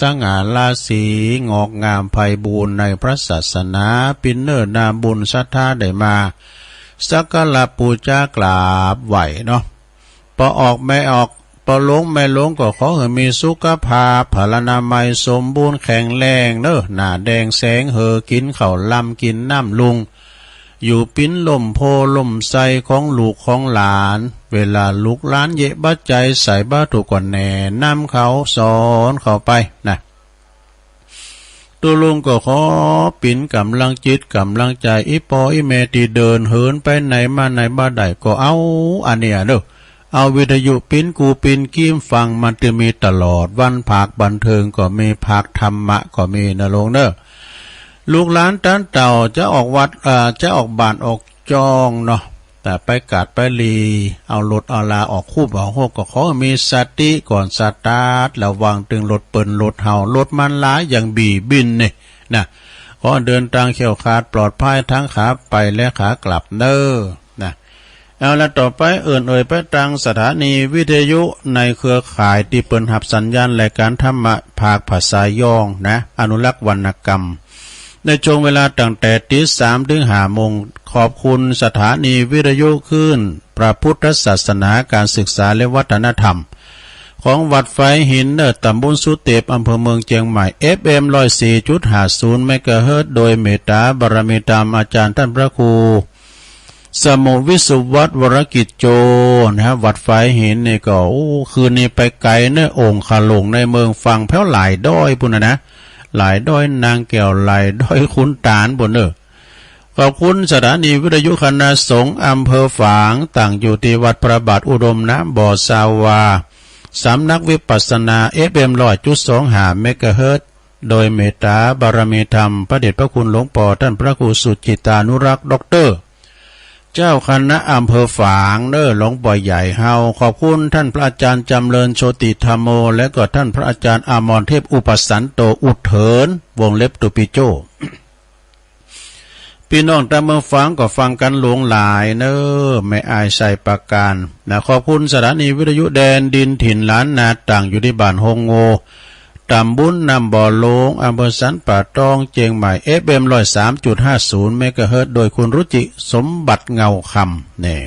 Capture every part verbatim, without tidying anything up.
สง่าราศี งอกงามไพบูลย์ในพระศาสนา ปินเนอร์นาบุญศรัทธาได้มา สักการะปูจากราบไหว้เนาะ ปอออกแม่ออก ปอหลงแม่หลงก็ขอหื้อมีสุขภาพ พลานามัยสมบูรณ์แข็งแรงเนอะ หน้าแดงแสงเหือ กินข้าวลำกินน้ำลุง อยู่ปิ้นล่มโพธิ์ล่มไทรของลูกของหลาน เวลาลูกหลานเยะบ่าใจ๋ ใส่บ่าถูกก็แนะนำเขาสอนเขาไปนะ ตุ๊ลุงก็ขอปิ้นก๋ำลังจิตก๋ำลังใจ๋ อี่ป้ออี่แม่ตี้เดินเหินไปไหนมาไหนบ่ได้ก็เอา อันเนี้ยเนอะ เอาวิทยุปิ้นกู้ปิ้นกีมฟัง มันจะมีตลอดวัน ภาคบันเทิงก็มี ภาคธรรมะก็มีนะลุงเนอะ ลูกหลานต้านเต้าจะออกวัด เอ่อ จะออกบ้านออกจ้องเนาะ แต่ไปกาดไปหลี เอารถเอาลาออกคูบออกโฮก ก็ขอมีสติก่อนสตาร์ท ระวังตึงรถเปิ้นรถเฮา รถมันหลายอย่างบีบินนี่นะ ขอเดินตางแคล้วคลาดปลอดภัยทั้งขาไปและขากลับเนอะนะ เอาละ ต่อไปเอิ้นเอ่ยไปตางสถานีวิทยุในเครือข่ายตี้เปิ้นฮับสัญญาณรายการธรรมะภาคภาษายองนะ อนุรักษ์วรรณกรรม ในช่วงเวลาตั้งแต่ตีสามถึงห้าโมง ขอบคุณสถานีวิทยุคลื่นพระพุทธศาสนา การศึกษาและวัฒนธรรม ของวัดฝายหินเนอะ ตำบลสุเตป อำเภอเมืองเจียงใหม่ เอฟเอ็ม ร้อยสี่จุดห้าศูนย์ เมกะเฮิรตซ์ โดยเมตตาบารมีธรรมอาจารย์ท่านพระครู สมุวิสุวัฒน์ วรกิจโจ นะฮะ วัดฝายหินนี่ก็ โอ้ คืนนี้ไปไกลเนอะ โอ่งคาหลงในเมือง ฟังแผวหลายดอยปู้นนะนะ หลายดอยนางแก้ว หลายดอยขุนตาลปู้นเนอะ ขอบคุณสถานีวิทยุคณะสงฆ์อำเภอฝาง ตั้งอยู่ที่วัดพระบาทอุดมนะ บ่อซาวา สำนักวิปัสสนา เอฟเอ็ม ร้อยจุดสองห้า เมกะเฮิรตซ์ โดยเมตตาบารมีธรรม พระเดชพระคุณหลวงปอท่านพระครูสุจิตตานุรักษ์ ด็อกเตอร์ เจ้าคณะอำเภอฝางเนอะ หลวงปอใหญ่เฮา ขอบคุณท่านพระอาจารย์จำเริญโชติธัมโม และก็ท่านพระอาจารย์อมรเทพอุปสันโต อุดเถิน วงเล็บตูปีโจ้ พี่น้องตางเมืองฝางก็ฟังกั๋นหลวงหลายเนอะ แม่อ้ายไซประการนะ ขอบคุณสถานีวิทยุแดนดินถิ่นล้านนา ตั้งอยู่ที่บ้านโฮงโง ตำบลน้ำบ่อหลง อำเภอสันป่าตอง เจียงใหม่ เอฟเอ็ม ร้อยสามจุดห้าศูนย์ เมกะเฮิรตซ์ โดยคุณรุจิสมบัติเงาคำ นี่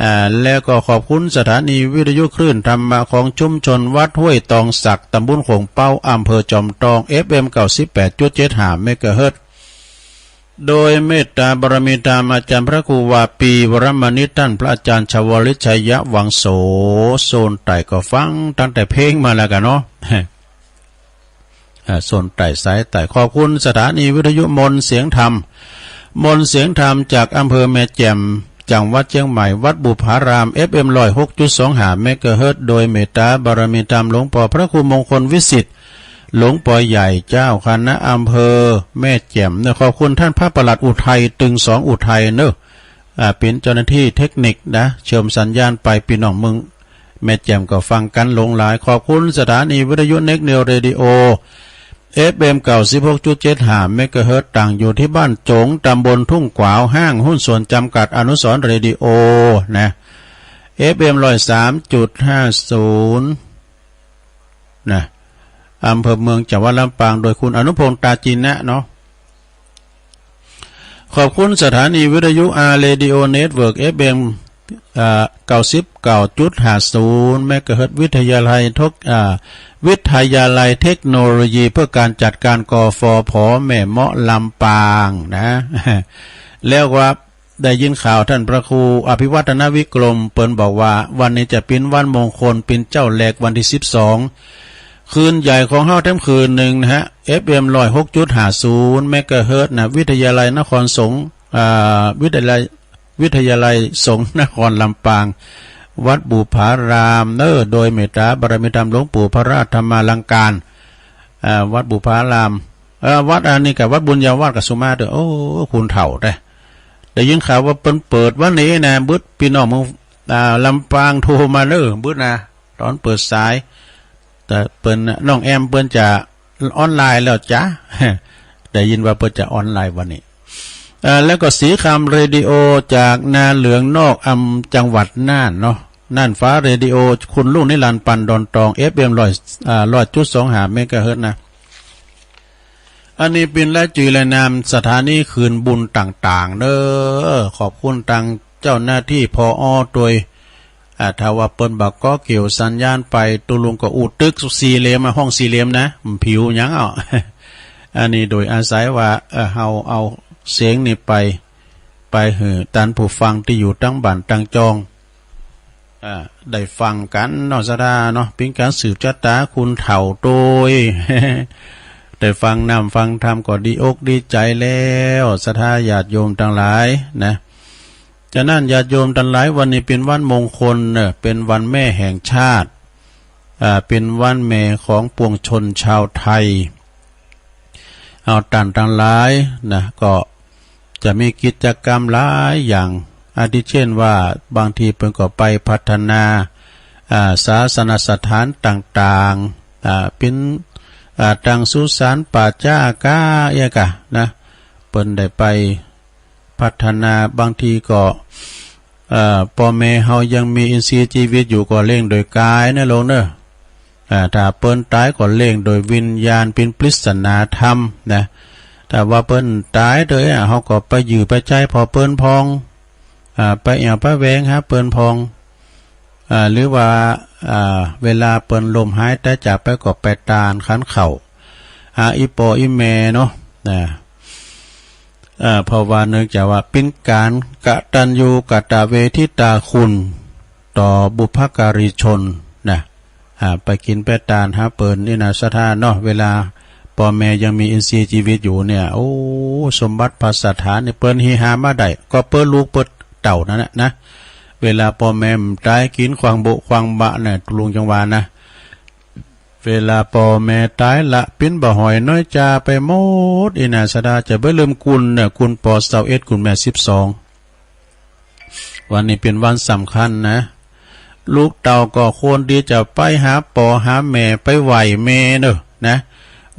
อ่า แล้วก็ขอบคุณสถานีวิทยุคลื่นธรรมะของชุมชนวัดห้วยตองสัก ตำบลโข่งเป๊า อำเภอจอมตอง เอฟเอ็ม เก้าสิบแปดจุดเจ็ดห้า เมกะเฮิรตซ์ โดยเมตตาบารมีธรรมอาจารย์พระครูวาปี วรมณิต ท่านพระอาจารย์ชวลิต ชัยวังโส โซนใต้ก็ฟังตั้งแต่เพลงมาแล้วกั๋นเนาะ อ่า โซนใต้สายใต้ ขอบคุณสถานีวิทยุมนต์เสียงธรรม มนต์เสียงธรรมจากอำเภอแม่แจ่ม จังหวัดเชียงใหม่ วัดบุพาราม เอฟเอ็ม ร้อยหกจุดสองห้า เมกะเฮิรตซ์ โดยเมตตาบารมีธรรมหลวงปอพระครูมงคลวิสิทธิ์ หลวงปอใหญ่เจ้าคณะอำเภอแม่แจ่มเนอะ ขอบคุณท่านพระประหลัดอุทัย ตึงสองอุทัยเนอะ อ่า เป๋นเจ้าหน้าตี้เทคนิคนะ เชื่อมสัญญาณไป พี่น้องเมืองแม่แจ่มก็ฟังกั๋นหลวงหลาย ขอบคุณสถานีวิทยุเน็กเนียวเรดิโอ เอฟเอ็ม เก้าสิบหกจุดเจ็ดห้า เมกะเฮิรตซ์ ตั้งอยู่ที่บ้านโจ๋ง ตำบลทุ่งขวาว ห้างหุ้นส่วนจำกัดอนุสรณ์เรดิโอ นะ เอฟเอ็ม ร้อยสามจุดห้าศูนย์ นะ อำเภอเมือง จังหวัดลำปาง โดยคุณอนุพงษ์ ตาจินะเนาะ ขอบคุณสถานีวิทยุ อาร์ เรดิโอ เน็ตเวิร์ก เอฟเอ็ม เอ่อ เก้าสิบเก้าจุดห้าศูนย์ เมกะเฮิรตซ์ วิทยาลัยทก อ่า วิทยาลัยเทคโนโลยีเพื่อการจัดการ กฟผ แม่เมาะ ลำปาง นะ แล้วว่าได้ยินข่าวท่านพระครูอภิวัฒนวิกรม เปิ้นบอกว่าวันนี้จะเป๋นวันมงคล เป๋นเจ๊าแรกวันตี้สิบสอง คืนใหญ่ของเฮาแถมคืนหนึ่งนะฮะ เอฟเอ็ม ร้อยหกจุดห้าศูนย์ เมกะเฮิรตซ์ นะ วิทยาลัยนครสงฆ์ อ่า วิทยาลัย วิทยาลัยสงฆ์นครลำปาง วัดบุพารามเนอะ โดยเมตตาบารมีธรรมหลวงปู่พระราชธรรมาลังการ อ่า วัดบุพาราม เอ่อ วัดอันนี้กับวัดบุญญาวาสกับสุมาเถอะ โอ้ คุณเฒ่าแท้ ได้ยินข่าวว่าเปิ้นเปิดวันนี้นะ บึดพี่น้องเมือง อ่า ลำปางโทรมาเนอะ บึดนะ ตอนเปิดสาย แต่เปิ้น น้องแอมเปิ้นจะออนไลน์แล้วจ้ะ ได้ยินว่าเปิ้นจะออนไลน์วันนี้ เอ่อ แล้วก็สีคำเรดิโอจากนาเหลืองนอก อำ จังหวัดน่านเนาะ น่านฟ้าเรดิโอ คุณลุงนิรันดร์ ปันดอนตอง เอฟเอ็ม ร้อย อ่า ร้อยจุดสองห้า เมกะเฮิรตซ์นะ อันนี้เป็นรายจื่อรายนามสถานีคืนบุญต่างๆ เด้อ ขอบคุณตังเจ้าหน้าที่ ผอ โดย อ่า ถ้าว่าเปิ้นบ่ก่อเกี่ยวสัญญาณไป ตุลุงก็อู้ตึกสี่เหลี่ยมอะ ห้องสี่เหลี่ยมนะ มันผิวหยังอ้อ อันนี้โดยอาศัยว่า เอ่อ เฮาเอาเสียงนี้ไป ไปหื้อตันผู้ฟังตี้อยู่ตังบ้านตังจอง อ่า ได้ฟังกั๋นเนาะ ศรัทธาเนาะ เป๋นก๋านสืบชะตาคุณเฒ่าโตย ได้ฟังน้ำฟังธรรมก็ดีอกดีใจ๋แล้ว ศรัทธาญาติโยมตังหลายนะ ฉะนั้นญาติโยมตังหลาย วันนี้เป๋นวันมงคลเนอะ เป๋นวันแม่แห่งชาติ อ่า เป๋นวันแม่ของปวงชนชาวไทย เอาต้านตังหลายนะ ก็จะมีกิจกรรมหลายอย่าง อาทิเช่นว่าบางทีเปิ้นก็ไปพัฒนา อ่า ศาสนสถานต่างๆ อ่า เป๋น อ่า ตังสุสานป่าจ๊าก้าเอี้ยกะนะ เปิ้นได้ไปพัฒนา บางทีก็ เอ่อ ป้อแม่เฮายังมีอินทรีย์ชีวิตอยู่ก็เลี้ยงโดยกายนะลุงเนอะ อ่า ถ้าเปิ้นต๋ายก็เลี้ยงโดยวิญญาณ เป๋นปริศนาธรรมนะ ถ้าว่าเปิ้นต๋ายโดย อ่า เฮาก็ไปยื้อไปใจ๊ผ่อเปิ้นพ่อง อ่า ไปแอ่วไปแหวงหาเปิ้นพ่อง อ่า หรือว่า อ่า เวลาเปิ้นล้มหายต๋ายจากไปก็ไปตานขันข้าว หาอี่ป้ออี่แม่เนาะ นะ เอ่อ เพราะว่าเนื่องจากว่าเป๋นก๋านกตัญญูกตเวทิตาคุณต่อบุพการีชนนะ อ่า ไปกิ๋นไปตานหาเปิ้นนี่นะ ศรัทธาเนาะ เวลาป้อแม่ยังมีอินทรีย์ชีวิตอยู่เนี่ย โอ้ สมบัติพระสถานนี่เปิ้นฮิหามาได้ ก็เปิ้นลูกเปิ้นเต้านั่นแหละนะ เวลาป้อแม่ต๋ายกิ๋นขวางโบะขวางบะเนี่ย ลุงจังหวานะ เวลาป้อแม่ต๋ายละปิ้นบ่หอยน้อยจาไปหมด อีนาสดาจะบ่ลืมกุณเน่อ กุณป้อซาวเอ็ด กุณแม่สิบสอง วันนี้เป๋นวันสำคัญนะ ลูกเต้าก็ควรตี้จะไปหาป้อหาแม่ ไปไหว้แม่เน่อนะ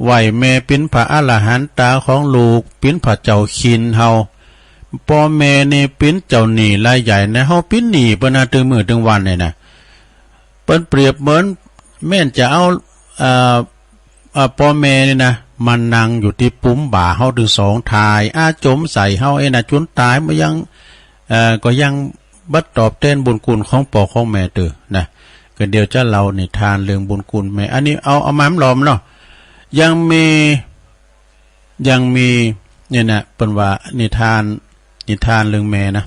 ไหว้แม่เป๋นพระอรหันตาของลูก เป๋นพระเจ้าคิณเฮา ป้อแม่นี่เป๋นเจ้าหนี้รายใหญ่นะ เฮาเป๋นหนี้เปิ้นนะ ตึงมื้อตึงวันเนี่ยนะ เปิ้นเปรียบเหมือนแม่นจะเอา เอ่อ เอ่อ ป้อแม่นี่นะ มานั่งอยู่ตี้ปุ้มบ่าเฮาตึงสองทาย อาจมใส่เฮาเองนะ จ๋นต๋ายมายัง เอ่อ ก็ยังบ่ตอบแตนบุญคุณของป้อของแม่เตื้อนะ ก็เดี๋ยวจะเล่านิทานเรื่องบุญคุณแม่ อันนี้เอา เอามาหลอมเนาะ ยังมี ยังมี เนี่ยนะ เปิ้นว่านิทาน นิทานเรื่องแม่นะ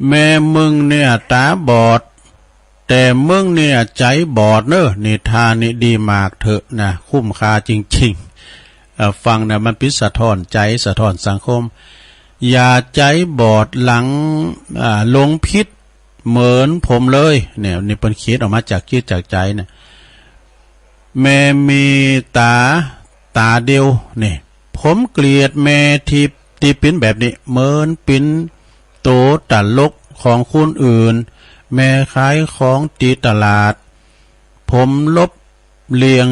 แม่มึงเนี่ยต๋าบอด แต่มึงเนี่ยใจ๋บอดเน่อ นิทานนี้ดีมากเถอะนะ คุ้มค่าจริงๆ เอ่อ ฟังนะ มันเป๋นสะท้อนใจ๋ สะท้อนสังคม อย่าใจ๋บอดหลัง อ่า หลงผิดเหมือนผมเลย เนี่ย นี่เปิ้นเขียนออกมาจากจิตจากใจ๋เนี่ย แม่มีต๋า ต๋าเดียว นี่ ผมเกลียดแม่ตี้ ตี้เป๋นแบบนี้ เหมือนเป๋นโตตลกของคนอื่น แม่ขายของตี้ตลาด ผมหลบเลี่ยง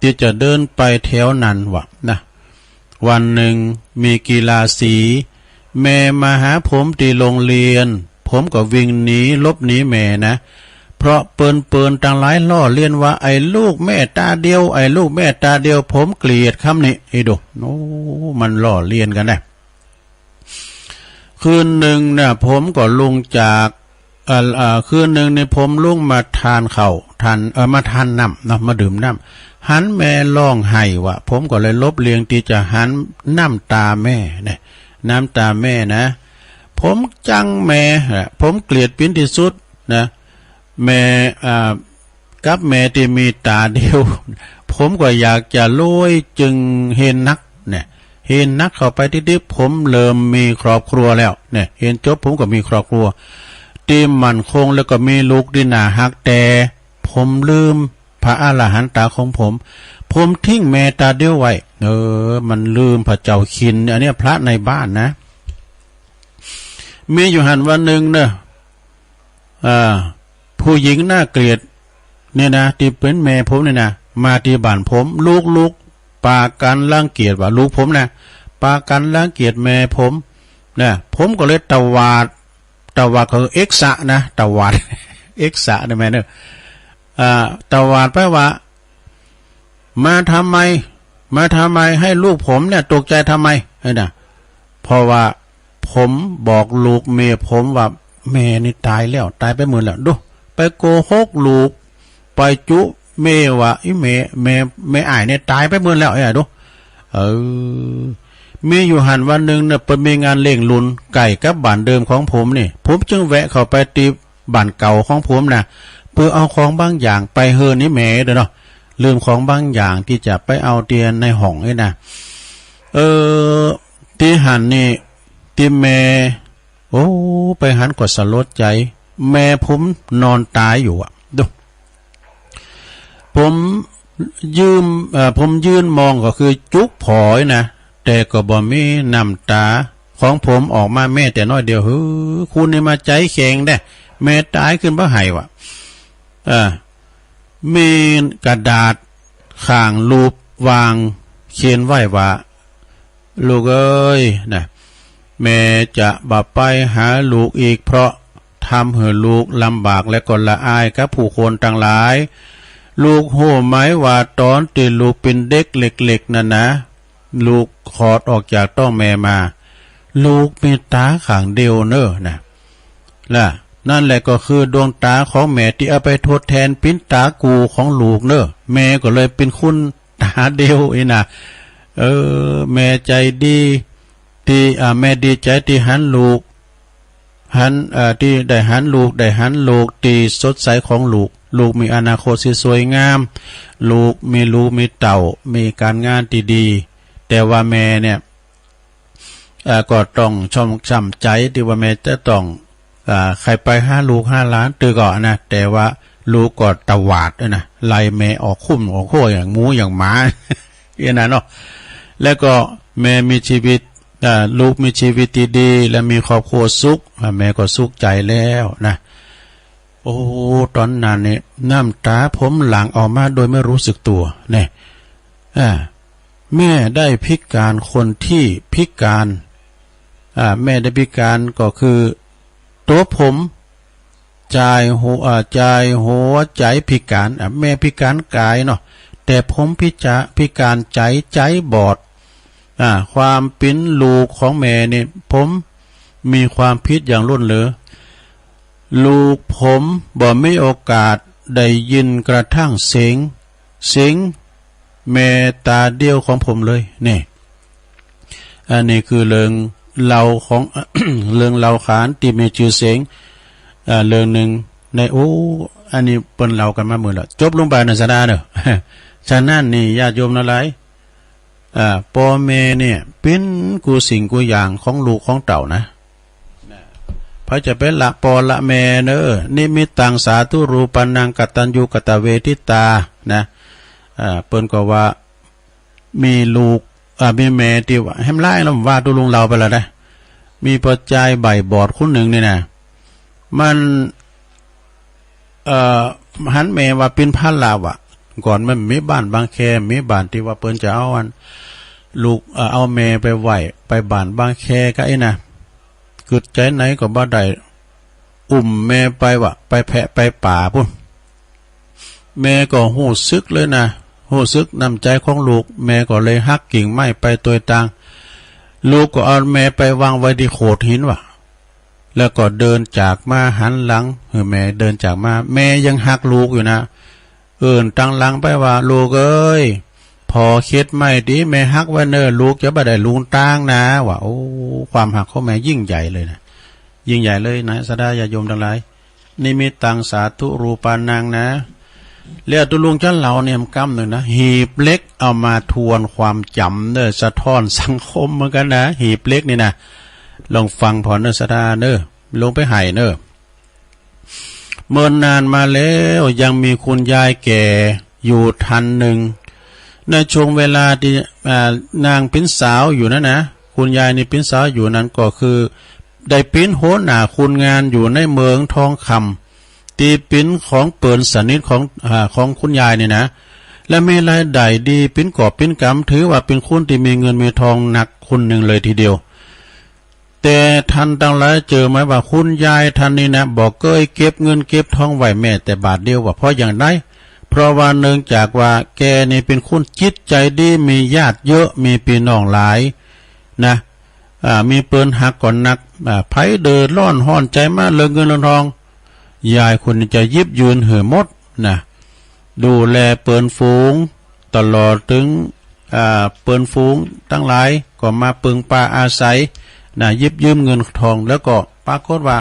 ตี้จะเดินไปแถวนั้นวะนะ วันหนึ่งมีกีฬาสี แม่มาหาผมตี้โรงเรียน ผมก็วิ่งหนี หลบหนีแม่นะ เพราะเปิ้นๆ ตังหลายล้อเลียนว่า ไอ้ลูกแม่ต๋าเดียว ไอ้ลูกแม่ต๋าเดียว ผมเกลียดคำนี้ อีดู โอ้ มันล้อเลียนกั๋นนะ คืนหนึ่งน่ะ ผมก็ลุกจาก เอ่อ เอ่อ คืนหนึ่งนี่ผมลุกมาทานข้าว ทาน เอ่อ มาทานน้ำเนาะ มาดื่มน้ำ หันแม่ร้องไห้วะ ผมก็เลยหลบเลี่ยงตี้จะหันน้ำต๋าแม่เนี่ย น้ำต๋าแม่นะ ผมจังแม่อะ ผมเกลียดเป๋นตี้สุดนะ แม่ อ่า กับแม่ตี้มีต๋าเดียว ผมก็อยากจะรวย จึงเฮงนักเนี่ย เฮงนักเข้าไปติ๊บๆ ผมเริ่มมีครอบครัวแล้วเนี่ย เฮงจบผมก็มีครอบครัวตี้มั่นคง แล้วก็มีลูกตี้น่าฮัก แต่ผมลืมพระอรหันตาของผม ผมทิ้งแม่ต๋าเดียวไว้ เออ มันลืมพระเจ้าคิณ อันเนี้ยพระในบ้านนะ มีอยู่หั้นวันหนึ่งเนอะ อ่า ผู้หญิงน่าเกลียดเนี่ยนะ ตี้เป๋นแม่ผมเนี่ยนะ มาตี้บ้านผม ลูกๆ ปากั๋นรังเกียจว่า ลูกผมนะ ปากั๋นรังเกียจแม่ผมนะ ผมก็เลยตวาด ตวาดก็คือเอกสะนะ ตวาด เอกสะนี่แม่เนอะ อ่า ตวาดแปลว่า มาทำไม มาทำไม ให้ลูกผมเนี่ยตกใจทำไม เอ้ยนะ เพราะว่าผมบอกลูกเมียผมว่า แม่นี่ตายแล้ว ตายไปหมดแล้ว ดู ไปโกหกลูก ไปจุแม่ว่า อีแม่ แม่ แม่อ้ายเนี่ยตายไปหมดแล้ว เอ้ย ดู เออ มีอยู่หั้นวันหนึ่งเนี่ย เปิ้นมีงานเลี้ยงรุ่น ใกล้กับบ้านเดิมของผมนี่ ผมจึงแวะเข้าไปที่บ้านเก่าของผมนะ เพื่อเอาของบางอย่างไปเฮือนอีแม่เด้อเนาะ ลืมของบางอย่างที่จะไปเอาเตียนในห้องนี่นะ เออ ตี้หั้นนี่ ตี้แม่ โอ้ ไปหันก็สลดใจ แม่ผมนอนตายอยู่อะ ดู ผมยืม เอ่อ ผมยืนมองก็คือจุกผอยนะ แต่ก็บ่มีน้ำตาของผมออกมาแม้แต่น้อยเดียว หือ คุณนี่มาใจแข็งแด้ แม่ตายขึ้นบ่ไห้วะ เออ มีกระดาษข้างรูปวางเขียนไว้ว่า ลูกเอ้ย นะ แม่จะบ่ไปหาลูกอีก เพราะทำให้ลูกลำบากและก็ละอายกับผู้คนทั้งหลาย ลูกฮู้ไหมว่าตอนที่ลูกเป็นเด็กเล็กๆ นั่นนะ ลูกคลอดออกจากท้องแม่มา ลูกมีตาข้างเดียวเนอะนะ ล่ะ นั่นแหละก็คือดวงตาของแม่ที่เอาไปทดแทนปิ้นตากูของลูกเนอะ แม่ก็เลยเป็นคนตาเดียวนี่นะ เออ แม่ใจดีที่ อ่า แม่ดีใจที่หันลูก หัน เอ่อ ที่ได้หันลูก ได้หันโลกที่สดใสของลูก ลูกมีอนาคตที่สวยงาม ลูกมีลูกมีเต้า มีการงานที่ดี แต่ว่าแม่เนี่ย เอ่อ ก็ต้องช้ำ ช้ำใจที่ว่าแม่จะต้อง อ่า ใครไปหาลูกหาหลานตื้อก็นะ แต่ว่าลูกก็ตวาดนะ ไล่แม่ออกคุ้มออกครัวอย่างหมูอย่างหมา อย่างนั้นเนาะ แล้วก็แม่มีชีวิต อ่า ลูกมีชีวิตที่ดี และมีครอบครัวสุข อ่า แม่ก็สุขใจแล้วนะ โอ้ ตอนนั้นเนี่ย น้ำตาผมหลั่งออกมาโดยไม่รู้สึกตัว เนี่ย อ่า แม่ได้พิการคนที่พิการ อ่า แม่ได้พิการก็คือตัวผม ใจหัว อ่า ใจหัวใจพิการ อ่า แม่พิการกายเนาะ แต่ผมพิจา พิการใจ ใจบอด อ่า ความเป็นลูกของแม่นี่ ผมมีความผิดอย่างล้นเหลือ ลูกผมบ่มีโอกาสได้ยินกระทั่งเสียง เสียงแม่ตาเดียวของผมเลย นี่ อันนี้คือเรื่องเล่าของ เรื่องเล่าขานที่มีชื่อเสียง อ่า เรื่องหนึ่งใน โอ้ อันนี้เปิ้นเล่ากันมาหมดแล้ว จบลงไปนะสะดาเนอะ ฉะนั้นนี่ญาติโยมทั้งหลาย อ่า ป้อแม่เนี่ยเป๋นกู้สิ่งกู้อย่างของลูกของเต้านะ ไผจะไปละป้อละแม่เนอะ นิมิตตังสาธุรูปานัง กตัญญูกตเวทิตา นะ อ่า เปิ้นก็ว่ามีลูก อ่า มีแม่ที่ว่า แหมหลายแล้วว่าตุลุงเล่าไปแล้วนะ มีป้อจายใบ้บอดคนหนึ่งนี่นะ มัน เอ่อ หันแม่ว่าเป๋นภาระว่ะ ก่อนมันมีบ้านบางแค มีบ้านที่ว่าเปิ้นจะเอาอัน ลูก เอ่อ เอาแม่ไปไว้ ไปบ้านบางแคก็ไอ้นะ กึดใจไหนก็บ่ได้ อุ้มแม่ไปว่ะ ไปแพะไปป่าพุ้น แม่ก็ฮู้สึกเลยนะ ฮู้สึกน้ำใจของลูก แม่ก็เลยหักกิ่งไม้ไปตวยตาง ลูกก็เอาแม่ไปวางไว้ที่โขดหินว่ะ แล้วก็เดินจากมาหันหลังหื้อแม่ เดินจากมา แม่ยังหักลูกอยู่นะ เอิ้นตังหลังไปว่า ลูกเอ้ย พ่อเข็ดไม้ตี้แม่หักไว้เน่อ ลูกจะบ่ได้หลงตางนะ ว่า โอ้ ความหักของแม่ยิ่งใหญ่เลยนะ ยิ่งใหญ่เลยนะ ศรัทธาญาติโยมทั้งหลาย นิมิตตังสาธุรูปานังนะ แล้วตุลุงจะเล่าเนี่ยกำหนึ่งนะ หีบเหล็กเอามาทวนความจ๋ำเน่อ สะท้อนสังคมเหมือนกันนะ หีบเหล็กนี่นะ ลองฟังผ่อนเน่อศรัทธาเน่อ ลงไปไห้เน่อ เมินนานมาแล้วยังมีคุณยายแก่อยู่ท่านหนึ่ง ในช่วงเวลาที่ อ่า นางเป๋นสาวอยู่นั้นนะ คุณยายนี่เป๋นสาวอยู่นั้นก็คือ ได้เป๋นหัวหน้าคนงานอยู่ในเหมืองทองคำ ตี้เป๋นของเปิ้นสนิทของ อ่า ของคุณยายนี่นะ และมีรายได้ดีเป๋นกอบเป๋นกำ ถือว่าเป๋นคนที่มีเงินมีทองนักคนหนึ่งเลยทีเดียว แต่ท่านตังหลายเจอไหมว่าคุณยายท่านนี้นะ บ่เกยเก็บเงินเก็บทองไว้แม้แต่บาทเดียว ว่าเพราะอย่างใด เพราะว่าเนื่องจากว่าแกนี่เป็นคนจิตใจดี มีญาติเยอะ มีพี่น้องหลายนะ อ่า มีเปิ้นฮักก็นัก อ่า ไผเดือดร้อนฮ้อนใจมาเรื่องเงินเรื่องทอง ยายคนนี้จะหยิบยื่นหื้อหมดนะ ดูแลเปิ้นฝูง ตลอดถึง อ่า เปิ้นฝูงตังหลายก็มาเปิงปาอาศัยนะ หยิบยืมเงินทอง แล้วก็ปรากฏว่า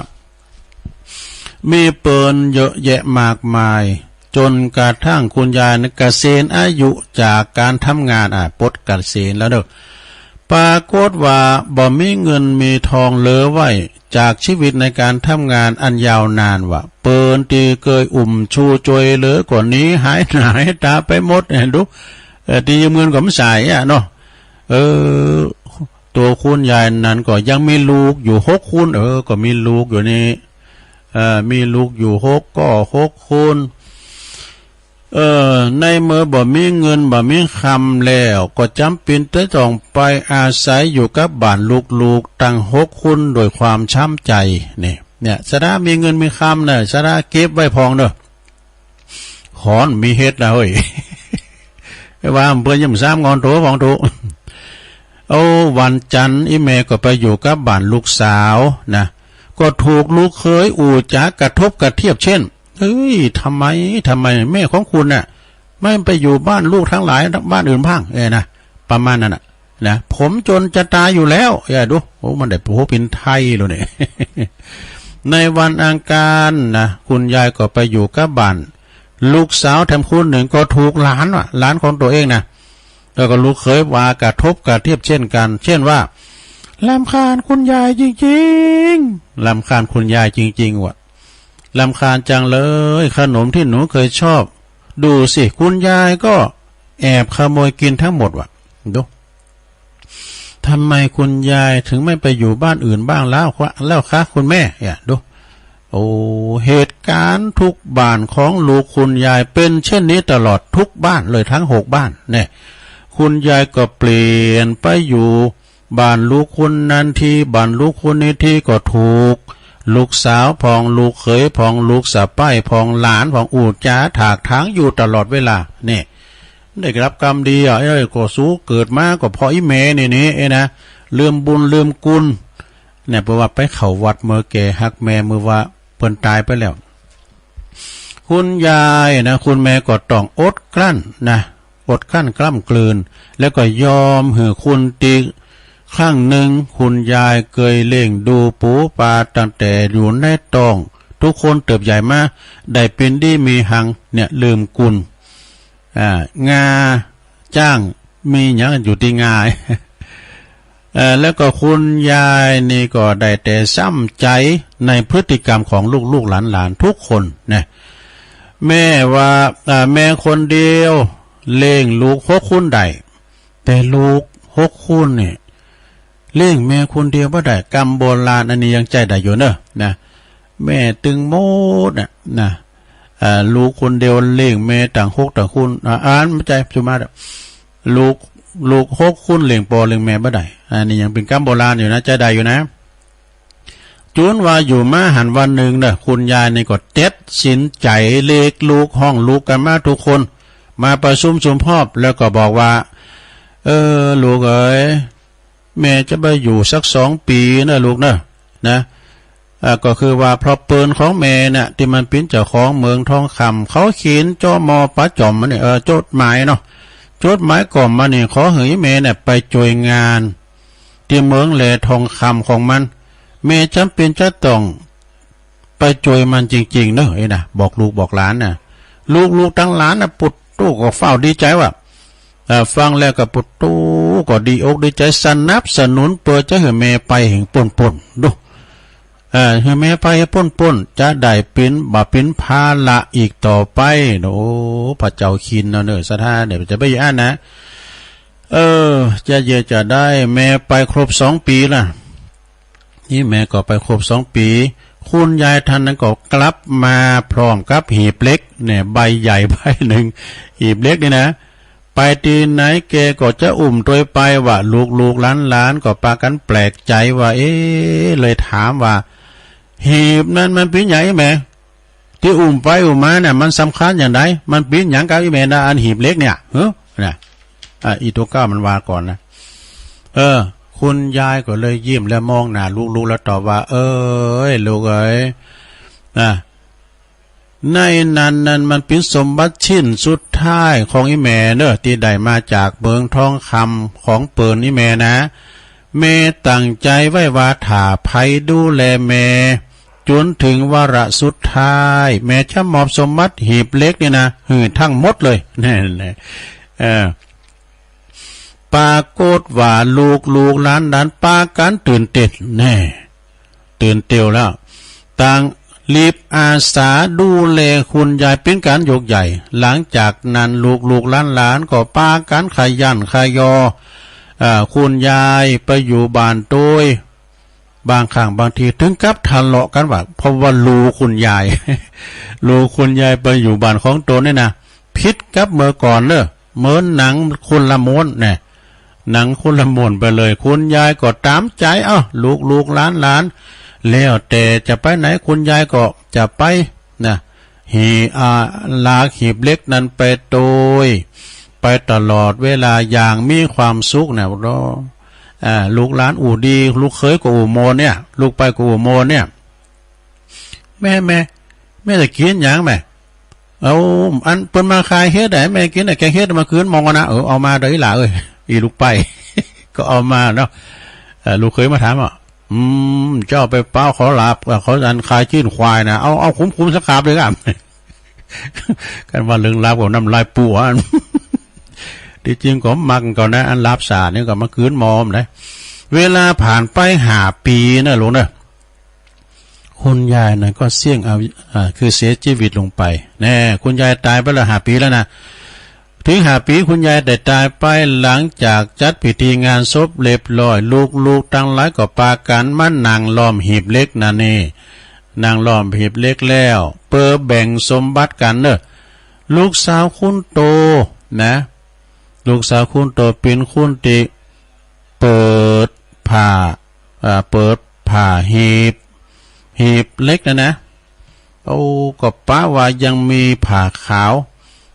มีเปิ้นเยอะแยะมากมาย จนกระทั่งคุณยายนั้นเกษียณอายุจากการทำงาน อ่า ปลดเกษียณแล้วเด้อ ปรากฏว่าบ่มีเงินมีทองเหลือไว้ จากชีวิตในการทำงานอันยาวนานว่า เปิ้นตี้เกยอุ้มชูช่วยเหลือก็หนีหายหน้าหายตาไปหมด เห็นดู เอ่อ ตี้ยืมเงินก็บ่ใช้อะเนาะ เออ ตัวคุณยายนั้นก็ยังมีลูกอยู่หกคน เออ ก็มีลูกอยู่นี่ เอ่อ มีลูกอยู่หกก็หกคน เอ่อ ในเมื่อบ่มีเงินบ่มีคำแล้ว ก็จำเป็นจะต้องไปอาศัยอยู่กับบ้านลูกๆ ตั้งหกคนโดยความช้ำใจ นี่ เนี่ย สะดามีเงินมีคำเนี่ย สะดาเก็บไว้พองเด้อ ขอนมีเฮ็ดนะเฮ้ย ว่าเปิ้นยังซ้ำงอนโตพองโต เอาวันจันทร์อีแม่ก็ไปอยู่กับบ้านลูกสาวนะ ก็ถูกลูกเขยอู้จ๋ากระทบกระเทียบเช่น เฮ้ย ทำไม ทำไมแม่ของคุณน่ะ ไม่ไปอยู่บ้านลูกทั้งหลายบ้านอื่นบ้าง เอ้ยนะ ประมาณนั้นน่ะ นะ ผมจนจะตายอยู่แล้ว เอ้ย ดู โอ้ มันได้ผัวเป็นไทยแล้วเนี่ย ในวันอังคารนะ คุณยายก็ไปอยู่กับบ้าน ลูกสาวแถมคนหนึ่งก็ถูกหลานว่ะ หลานของตัวเองนะ แล้วก็ลูกเขยว่ากระทบกระเทียบเช่นกัน เช่นว่า รำคาญคุณยายจริงๆ รำคาญคุณยายจริงๆ ว่ะ รำคาญจังเลย ขนมที่หนูเคยชอบ ดูสิ คุณยายก็แอบขโมยกินทั้งหมดว่ะ ดู ทำไมคุณยายถึงไม่ไปอยู่บ้านอื่นบ้างแล้วคะ แล้วคะคุณแม่ เนี่ย ดู โอ้ เหตุการณ์ทุกบ้านของลูกคุณยายเป็นเช่นนี้ตลอดทุกบ้านเลยทั้งหกบ้าน เนี่ย คุณยายก็เปลี่ยนไปอยู่บ้านลูกคนนั้นที บ้านลูกคนนี้ที ก็ถูกลูกสาวพอง ลูกเขยพอง ลูกสะใภ้พอง หลานพอง อู้จ๋าถากถางอยู่ตลอดเวลา เนี่ย ได้รับกรรมดีอ่ะ เอ้ย ก็สูเกิดมาก็เพราะอีแม่นี่นี่ เอ้ยนะ ลืมบุญลืมคุณ เนี่ย เพราะว่าไปเข้าวัดเมื่อแก่ฮักแม่ เมื่อว่าเปิ้นตายไปแล้ว คุณยายนะ คุณแม่ก็ต้องอดกลั้นนะ อดกลั้นกล้ำกลืน แล้วก็ยอมหื้อคุณติ ครั้งหนึ่งคุณยายเกยเลี้ยงดูปูปลาตั้งแต่อยู่ในท้อง ทุกคนเติบใหญ่มา ได้เป็นดีมีหัง เนี่ย ลืมคุณ อ่า งาจ้างมีหยังอยู่ตี้งา เอ่อ แล้วก็คุณยายนี่ก็ได้แต่ช้ำใจในพฤติกรรมของลูกๆหลานๆทุกคนนะ แม่ว่า อ่า แม่คนเดียวเลี้ยงลูกหกคนได้ แต่ลูกหกคนนี่เลี้ยงแม่คนเดียวบ่ได้ กำโบราณอันนี้ยังใจ๊ได้อยู่เนอะ นะ แม่ตึงหมดน่ะ นะ อ่า ลูกคนเดียวเลี้ยงแม่ตั้งหกตั้งคน อ่า อันบ่ใจ้ สุมาเถอะ ลูก ลูกหกคนเลี้ยงป้อเลี้ยงแม่บ่ได้ อันนี้ยังเป็นกำโบราณอยู่นะ ใจ๊ได้อยู่นะ จุนว่าอยู่มาหั้นวันหนึ่งเนอะ คุณยายนี่ก็ตัดสินใจ๋เรียกลูก ฮ้องลูกกันมาทุกคน มาประชุมสมภพ แล้วก็บอกว่า เออ ลูกเอ๋ย แม่จะไปอยู่สักสองปีเนอะลูกเนอะ นะ อ่า ก็คือว่าพ่อเปิ้นของแม่น่ะ ตี้มันเป๋นเจ้าของเหมืองทองคำ เขาเขียนจ่อมอประจ๋อมมาเนี่ย เออ จดหมายเนาะ จดหมายกล่อมมานี่ ขอหื้อแม่เนี่ยไปจ้วยงาน ตี้เหมืองแร่ทองคำของมัน แม่จ๋ำเป๋นจะต้องไปจ้วยมันจริงๆ เนอะ เอ้ยนะ บอกลูกบอกหลานน่ะ ลูกๆตังหลานน่ะ ปุตตู้ก็ฟ้าวดีใจ๋ว่ะ เอ่อ ฟังแล้วก็ปุตตู้ก็ดีอกดีใจ๋ สนับสนุนเปื้อจะหื้อแม่ไปแห่งป๊นๆ ดู เอ่อ หื้อแม่ไปแห่งป๊นๆ จะได้เป๋น บ่เป๋นภาระอีกต่อไป โอ้ พระเจ้าคินเนาะเนอะ ศรัทธาเนี่ย จะไปอ่านนะ เออ จะเยียะจะได้ แม่ไปครบสองปีละ นี่แม่ก็ไปครบสองปี คุณยายท่านนั้นก็กลับมาพร้อมกับหีบเหล็กเนี่ย ใบใหญ่ใบหนึ่ง หีบเหล็กนี่นะ ไปตี้ไหนแกก็จะอุ้มตวยไปว่า ลูกๆหลานๆก็ปากั๋นแปลกใจ๋ว่า เอ๊ะ เลยถามว่า หีบนั้นมันปิ๋นหยังอี้แม่ ตี้อุ้มไปอุ้มมาเนี่ย มันสำคัญอย่างใด มันปิ๋นหยังกับอี้แม่นะ อันหีบเหล็กเนี่ย เฮ้อ นะ อ่ะ อีตัวเก้ามันว่าก่อนนะ เออ คุณยายก็เลยยิ้มและมองหน้าลูกๆแล้วตอบว่า เอ้ย ลูกเอ๋ย อ่ะ ในนั้นนั้นมันปิ๋นสมบัติชิ้นสุดท้ายของอีแม่เนอะ ตี้ได้มาจากเมืองทองคำของเปิ้นอีแม่นะ แม่ตั้งใจ๋ไว้ว่าถ้าใผดูแลแม่จ๋นเถิงวาระสุดท้าย แม่จะมอบสมบัติหีบเหล็กนี่นะ หื้อทั้งหมดเลย แน่ๆ เออ ปรากฏว่าลูกๆหลานๆปากั๋นตื่นเต้น แน่ ตื่นเต้นแล้ว ต่างรีบอาสาดูแลคุณยายเป๋นก๋านยกใหญ่ หลังจากนั้นลูกๆหลานๆก็ปากั๋นขยันขยอ เอ่อ คุณยายไปอยู่บ้านโตย บางครั้งบางทีถึงกับทะเลาะกั๋นว่า เพราะว่าลูกคุณยาย ลูกคุณยายไปอยู่บ้านของตนนี่นะ ผิดกับเมื่อก่อนเนอะ เหมือนหนังคนละม้วนแน่ หนังคนละม้วนไปเลย คุณยายก็ต๋ามใจ๋ เอ้า ลูกๆหลานๆ แล้วแต่จะไปไหน คุณยายก็จะไปนะ หี อ่า ลากหีบเหล็กนั้นไปโตย ไปตลอดเวลาอย่างมีความสุขนะ โอ้ อ่า ลูกหลานอู้ดี ลูกเขยก็อู้ม่วนเนี่ย ลูกไปก็อู้ม่วนเนี่ย แม่ แม่ แม่จะกิ๋นหยังแม่ เอา อันเปิ้นมาขายเห็ดให้แม่กิ๋นน่ะ แกงเห็ดเมื่อคืนมองนะ เออ เอามาเด้ออีหล่าเอ้ย อีลูกไป ก็เอามาเนาะ เอ่อ ลูกเขยมาถามว่า อืม เจ้าไปเป๋าเขาลาบ เอ่อ เขาอันขายจีนควายนะ เอา เอาขุมๆสักขาบเลยครับ กันว่าเรื่องลาบกับน้ำลายปูอ่ะ ที่จริงก็มักก่อนนะ อันลาบสานี่ก็มาคืนมอมนะ เวลาผ่านไปห้าปีนะลุงนะ คุณยายน่ะก็เสี้ยงเอา อ่า คือเสียชีวิตลงไป แน่ คุณยายต๋ายไปแล้วห้าปีแล้วนะ ถึงห้าปีคุณยายได้ต๋ายไป หลังจากจัดพิธีงานศพเรียบร้อย ลูกๆตังหลายก็ปากั๋นมานั่งล้อมหีบเหล็กนั่นนี่ นั่งล้อมหีบเหล็กแล้ว เปื้อแบ่งสมบัติกั๋นเนอะ ลูกสาวคนโตนะ ลูกสาวคนโตเป๋นคนตี้เปิดผ้า อ่า เปิดผ้าหีบ หีบเหล็กนั่นนะ โอ้ ก็ปะว่ายังมีผ้าขาว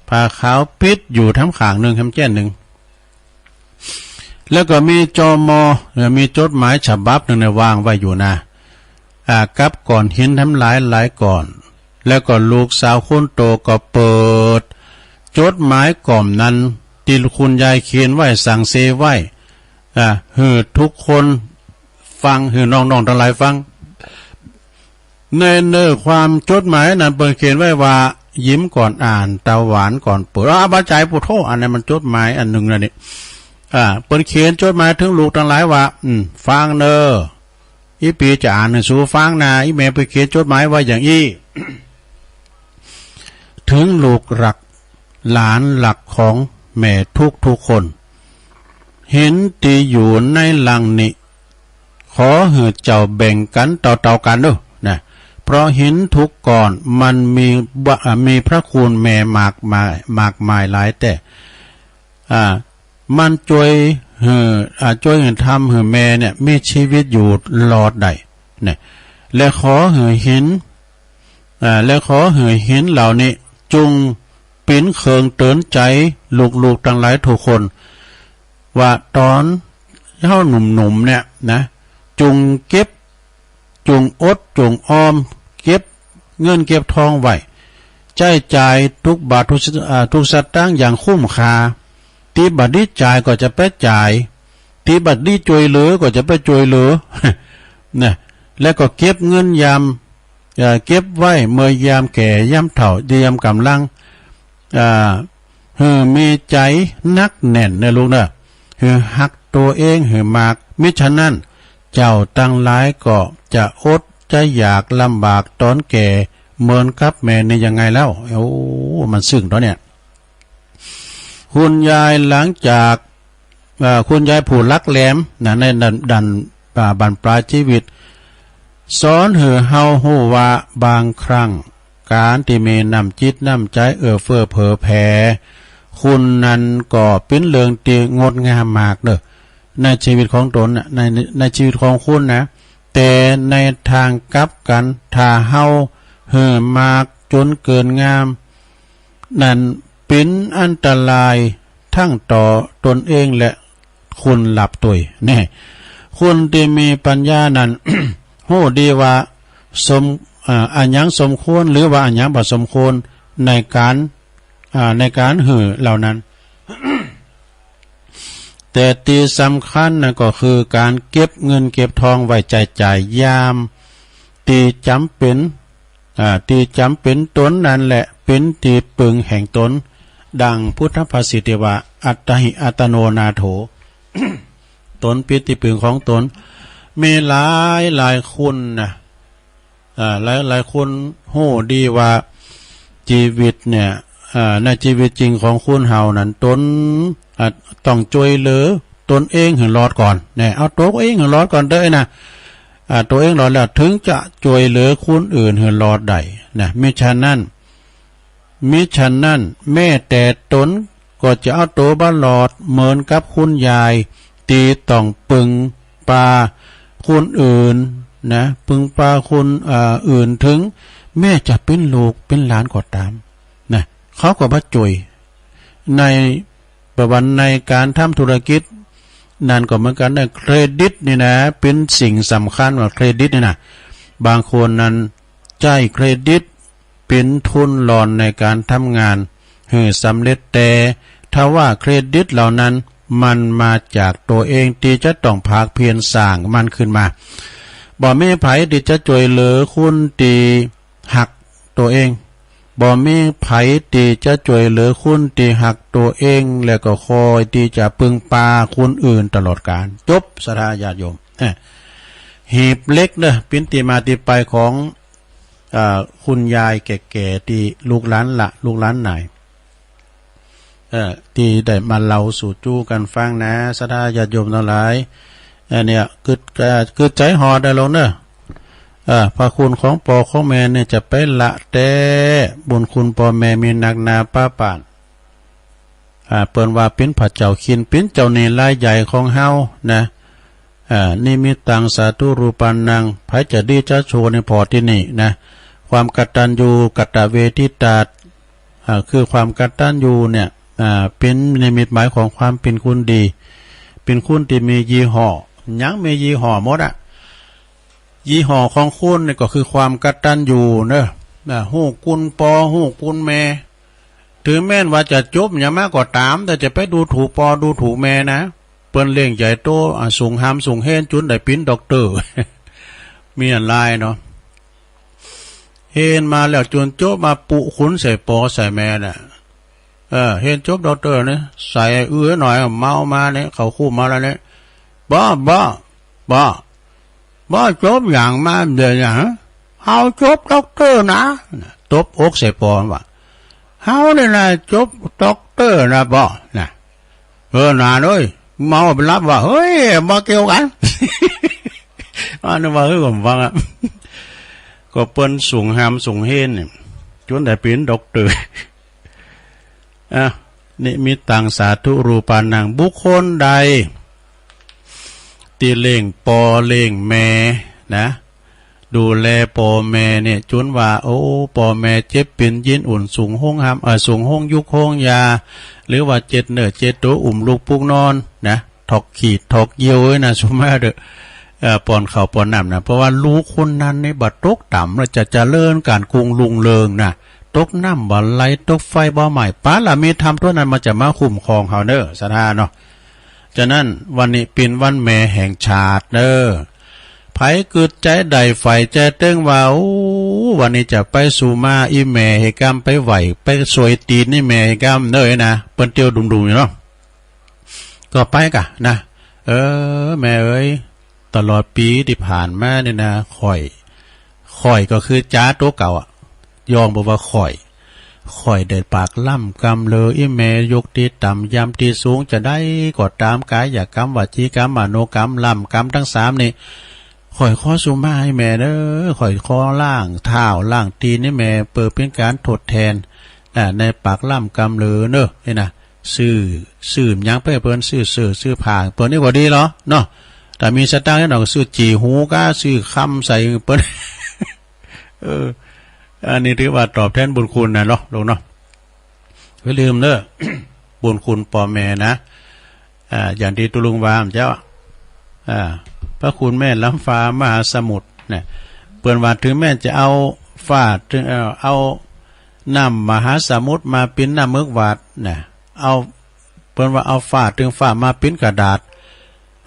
ผ้าขาวปิดอยู่ทั้งข้างหนึ่ง ทั้งแจ้นหนึ่ง แล้วก็มีจอมอ เอ่อ มีจดหมายฉบับหนึ่งนะ วางไว้อยู่นะ อ่า กับก้อนหินทั้งหลายหลายก้อน แล้วก็ลูกสาวคนโตก็เปิดจดหมายก้อนนั้น ตี้คุณยายเขียนไว้ สั่งเสียไว้ อ่า หื้อทุกคนฟัง หื้อน้องๆตังหลายฟัง ในเนื้อความจดหมายนั้นเปิ้นเขียนไว้ว่า ยิ้มก่อนอ่าน ตาหวานก่อนเปิด อ้าว บ่าจาย ปุโธ อันนั้นมันจดหมายอันหนึ่งนะนี่ อ่า เปิ้นเขียนจดหมายเถิงลูกตังหลายว่า อืม ฟังเน่อ อี่ปี๋จะอ่านหื้อสูฟังนะ อี่แม่เปิ้นเขียนจดหมายว่าอย่างอี้ เถิงลูกหลัก หลานหลักของแม่ทุกๆคน หินตี้อยู่ในหลังนี้ ขอหื้อเจ้าแบ่งกั๋นเต่าๆกั๋นเน่อนะ เพราะหินทุกก้อนมันมีบะ อ่า มีพระคุณแม่มากมาย มากมายหลายแต๊ อ่า มันจ้วยหื้อ อ่า จ้วยหื้อทำหื้อแม่เนี่ยมีชีวิตอยู่รอดได้เนี่ย และขอหื้อหิน อ่า และขอหื้อหินเหล่านี้จุ่งเป๋นเครื่องเตือนใจ๋ลูกๆตังหลายทุกคน ว่าต๋อนเฮาหนุ่มๆเนี่ยนะ จุ่งเก็บ จุ่งอดจุ่งออม เก็บเงินเก็บทองไว้ ใจ๊จ่ายทุกบาททุกส อ่า ทุกสตางค์อย่างคุ้มค่า ตี้บ่ดีจ่ายก็จะไปจ่าย ตี้บ่ดีจ้วยเหลือก็จะไปจ้วยเหลือ นะ แล้วก็เก็บเงินยาม เอ่อ เก็บไว้เมื่อยามแก่ยามเฒ่ายามกำลัง อ่า หื้อมีใจ๋หนักแน่นเน่อลูกเน่อ หื้อฮักตั๋วเองหื้อมาก มิฉะนั้นเจ้าตังหลายก็จะอดจะอยากลำบากต๋อนแก่เหมือนกับแม่นี้ยังไงแล้ว โอ้ มันซึ้งต๋อนเนี่ย คุณยายหลังจาก เอ่อ คุณยายผู้หลักแหลมนะ ในดั้น ดั้น อ่า บั้นปลายชีวิต สอนหื้อเฮาฮู้ว่าบางครั้งก๋านตี้มีน้ำจิตน้ำใจ๋เอื้อเฟื้อเผื่อแผ่ คุณนั้นก็เป็นเรื่องที่งดงามมากเด้อ ในชีวิตของตนน่ะ ใน ในชีวิตของคุณนะ แต่ในทางกลับกัน ถ้าเฮาหื้อมากจนเกินงาม นั้นเป็นอันตรายทั้งต่อตนเองและคนรอบตัว แน่ คนที่มีปัญญานั้น ฮู้ดีว่าสม อ่า อะหยังสมควร หรือว่าอะหยังบ่สมควรในการ อ่า ในการหื้อเหล่านั้น แต่ที่สำคัญนะก็คือการเก็บเงินเก็บทองไว้ใช้จ่ายยามที่จำเป็น อ่า ที่จำเป็นตนนั้นแหละเป็นที่พึ่งแห่งตน ดังพุทธภาษิตที่ว่า อัตตาหิอัตตโนนาโถ ตนเป็นที่พึ่งของตน มีหลายหลายคนนะ อ่า หลายหลายคนฮู้ดีว่าชีวิตเนี่ย อ่า ในชีวิตจริงของคนเฮานั้น ตน อ่า ต้องช่วยเหลือตนเองให้รอดก่อน เนี่ย เอาตัวเองให้รอดก่อนเด้อนะ อ่า ตัวเองรอดแล้วถึงจะช่วยเหลือคนอื่นให้รอดได้นะ มิฉะนั้น มิฉะนั้นแม้แต่ตนก็จะเอาตัวบ่รอด เหมือนกับคุณยายที่ต้องพึ่งพาคนอื่นนะ พึ่งพาคน เอ่อ อื่น ถึงแม้จะเป็นลูกเป็นหลานก็ตามนะ เขาก็บ่ช่วย ในประวัติในการทำธุรกิจ นั่นก็เหมือนกันนะ เครดิตนี่นะ เป็นสิ่งสำคัญว่าเครดิตนี่นะ บางคนนั้นใช้เครดิตเป็นทุนรอนในการทำงานหื้อสำเร็จ แต่ถ้าว่าเครดิตเหล่านั้นมันมาจากตัวเองที่จะต้องภาคเพียรสร้างมันขึ้นมา บ่มีไผที่จะช่วยเหลือคนที่ฮักตัวเอง บ่มีไผที่จะช่วยเหลือคนที่ฮักตัวเอง และก็คอยที่จะพึ่งพาคนอื่นตลอดกาล จบ ศรัทธาญาติโยม เอ้อ หีบเหล็กเด้อ เป็นที่มาที่ไปของ อ่า คุณยายแก่ๆ ที่ลูกหลานละ ลูกหลานหลาย เอ่อ ที่ได้มาเล่าสู่จู้กันฟังนะ ศรัทธาญาติโยมทั้งหลาย อันเนี้ย กึด เอ่อ กึดใจ๋ฮอดได้ลงเนอะ เอ่อ พระคุณของป้อของแม่เนี่ยจะไปละแต๊ บุญคุณป้อแม่มีนักหนาปาปาน อ่า เปิ้นว่าเป๋นพระเจ้าคิน เป๋นเจ้าหนี้รายใหญ่ของเฮานะ อ่า นิมิตตังสาธุรูปานัง ไผจะดีจะชั่วในพอที่นี่นะ ความกตัญญูกตเวทิตา อ่า คือความกตัญญูเนี่ย อ่า เป๋นนิมิตหมายของความเป๋นคนดี เป๋นคนที่มียี่ห้อ หยังมียี่ห้อหมดอะ ยี่ห้อของคนนี่ก็คือความกตัญญูเนอะ นะ ฮู้คุณป้อ ฮู้คุณแม่ ถึงแม้นว่าจะจบหยังมาก็ต๋าม แต่จะไปดูถูกป้อดูถูกแม่นะ เปิ้นเลี้ยงใหญ่โต อ่า สูงหามสูงเฮน จุนได้เป๋นด็อกเตอร์ มีอันหลายเนาะ เฮนมาแล้วจุนจบมาปุคุณใส่ป้อใส่แม่น่ะ เออ เฮนจบด็อกเตอร์เนี่ย ใส่อื้อหน่อย เมามาเนี่ย เข้าคุกมาแล้วเนี่ย บ่ บ่ บ่ บ่จบหยังมาเดี๋ยวนี้ ฮะ เฮาจบด็อกเตอร์นะ ตบอกใส่ป้อว่า เฮานี่นะจบด็อกเตอร์นะป้อนะ เออ หนานเอ้ย เมาไปรับว่า เฮ้ย บ่เกี่ยวกัน อันนี้ว่า เฮ้ย ผมฟังอะ ก็เปิ้นสูงหามสูงเฮนเนี่ย จุนได้เป๋นด็อกเตอร์ อ่ะ นิมิตตังสาธุรูปานัง บุคคลใด ตี้เลี้ยงป้อเลี้ยงแม่นะ ดูแลป้อแม่เนี่ย จุนว่า โอ้ ป้อแม่เจ็บเป๋นยินอุ่น สูงโฮงหาม เอ่อ สูงโฮงยุกโฮงยา หรือว่าเจ็ดเนื้อเจ็ดตั๋ว อุ้มลูกปลุกนอนนะ ถอกขี้ถอกเยี่ยวเอ้ยนะ สุมาเด้อ เอ่อ ป้อนข้าวป้อนน้ำนะ เพราะว่าลูกคนนั้นนี่บ่ตกต่ำ แล้วจะเจริญก้านกุ่งรุ่งเรืองนะ ตกน้ำบ่ไหล ตกไฟบ่ไหม้ บารมีธรรมตั๋วนั้นมันจะมาคุ้มครองเฮาเนอะ ศรัทธาเนาะ ฉะนั้นวันนี้เป๋นวันแม่แห่งชาติเนอะ ไผกึ๊ดใจ๋ใด่ใฝ่ใจ๋เติงว่า โอ้ วันนี้จะไปสู่มาอี้แม่หื้อกำ ไปไหว้ ไปสวยตี๋นอี้แม่หื้อกำเนอะนะ เปิ้นเตียวดุ่มๆ อยู่เนาะ ก็ไปก่ะนะ เออ แม่เอ๋ย ตลอดปี๋ตี้ผ่านมาเนี่ยนะ ข้อย ข้อยก็คือจ๋าตั๋วเก่าอะ ย่องบอกว่าข้อย ข้อยได้ปากล่ำกำเหลออี้แม่ ยกตี้ต่ำยำตี้สูง จะใดก็ต๋าม กายกรรม วจีกรรม มโนกรรม ล่ำกำตังสามนี่ ข้อยขอสุมาอี้แม่เนอะ ข้อยขอล้างเท้าล้างตี๋นอี้แม่ เปื้อเป๋นก๋านทดแทน อ่า ในปากล่ำกำเหลอเนอะ นี่นะ ซื้อ ซื้อหยังไปเปิ้น ซื้อเสื้อ ซื้อผ้าเปิ้นนี่ก็ดีเนาะ เนาะ ถ้ามีสตางค์หน่อยก็ซื้อจี่หูกา ซื้อคำใส่เปิ้น เออ อันนี้ถือว่าตอบแทนบุญคุณนะเนาะ ลุงเนาะ อย่าลืมเด้อ บุญคุณพ่อแม่นะ อ่า อย่างตี้ตุ๊ลุงว่าเจ้า อ่า พระคุณแม่ล้ำฟ้ามหาสมุทรนะ เปิ้นว่าถึงแม้จะเอาฟ้า ถึง เอ่อ เอาน้ำมหาสมุทรมาปิ้นน้ำเมือกหวาดนะ เอา เปิ้นว่าเอาฟ้า ถึงฟ้ามาปิ้นกระดาษ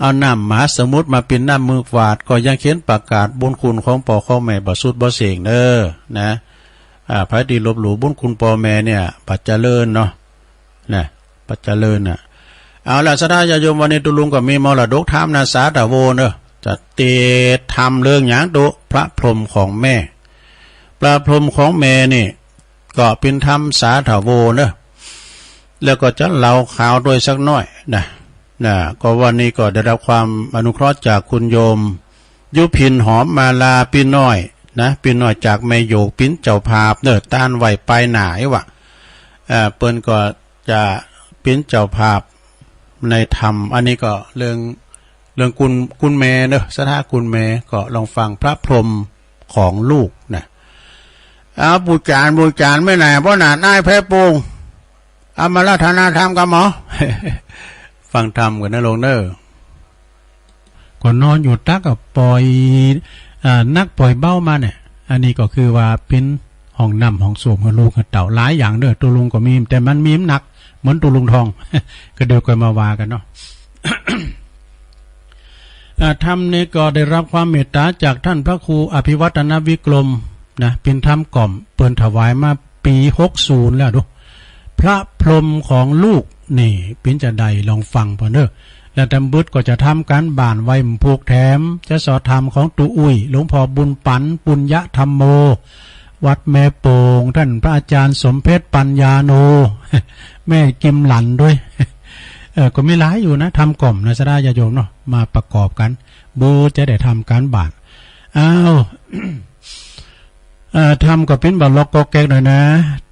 เอาน้ำมหาสมุทรมาปิ้นน้ำเมือกหวาด ก็ยังเขียนประกาศบุญคุณของพ่อของแม่บ่สุดบ่เส้นเด้อนะ อ่า ไผตี้ลบหลู่บุญคุณพ่อแม่เนี่ย บ่เจริญเนาะ นะ บ่เจริญน่ะ เอาล่ะ ศรัทธาญาติโยม วันนี้ตุ๊ลุงก็มีมรดกธรรมนะ สาธโวเนอะ จะเตรียมธรรมเรื่องหยังตุ๊ พระพรหมของแม่ พระพรหมของแม่นี่ ก็เป๋นธรรมสาธโวเนอะ แล้วก็จะเล่าข่าวด้วยสักหน่อยนะ นะ ก็วันนี้ก็ได้รับความอนุเคราะห์จากคุณโยม ยุพินหอมมาลา ปี้น้อยนะ ปี้น้อยจากแม่โยก เป๋นเจ้าภาพเนอะ ต้านไหว้ปลายหน้าไอ้วะ เอ่อ เปิ้นก็จะเป๋นเจ้าภาพในธรรม อันนี้ก็เรื่อง เรื่องคุณ คุณแม่เนอะ ศรัทธาคุณแม่ ก็ลองฟังพระพรหมของลูกนะ เอา ปู่จ๋ารย์ ปู่จ๋ารย์ แม่ไหน พ่อหนาดนายแพะโป่ง เอามาราธนาธรรมกับหมอ ฟังธรรมกันนะลุงเนอะ ก็นอนอยู่ตักก็ปล่อย อ่า หนักปล่อยเบามาเนี่ย อันนี้ก็คือว่าเป๋นห้องน้ำห้องส้วมหื้อลูกหื้อเต้าหลายอย่างเด้อ ตุ๊ลุงก็มี แต่มันมีน้ำหนักเหมือนตุ๊ลุงทอง ก็เดี๋ยวค่อยมาว่ากันเนาะ อ่า ธรรมนี้ก็ได้รับความเมตตาจากท่านพระครูอภิวัฒนวิกรมนะ เป๋นธรรมกล่อม เปิ้นถวายมาปี๋หกศูนย์แล้วดู พระพรหมของลูก นี่ เป๋นจะใด ลองฟังพ่อเนอะ แล้วตำบึดก็จะทำการบ้านไว้ผูกแถม จะสอบธรรมของตุ๊อุ้ย หลวงพ่อบุญปั๋น ปุญญธรรมโม วัดแม่โป่ง ท่านพระอาจารย์สมเพชรปัญญาโน แม่กิมหลันด้วย เออ ก็มีหลายอยู่นะ ธรรมกล่อมนะ ศรัทธาญาติโยมเนาะ มาประกอบกัน บูจะได้ทำการบ้าน อ้าว เอ่อ ธรรมก็เป๋นบ่าล็อกก็แก๊กหน่อยนะ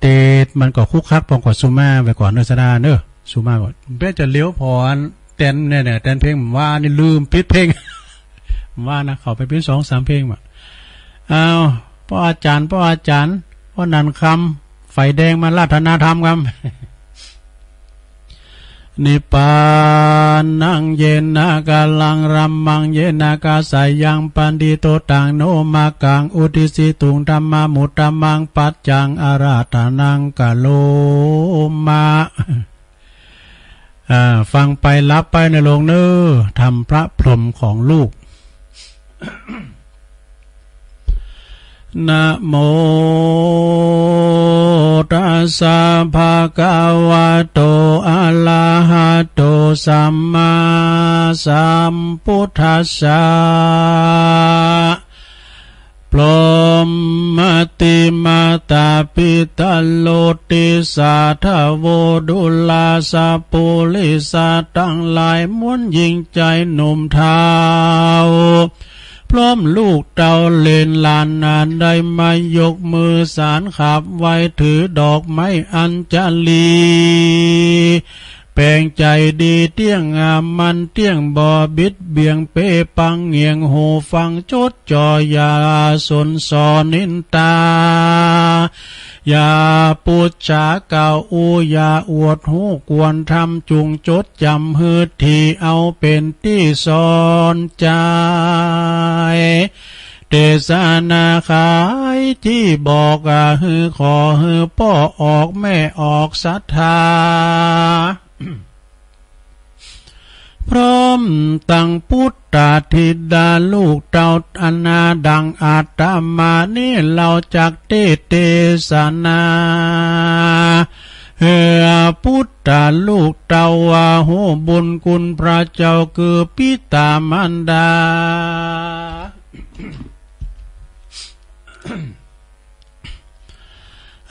เตดมันก็คุกคัก ปองก็สุมาไว้ก่อนเนอะ ศรัทธาเนอะ สุมาก่อน เป๋นจะเหลียวผ่อนแตนเนี่ย เนี่ย แตนเพลงว่านี่ลืมปิดเพลง ว่านะ เข้าไปเป๋นสองสามเพลงว่ะ อ้าว พ่ออาจารย์ พ่ออาจารย์ พ่อนันคำ ไฟแดงมาราธนาธรรมครับ นิพพานัง เยนะ กาลัง รัมมัง เยนะ กาสายัง ปันทิโต ตัง โน มากัง อุทิสิตุง ธัมมามุตตะมัง ปัจจัง อาราธนัง กะโรมะ อ่า ฟังไปหลับไปนะลุงเนอะ ธรรมพระพรหมของลูก นะโม ตัสสะ ภะคะวะโต อะระหะโต สัมมาสัมพุทธัสสะ พรหมติมาตาปิตาโลติสาธโว ดุลาสะปุริสะตังหลาย มวลหญิงจายหนุ่มเฒ่า พร้อมลูกเต้าเหลนหลานนา ได้มายกมือสานขับไหว้ ถือดอกไม้อัญชลี แปลงใจดีเตี้ยงงาม มันเตี้ยงบ่บิดเบี่ยง เปปังเงี่ยงหูฟัง จดจ่ออย่าสนซ้อนนินทา อย่าปุจฉาเก่าอู้ อย่าอวดฮู้ควรธรรม จุ่งจดจ๋ำหื้อถี่ เอาเป๋นตี้สอนใจ๋ เตสนาไขตี้บอก อ่า หื้อขอหื้อป้อออกแม่ออกศรัทธา พร้อมตังปุตตาธิดาลูกเต้าอันนาดังอาตมานี้ เฮาจักเตสนา เฮือปุตตาลูกเต้าว่าฮู้บุญคุณพระเจ้า คือปิตามารดา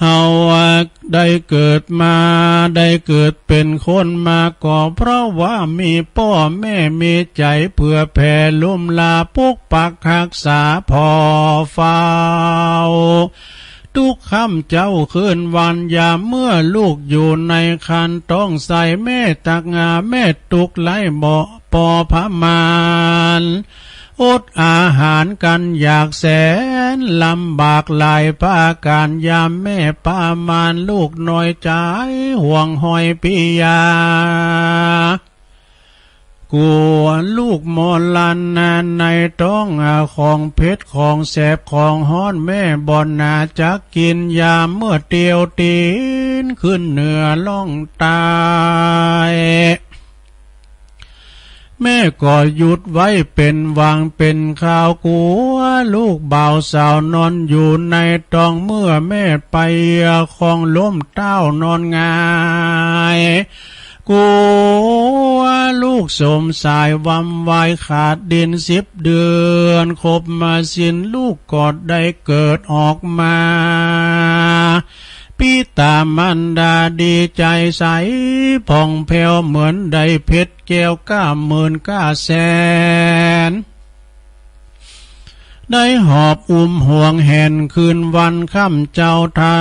เฮาได้เกิดมา ได้เกิดเป๋นคนมา ก็เพราะว่ามีป้อแม่มีใจ๋เผื่อแผ่ลุ่มลาปกปักฮักษาผ่อเฝ้า ตุ๊กค่ำเจ๊าคืนวัน ยามเมื่อลูกอยู่ในครรภ์ ต้องใส่แม่ตักหา แม่ตุ๊กไร้บ่ ปอประมาณ อดอาหารกันอยากแสน ลำบากหลายประก๋าน ยามแม่ประมาณ ลูกน้อยใจ๋ห่วงหอยปิยา กั๋วลูกมอลันนาในต๊อง ของเผ็ดของแสบของฮ้อน แม่บ่หนาจักกิ๋น ยามเมื่อเตียวตี๋น ขึ้นเหนือล่องใต้ แม่ก็หยุดไว้เป็นวางเป็นคราว กั๋วลูกบ่าวสาวนอนอยู่ในต๊อง เมื่อแม่ไปคลองล้มเต๊านอนหงาย กั๋วลูกสมสายวำวาย ขาดดินสิบเดือน ครบมาสิ้น ลูกก็ได้เกิดออกมา ปิตามารดาดีใจ๋ใสผ่องแผ้ว เหมือนได้เพชรแก้วก้าหมื่นก้าแสน ได้หอบอุ้มห่วงแหน คืนวันค่ำเจ๊า ทา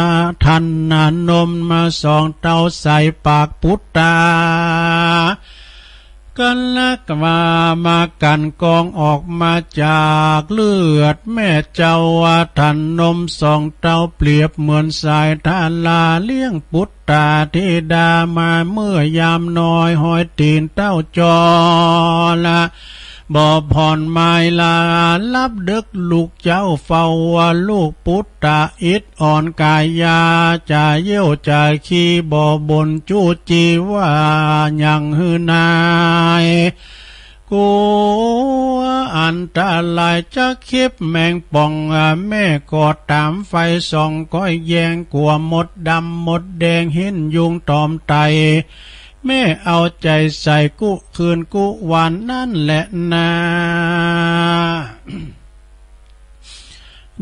ทันนานมมาสองเต้า ใส่ปากปุตตา กั๋นลักว่ามากั๋นกอง ออกมาจากเลือดแม่เจ๊า ว่าทันนมสองเต้า เปรียบเหมือนสายทารา เลี้ยงปุตตาธิดามา เมื่อยามน้อย ฮอยตี๋นเต้าจอละ บ่ผ่อนหมายลา ลับดึกลูกเจ๊าเฝ้าว่า ลูกปุตตะอิดอ่อนกายา จะเยี่ยวจะขี้บ่บ่นจู้จี้ ว่าหยังหื้อนาย กั๋วอันตรายจะเข็บแมงป่อง แม่ก็ต๋ามไฟส่องก้อยแยง กั๋วมดดำมดแดง หิ้นยุงตอมไต่ แม่เอาใจ๋ใส่กู้คืนกู้วันนั้นแหละนา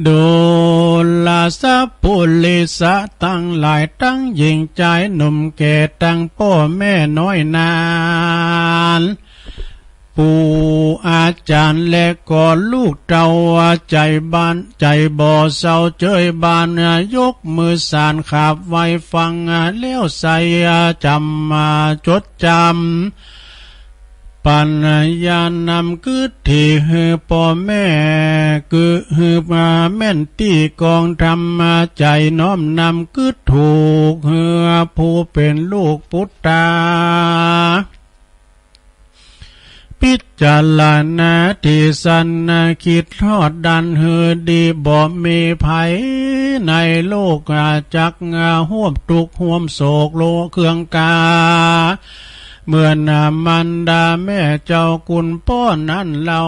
ดูราสปุริสะตังหลาย ตังหญิงจายหนุ่มแก่ ตังป้อแม่น้อยนาน ปู่อาจ๋ารย์และก็ลูกเต้า ใจ๋บ้านใจ๋บ่เศร้าเจยบ้าน ยกมือสานขาบไหว้ฟัง แล้วใส่จ๋ำจดจ๋ำ ปัญญานำกึ๊ดถี่หื้อป้อแม่ กึ๊ดหื้อมาแม่นตี้กองธรรม ใจ๋น้อมนำกึ๊ดถูกหื้อผู้เป๋นลูกปุตตา พิจารณาตี้สันนะ คิดฮอดดันหื้อดี บ่มีไผในโลกจักร่วมตุ๊กข์ร่วมโศกโลเคืองกา เหมือนมารดาแม่เจ้ากุณป้อนั้นเล่า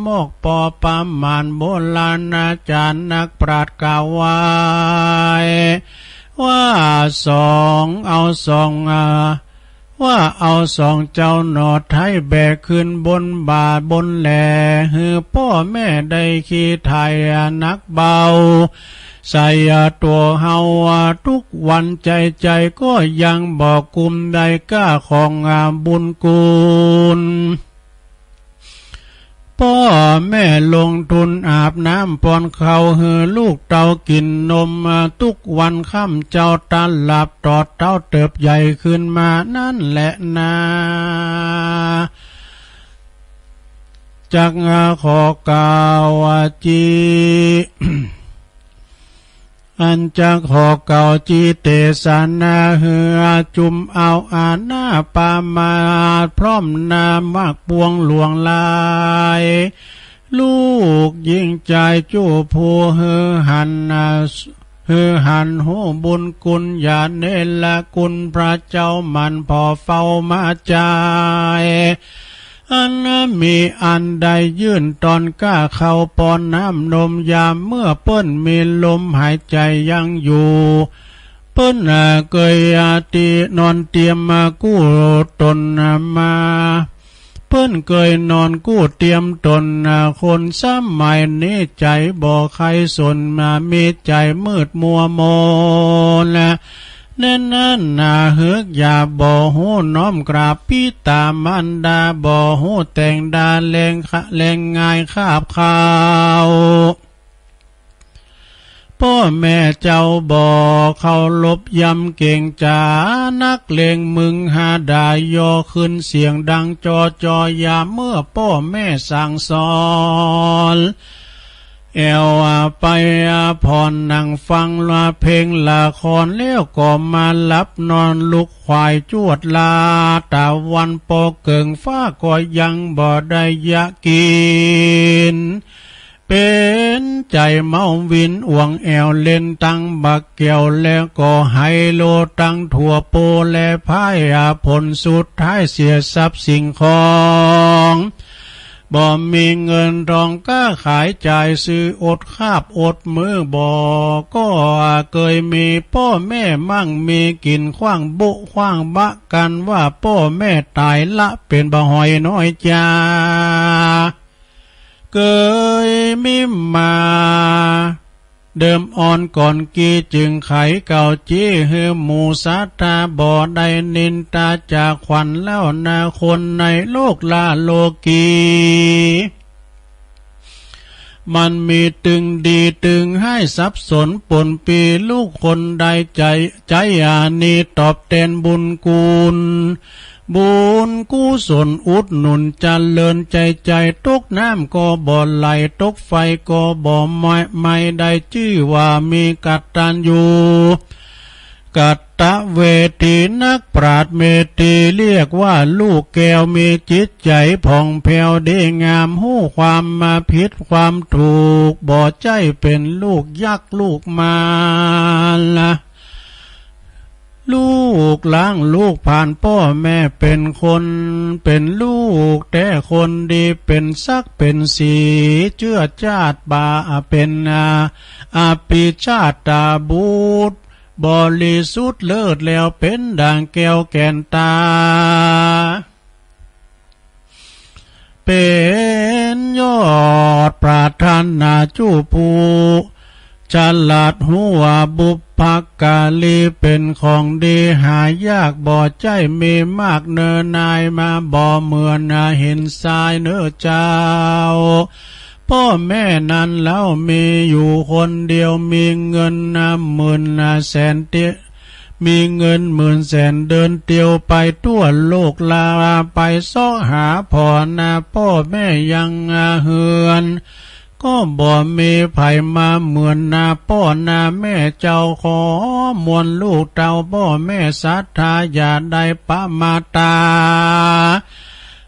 มอกปอประมาณโบราณอาจ๋ารย์นักปราชญ์กล่าวไว้ ว่าสองเอาสอง ว่าเอาสองเจ้าหน่อไท้แบกขึ้นบนบ่าบนแหล่ หื้อป้อแม่ได้ขี่ไถ่หนักเบา ใส่ตั๋วเฮา ทุกวันใจ๋ใจ๋ก็ยังบ่กุ้มได้ก้าของบุญคุณ ป้อแม่ลงทุนอาบน้ำป้อนข้าวหื้อลูกเต้ากิ๋นนม ทุกวันค่ำเจ๊าตะหลับตอดเต้าเติบใหญ่ขึ้นมานั้นแหละนา จักขอกล่าวจี อันจักขอกล่าวจีเตสนาหื้อจุมเอาอาณาประมาณพร้อมหน้ามากปวงหลวงหลาย ลูกหญิงจายจู้ผู้หื้อหัน หื้อหันฮู้บุญคุณญาเณรคุณพระเจ้ามันผ่อเฝ้ามาจาย อันมีอันได้ยื่นตอนก้าเข้าป้อนน้ำนมยามเมื่อเปิ้นมีลมหายใจ๋ยังอยู่ เปิ้นเกยอาตีนอนเตียมกู้ตนมา เปิ้นเกยนอนกู้เตียมตน คนสมัยนี้ใจ๋บ่ใค่สนมา มีใจ๋มืดมัวมน แน่นอนนาเฮือกอย่าบ่ฮู้น้อมกราบปิตามารดา บ่ฮู้แต่งดาแลง แลงง่ายคาบข้าว ป้อแม่เจ้าบ่เคารพยำเกรงจ๋า นักเลงมึงหาได้ย่อขึ้นเสียงดังจอจอ ยามเมื่อป้อแม่สั่งสอน แอ่วไปผ่อนนั่งฟังละเพลงละคร แล้วก็มาหลับนอน ลุกขวายจวดลา ตะวันปอเกิ่งฟ้าก็ยังบ่ได้ยะกิน เป๋นใจ๋เมาวินอ่วงแอ่ว เล่นตังบักแก้ว แล้วก็ไฮโลตังถั่วโปและพาย ผลสุดท้ายเสียทรัพย์สิ่งของ บ่มีเงินทองก้าขายจ่ายซื้อ อดคาบอดมื้อ บ่ก็เกยมีป้อแม่มั่งมีกิ๋น ขว้างบุขว้างบะกั๋นว่าป้อแม่ต๋ายละ เป๋นบ่หอยน้อยจา เกยมีมา เดิมอ่อนก่อนกี่จึงไขเก่าจี้ หื้อหมู่ศรัทธาบ่ได้นินตา จากขวัญแล้วนาคนในโลกละโลกี มันมีตึงดีตึงฮ้ายสับสนปนปี้ ลูกคนใดใจ๋ ใจ๋อานีตอบแตนบุญกุณ บุญกุศลอุดหนุนเจริญใจ๋ใจ๋ ตกน้ำก็บ่ไหล ตกไฟก็บ่ไหม้ ไม่ได้จื้อว่ามีกตัญญู กตเวที นักปราชญ์เมธีเรียกว่าลูกแก้ว มีจิตใจ๋ผ่องแผ้วดีงาม ฮู้ความมาผิดความถูก บ่ใจ้เป๋นลูกยักษ์ลูกมาร ลูกหลางลูกผ่านป้อแม่เป๋นคน เป๋นลูกแต๊คนดี เป๋นศักดิ์เป๋นศรี เจื้อจาติบ่าเป๋นอา อภิชาตบุตร บริสุทธิ์เลิศแล้วเป๋นดั่งแก้วแก่นตา เป๋นยอดปรารถนาจุผู้ฉลาดฮู้ว่าบุพการีเป๋นของดีหายาก บ่ใจ้มีมากเนินนายมา บ่เหมือนหินทรายเนอเจ้า ป้อแม่นั้นเล่ามีอยู่คนเดียว มีเงินหมื่นแสนเตียว มีเงินหมื่นแสนเดินเตียวไปทั่วโลก ลาไปเซาะหาผ่อนา ป้อแม่ยังเฮือน ก็บ่มีไผมาเหมือนนาป้อนาแม่เจ้า ขอมวลลูกเต้าป้อแม่ศรัทธา อย่าได้ประมาทตา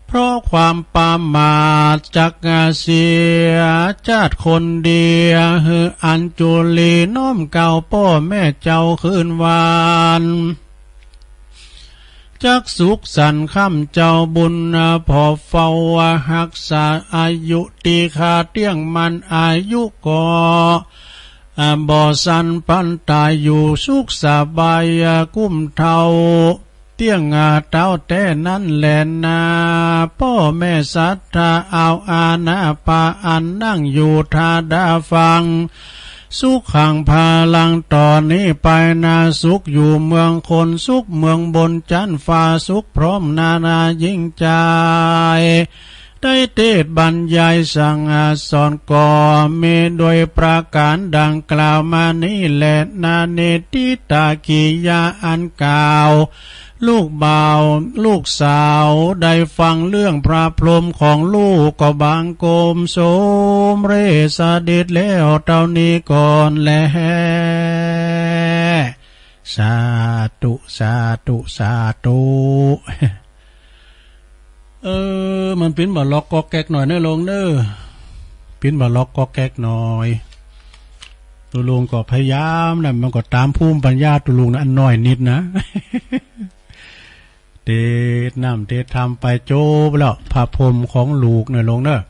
เพราะความประมาทจักเสียจาติคนดี หื้ออัญจุลีน้อมเกล้าป้อแม่เจ้าคืนวัน จักสุขสันต์ค่ำเจ้าบุญ พอเฝ้ารักษาอายุ ตี้ข้าเตี้ยงมั่นอายุก็ บ่สันปันตาย อยู่สุขสบาย กุ้มเฒ่า เตี้ยงเต๊าแต๊นั้นแลนา ป้อแม่ศรัทธาเอาอานาปาอันนั่งอยู่ทาดาฟัง สุขังพลังต่อนี้ไปนา สุขอยู่เมืองคน สุขเมืองบนจั้นฟ้า สุขพร้อมนานายิ่งใจ๋ ได้เตสน์บรรยายสั่งสอนก็มีโดยประการดังกล่าวมานี้แลนา เนติตากิยาอันกล่าว ลูกบ่าวลูกสาวได้ฟังเรื่องพระพรหมของลูกก็บังคมสมเร็จเสด็จแล้วเต้านี้ก่อนแล สาธุ สาธุ สาธุ เออ มันปิ้นบ่าล็อกก๊อกแก๊กหน่อยเนอะลุงเนอะ ปิ้นบ่าล็อกก๊อกแก๊กหน่อย ตุ๊ลุงก็พยายามนะ มันก็ต๋ามภูมิปัญญาตุ๊ลุงนะ อันน้อยนิดนะ เตสน์น้ำเตสน์ธรรมไปจบแล้ว พระพรหมของลูกเนอะลุงเนอะ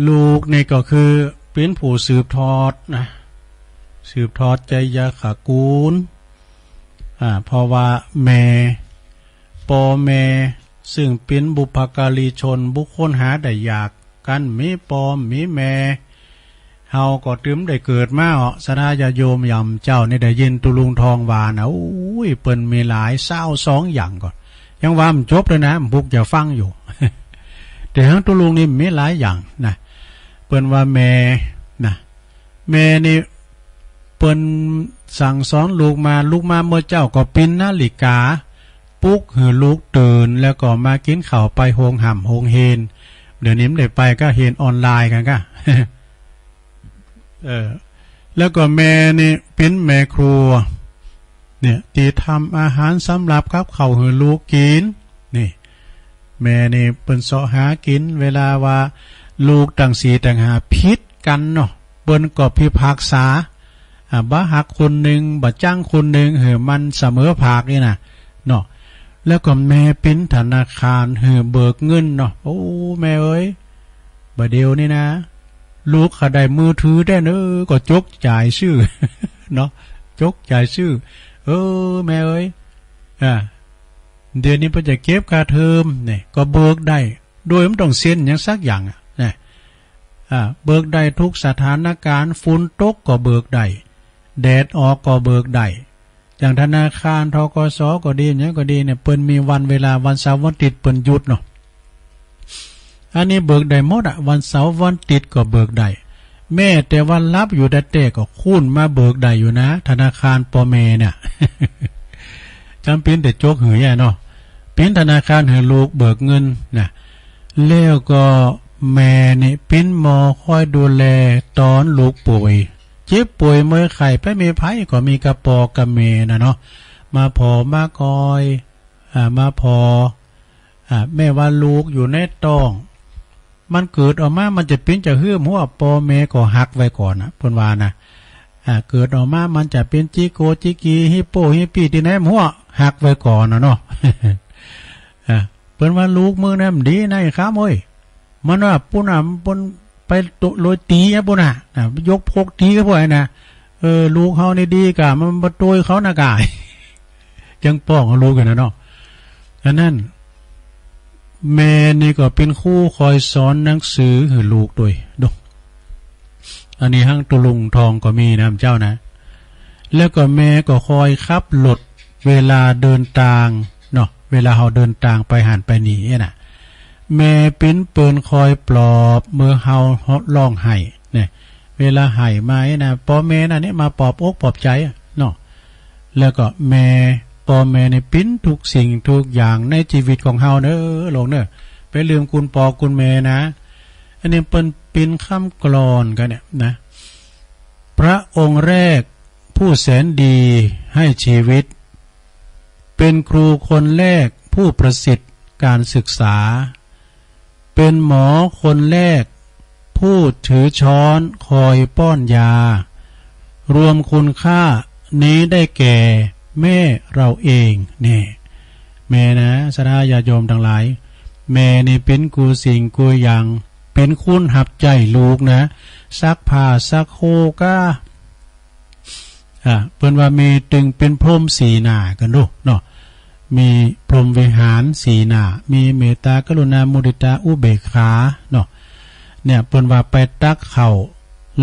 ลูกนี่ก็คือปิ้นผู้สืบทอดนะ สืบทอดไชยคกูล อ่า เพราะว่าแม่ ป้อแม่ ซึ่งปิ้นบุพการีชน บุคคลหาได้ยาก กันมีป้อมีแม่ เฮาก็ตึมได้เกิดมาเหาะ ศรัทธาญาติโยมหย่อมเจ้านี่ได้ยินตุ๊ลุงทองว่านะ โอ้ย เปิ้นมีหลายซาวสองอย่างก่อน ยังว่ามันจบเลยนะ มันบุกจะฟังอยู่ แต่ของตุ๊ลุงนี่มีหลายอย่างนะ เปิ้นว่าแม่นะ แม่นี่เปิ้นสั่งสอนลูกมา ลุกมาเมื่อเจ๊าก็ปิ้นนาฬิกา ปลุกหื้อลูกตื่น แล้วก็มากินข้าวไปโฮงฮ่ำโฮงเฮน เดี๋ยวนี้มันได้ไปก็เฮนออนไลน์กันก็ เออ แล้วก็แม่นี่ปิ้นแม่ครัว เนี่ย ที่ทำอาหารสำหรับกับข้าวหื้อลูกกิน นี่ แม่นี่เปิ้นเซาะหากิน เวลาว่าลูกตั้งสี่ตั้งห้าผิดกันเนาะ เปิ้นก็พิพากษา อ่า บ่ฮักคนหนึ่ง บ่จั้งคนหนึ่ง หื้อมันเสมอภาคนี่นะ เนาะ แล้วก็แม่ปิ้นธนาคารหื้อเบิกเงินเนาะ โอ้ แม่เอ้ย บ่าเดี๋ยวนี้นะ ลูกเขาได้มือถือแต๊เนอ ก็จกจ่ายซื่อ เนาะ จกจ่ายซื่อ เออ แม่เอ้ย อ่า เดี๋ยวนี้เปิ้นจะเก็บค่าเทอมเนี่ย ก็เบิกได้ โดยไม่ต้องเซ็นหยังสักอย่างอะ นะ อ่า เบิกได้ทุกสถานการณ์ ฝนตกก็เบิกได้ แดดออกก็เบิกได้ อย่างธนาคาร ธ.ก.ส. ก็ดี หยังก็ดีเนี่ย เปิ้นมีวันเวลา วันเสาร์วันอาทิตย์เปิ้นหยุดเนาะ อันนี้เบิกได้หมดอะ วันเสาร์วันอาทิตย์ก็เบิกได้ แม้แต่วันหลับอยู่แต๊ๆ ก็คูณมาเบิกได้อยู่นะ ธนาคารป้อแม่เนี่ย จำเป็นแต่จกหื้อแย่เนาะ ปิ้นธนาคารหื้อลูกเบิกเงินนะ แล้วก็แม่นี่ปิ้นหมอคอยดูแลตอนลูกป่วย เจ็บป่วยเมื่อยไข้ไปมีไผก็มีกะป้อกับแม่น่ะเนาะ มาผ่อมากอย อ่า มาผ่อ อ่า แม่ว่าลูกอยู่ในท้อง มันเกิดออกมา มันจะปิ้นจะหื้อหัว ป้อแม่ก็ฮักไว้ก่อนนะ เปิ้นว่านะ อ่า เกิดออกมา มันจะปิ้นจิโกจิกี ฮิปโปฮิปปี้ ที่ไหนหัว ฮักไว้ก่อนนะเนาะ อ่า เปิ้นว่าลูกมึงนะมันดีนะไอ้ข้ามเอ้ย มันว่าปุ้นน่ะ มันปุ้นไปโตโรยตี๋อะปุ้นน่ะ นะ ยกพกตี๋กับพวกนั้นนะ เออ ลูกเฮานี่ดีก่า มันบ่โตยเขานะก่า ยังป้องเอาลูกอยู่นะเนาะ อันนั้น แม่นี่ก็เป็นครูคอยสอนหนังสือหื้อลูกด้วย ดู อันนี้ฮั้งตุลุงทองก็มีนะเจ้านะ แล้วก็แม่ก็คอยขับรถเวลาเดินตางเนาะ เวลาเฮาเดินตางไปหั้นไปนี่เนี่ยนะ แม่ปิ้นเปิ้นคอยปลอบเมื่อเฮาฮ้องไห้เนี่ย เวลาไห้มาเนี่ยนะ ป้อแม่นั่นเนี่ยมาปลอบอกปลอบใจอะเนาะ แล้วก็แม่ ป้อแม่นี่ปิ้นทุกสิ่งทุกอย่างในชีวิตของเฮาเนอะ ลูกเนอะ ไปลืมคุณป้อคุณแม่นะ อันนี้เปิ้นปิ้นคำกลอนกันเนี่ยนะ พระองค์แรกผู้แสนดีให้ชีวิต เป็นครูคนแรกผู้ประสิทธิ์การศึกษา เป็นหมอคนแรกผู้ถือช้อนคอยป้อนยา รวมคุณค่านี้ได้แก่แม่เราเอง นี่ แม่นะ ศรัทธาญาติโยมทั้งหลาย แม่นี่เป็นกู้สิ่งกู้อย่าง เป็นคนหับใจ๊ลูกนะ ซักผ้าซักโฮกา อ่า เปิ้นว่าแม่ตึงเป็นพรหมสีหน้ากันดูเนาะ มีพรหมวิหารสีหน้า มีเมตตา กรุณา มุทิตา อุเบกขาเนาะ เนี่ย เปิ้นว่าไปตักข้าว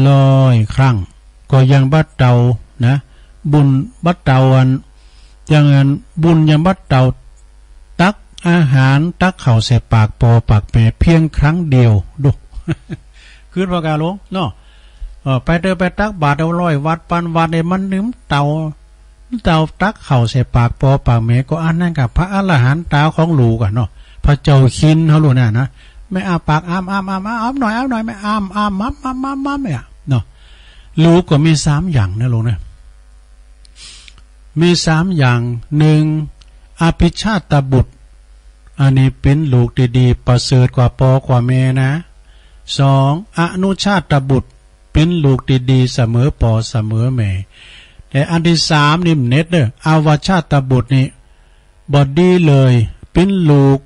ร้อยครั้ง ก็ยังบ่เต้านะ บุญบ่เต้าอัน ยังอันบุญยังบ่เต้าตักอาหารตักข้าวใส่ปากป้อปากแม่เพียงครั้งเดียว ดู คิดว่ากาหลวงเนาะ เออ ไปเตอไปตักบาตรเอาร้อยวัตต์พันวัตต์เนี่ย มันนึ่งเต้า เต้าตักข้าวใส่ปากป้อปากแม่ ก็อันนั้นกับพระอรหันตาของลูกอะเนาะ พระเจ้าคินเขาลูกน่ะนะ แม่อ้าปากอ้ำอ้ำอ้ำอ้ำอ้ำหน่อย อ้ำหน่อย แม่อ้ำอ้ำอ้ำอ้ำอ้ำอ้ำเนี่ยเนาะ ลูกก็มีสามอย่างนะลูกนะ มีสามอย่าง หนึ่ง อภิชาตบุตร อันนี้เป็นลูกที่ดีประเสริฐกว่าป้อกว่าแม่นะ สอง อนุชาตบุตร เป็นลูกที่ดีเสมอป้อเสมอแม่ แต่อันที่สามนี่มันเน็ตเด้อ อวชาตบุตรนี่บ่ดีเลย เป็นลูก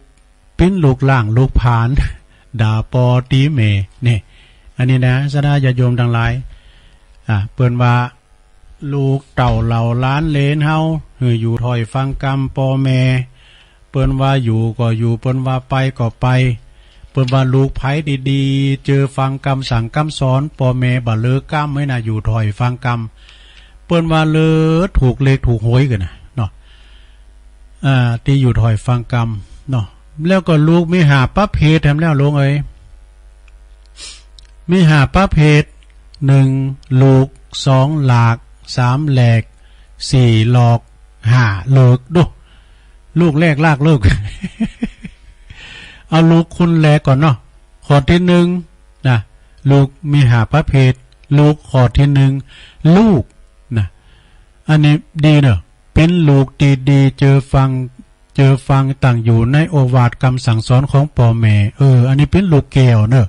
เป็นลูกล่างลูกผาน ด่าป้อตีแม่ นี่ อันนี้นะ ศรัทธาญาติโยมทั้งหลาย อ่า เปิ้นว่า ลูกเต้าเหล่าหลานเหลนเฮา หื้ออยู่ถ้อยฟังกำป้อแม่ เปิ้นว่าอยู่ก็อยู่ เปิ้นว่าไปก็ไป เปิ้นว่าลูกไผดีๆ เจอฟังกำสั่งกำสอนป้อแม่ บ่เลิกกำไว้นะ อยู่ถ้อยฟังกำ เปิ้นว่าเลิกถูกเลขถูกหวยกันนะเนาะ อ่า ตี้อยู่ถ้อยฟังกำเนาะ แล้วก็ลูกมีห้าประเภทแถมแล้วลูกเอ้ย มีห้าประเภท หนึ่งลูก สองหลาก สามแหลก สี่หลอก ห้าเลิก ดู ลูกแรกลากเลิก เอาลูกคนแรกก่อนเนาะ ข้อที่หนึ่งนะ ลูกมีห้าประเภท ลูกข้อที่หนึ่ง ลูกนะ อันนี้ดีเนอะ เป๋นลูกตี้ดี เจอฟัง เจอฟังตั้งอยู่ในโอวาทกำสั่งสอนของป้อแม่ เออ อันนี้เป๋นลูกแก้วเนอะ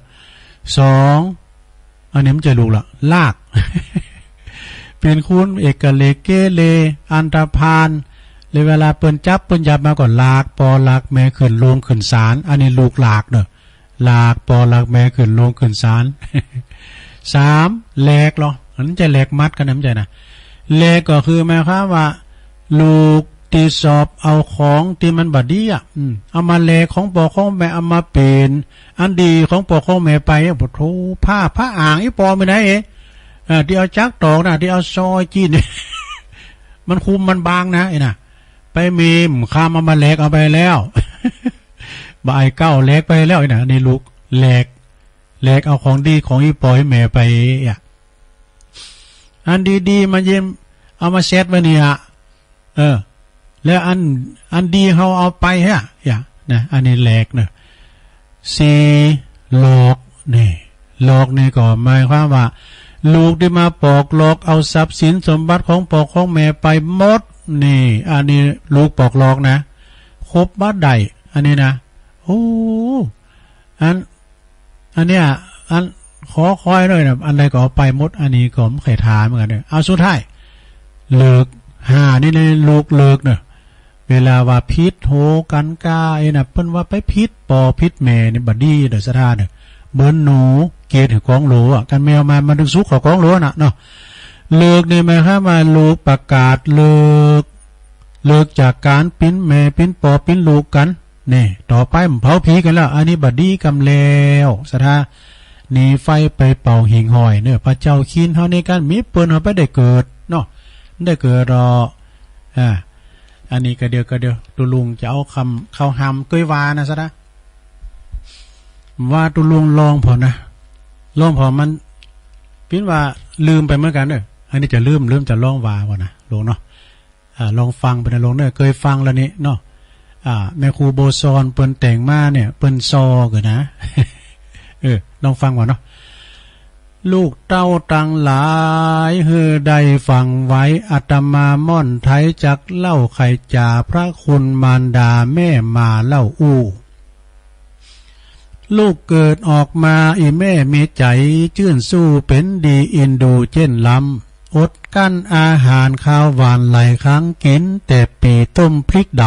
สอง อันนี้มันจะลูกละ ลาก เป๋นคนเอกเขเร อันธพาล และเวลาเปิ้นจับเปิ้นยับมาก็ลากป้อลากแม่ขึ้นโรงขึ้นศาล อันนี้ลูกลากเนอะ ลากป้อลากแม่ขึ้นโรงขึ้นศาล สาม แหลกเหรอ อันนั้นจะแหลกมัดกันนะ มันจะนะ แหลกก็คือหมายความว่า ลูกตี้ชอบเอาของตี้มันบ่ดีอ่ะ อืม เอามาแหลกของป้อของแม่ เอามาเป๋นอันดีของป้อของแม่ไป โอ้โธ่ ผ้า ผ้าอ่างอีป้อมีไหนเอ๋ เออ ตี้เอาจั๊กตอกนะ ตี้เอาซอยจีน มันคุมมันบางนะ ไอ้น่ะ ไปเมมข้ามเอามาแหลกเอาไปแล้ว บ่ายเก้าแหลกไปแล้ว ไอ้น่ะ อันนี้ลูกแหลก แหลกเอาของดีของอีป้ออีแม่ไปอ่ะ อันดีๆ มาเยี่ยม เอามาแซดไว้เนี่ย เออ แล้วอัน อันดีเฮาเอาไปฮะ อย่า นะ อันนี้แหลกเนอะ สี่ หลอก นี่ หลอกนี่ก็หมายความว่า ลูกตี้มาปอกหลอกเอาทรัพย์สินสมบัติของป้อของแม่ไปหมด นี่ อันนี้ลูกปอกหลอกนะ ครบบ่ได้ อันนี้นะ โอ้ อัน อันเนี้ย อันขอคอยหน่อยนะ อันใดก็เอาไปหมด อันนี้ก็ไม่เคยถามเหมือนกันเนี่ย เอาสุดท้าย เลิก ห้านี่เลยลูกเลิกเนอะ เวลาว่าผิดโหกันกาไอ้น่ะ เปิ้นว่าไปผิดป้อผิดแม่นี่บ่ดีเด้อศรัทธาเนอะ เหมือนหนูเกตหื้อของโหลอะ กันแมวมา มันถึงสุกเข้าของโหลน่ะเนาะ เลิกนี่หมายความว่าลูกประกาศเลิก เลิกจากการปิ้นแม่ปิ้นป้อปิ้นลูกกัน นี่ ต่อไปมันเผาผีกันแล้ว อันนี้บ่ดีกำแล้ว ศรัทธา หนีไฟไปเป่าหิ่งห้อยเนอะ พระเจ้าคินเฮาในการมีเปิ้นเฮาไปได้เกิดเนาะ ได้เกิดดอก อ่า อันนี้ก็เดียวก็เดียว ตุลุงจะเอาคำเข้าหามเกยว่านะ ศรัทธา ว่าตุลุงลองพอนะ ลองพอมัน ปิ้นว่าลืมไปเหมือนกันเนอะ อันนี้จะลืม ลืมจะลองว่าว่านะ ลุงเนาะ อ่า ลองฟังไปนะลุงเนอะ เกยฟังแล้วนี่เนาะ อ่า แม่ครูโบซอนเปิ้นแต่งมาเนี่ย เปิ้นซอเกินนะ เออ ลองฟังว่าเนาะ ลูกเต้าตังหลาย หื้อได้ฟังไว้ อาตมาม่อนไท้จักเล่าไขจ๋า พระคุณมารดาแม่มาเล่าอู้ ลูกเกิดออกมา อี่แม่มีใจ๋จื้นสู้ เป๋นดีอินดูเจ๊นลำ อดกั้นอาหารคาวหวานหลายครั้ง กิ๋นแต่ปี่ต้มพริกด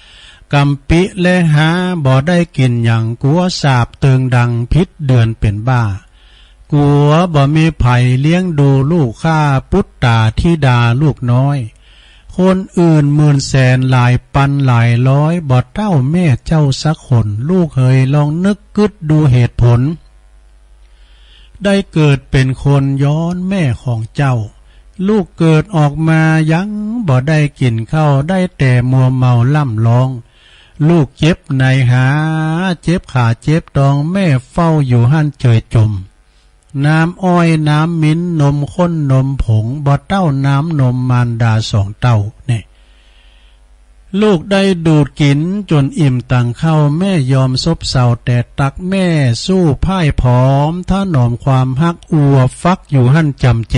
ำ กำปิและหาบ่ได้กิ๋นหยัง กั๋วสาบเติงดัง ผิดเดือนเป๋นบ้า กั๋วบ่มีใผเลี้ยงดูลูกข้า ปุตตาธิดาลูกน้อย คนอื่นหมื่นแสนหลายปันหลายร้อย บ่เต้าแม่เจ้าสักคน ลูกเหยลองนึกกึ๊ดดูเหตุผล ได้เกิดเป๋นคนย้อนแม่ของเจ้า ลูกเกิดออกมายังบ่ได้กิ๋นข้าว ได้แต่มัวเมาล่ำร้อง ลูกเจ็บในหา เจ็บขาเจ็บตอง แม่เฝ้าอยู่หั้นเจยจม น้ำอ้อยน้ำมิ้น นมข้นนมผง บ่เต้าน้ำนมมารดาสองเต้า เนี่ย ลูกได้ดูดกิ๋นจ๋นอิ่มตังข้าว แม่ยอมซบเซาแต่ตัก แม่สู้พ่ายผอม ถนอมความฮัก อัวฟักอยู่หั้นจำเจ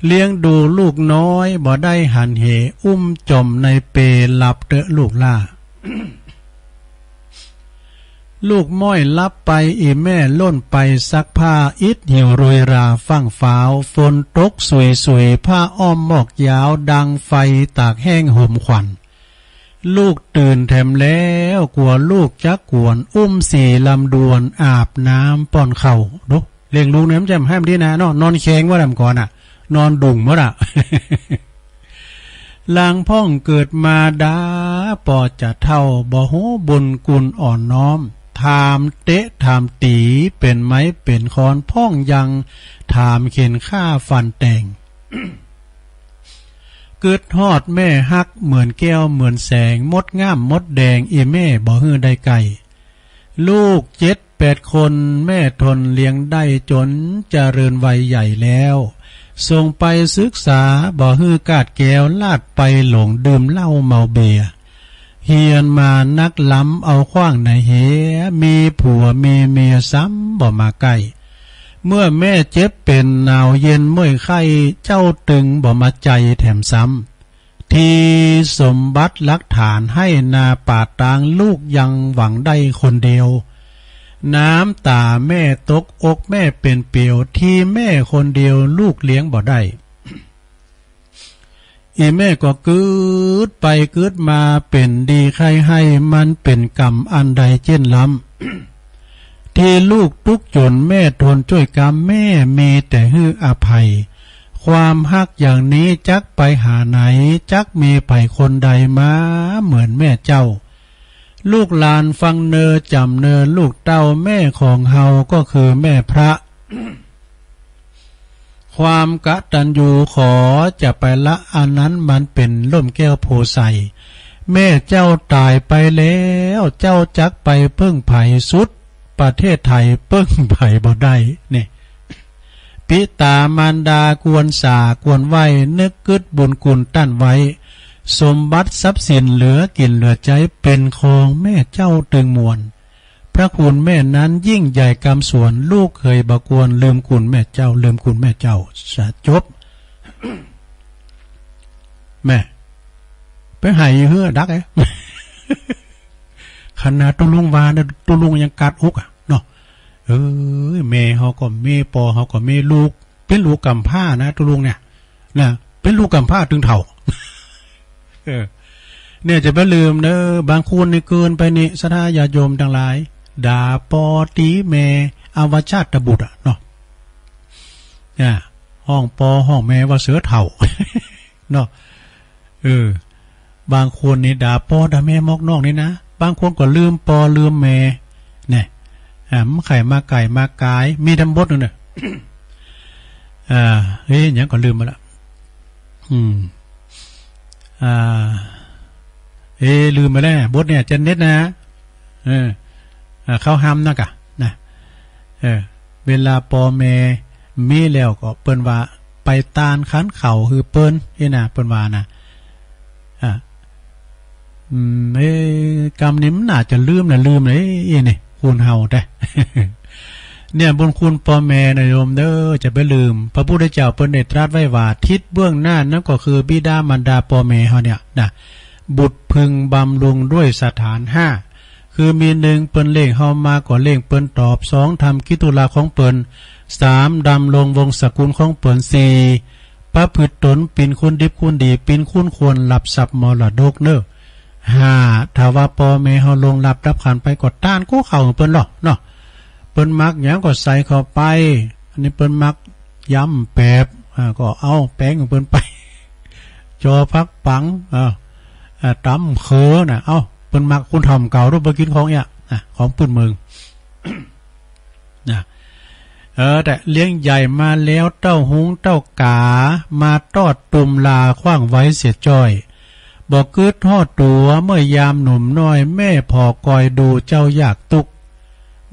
เลี้ยงดูลูกน้อยบ่ได้หันเห อุ้มจ่อมในเปหลับเต๊อะลูกหล้า ลูกม้อยหลับไป อี่แม่ล่นไปซักผ้า อิดหิวรุยราฟั่งฟ้าว ฝนตกสุยสุย ผ้าอ้อมมอกยาว ดังไฟตากแห้งโหมควัน ลูกตื่นแถมแล้ว กั๋วลูกจักกวน อุ้มสีลำดวน อาบน้ำป้อนข้าว ดู เลี้ยงลูกเนี่ยมันจะให้มันดีนะเนาะ นอนแข็งว่าดำก่อนน่ะ นอนดุ่งหมดอะ หลังพ่องเกิดมาดา ปอจะเฒ่า บ่ฮู้บุญคุณอ่อนน้อม ถามเตะถามตี๋ เป๋นไม้เป๋นคอน พ่องยังถามเข็นฆ่าฟันแตง กึ๊ดฮอดแม่ฮัก เหมือนแก้วเหมือนแสง มดงามมดแดง อี่แม่บ่หื้อได้ใก้ ลูกเจ็ด แปดคนแม่ทนเลี้ยงได้จนเจริญวัยใหญ่แล้ว ส่งไปศึกษาบ่หื้อกาดแก้ว ลาดไปหลงดื่มเหล้าเมาเบียร์ เฮียนมานักล้ำเอาขว้างในเฮ มีผัวมีเมียซ้ำบ่มาใกล้ เมื่อแม่เจ็บเป็นหนาวเย็นเมื่อยไข้ เจ้าตึงบ่มาใจแถมซ้ำ ที่สมบัติหลักฐานให้นาป่าตาง ลูกยังหวังได้คนเดียว น้ำตาแม่ตกอกแม่เป็นเปลียว ที่แม่คนเดียวลูกเลี้ยงบ่ได้ อีแม่ก็กึ๊ดไปกึ๊ดมา เป็นดีใค่ให้ มันเป็นกรรมอันใดเจ้นล้ำ ที่ลูกทุกข์จนแม่ทนจ้วยกรรม แม่มีแต่หื้ออภัย ความฮักอย่างนี้จักไปหาไหน จักมีไผคนใดมาเหมือนแม่เจ้า ลูกหลานฟังเนอจ๋ำเนอลูกเต้า แม่ของเฮาก็คือแม่พระ ความกตัญญูขอจะไปละ อันนั้นมันเป็นร่มแก้วโพธิ์ไทร แม่เจ้าตายไปแล้ว เจ้าจักไปเพิ่งไผ สุดประเทศไทยเพิ่งไผบ่ได้ นี่ ปิตามารดาควรสาควรไหว้ นึกกึ๊ดบุญคุณต้านไว้ สมบัติทรัพย์สินเหลือกินเหลือใจ๊ เป็นของแม่เจ้าตึงมวล พระคุณแม่นั้นยิ่งใหญ่กำสวน ลูกเขยบ่ควรลืมคุณแม่เจ้า ลืมคุณแม่เจ้า สะจบ แม่ ไปไห้เฮือดักเอ้ย ขนาดตุ๊ลุงว่านะ ตุ๊ลุงยังกัดอกอะเนาะ เอ้ย แม่เฮาก็มี ป้อเฮาก็มี ลูก เป็นลูกกำพร้านะ ตุ๊ลุงเนี่ย นะ เป็นลูกกำพร้าตึงเฒ่า เออ เนี่ยจะบ่ลืมเด้อ บางคนนี่เกินไปนี่ ศรัทธาญาติโยมตังหลาย ด่าป้อตีแม่ อวชาตบุตรอะเนาะ อ่า ฮ้องป้อฮ้องแม่ว่าเสือเฒ่า เนาะ เออ บางคนนี่ด่าป้อด่าแม่มอกนอกนี่นะ บางคนก็ลืมป้อลืมแม่ เนี่ย อ่า มันไข่มาไก่มากาย มีทั้งหมดนั่นน่ะ อ่า เฮ้ย หยังก็ลืมไปละ อืม อ่า เอ้ ลืมไปแล้ว บทเนี่ย เจนเน็ตนะ เออ อ่า เขาห้ามนะกะ นะ เออ เวลาป้อแม่มีแล้วก็เปิ้นว่า ไปตานขันข้าวหื้อเปิ้น นี่นะ เปิ้นว่านะ อ่า อืม เอ้ กำนี้มันน่าจะลืมนะ ลืมเลย เอ้ นี่ คนเฮาแท้ เนี่ย บุญคุณป้อแม่นะโยมเด้อ จะไปลืม พระพุทธเจ้าเปิ้นได้ตรัสไว้ว่า ทิศเบื้องหน้านั้นก็คือบิดามารดาป้อแม่เฮาเนี่ยนะ บุตรพึงบำรุงด้วยสถานห้า คือมีหนึ่ง เปิ้นเลี้ยงเฮามาก็เลี้ยงเปิ้นตอบ สอง ทำกิจธุระของเปิ้น สาม ดำรงวงศ์สกุลของเปิ้น สี่ ประพฤติตนเป็นคนดิบคนดี เป็นคนควรรับทรัพย์มรดกเน้อ ห้า ถ้าว่าป้อแม่เฮาล่วงลับดับขันธ์ไปก็ตานกู้ข้าวหื้อเปิ้นลอเนาะ เปิ้นมักหยังก็ใส่เข้าไป อันนี้เปิ้นมักยำแปบ อ่า ก็เอาแปงหื้อเปิ้นไป จอผักปัง อ่า อ่า ตำเขือน่ะ เอ้า เปิ้นมัก คนเฒ่าเก่าเนาะ บ่กินของเอี้ย อ่ะ ของปื้นเมือง นะ เออ แต่เลี้ยงใหญ่มาแล้ว เต้าฮุงเต้ากา มาตอดตุ่มลาขว้างไว้เสียจ้อย บ่กึ๊ดฮอดตั๋ว เมื่อยามหนุ่มน้อย แม่ผ่อคอยดูเจ้ายากตุ๊กข์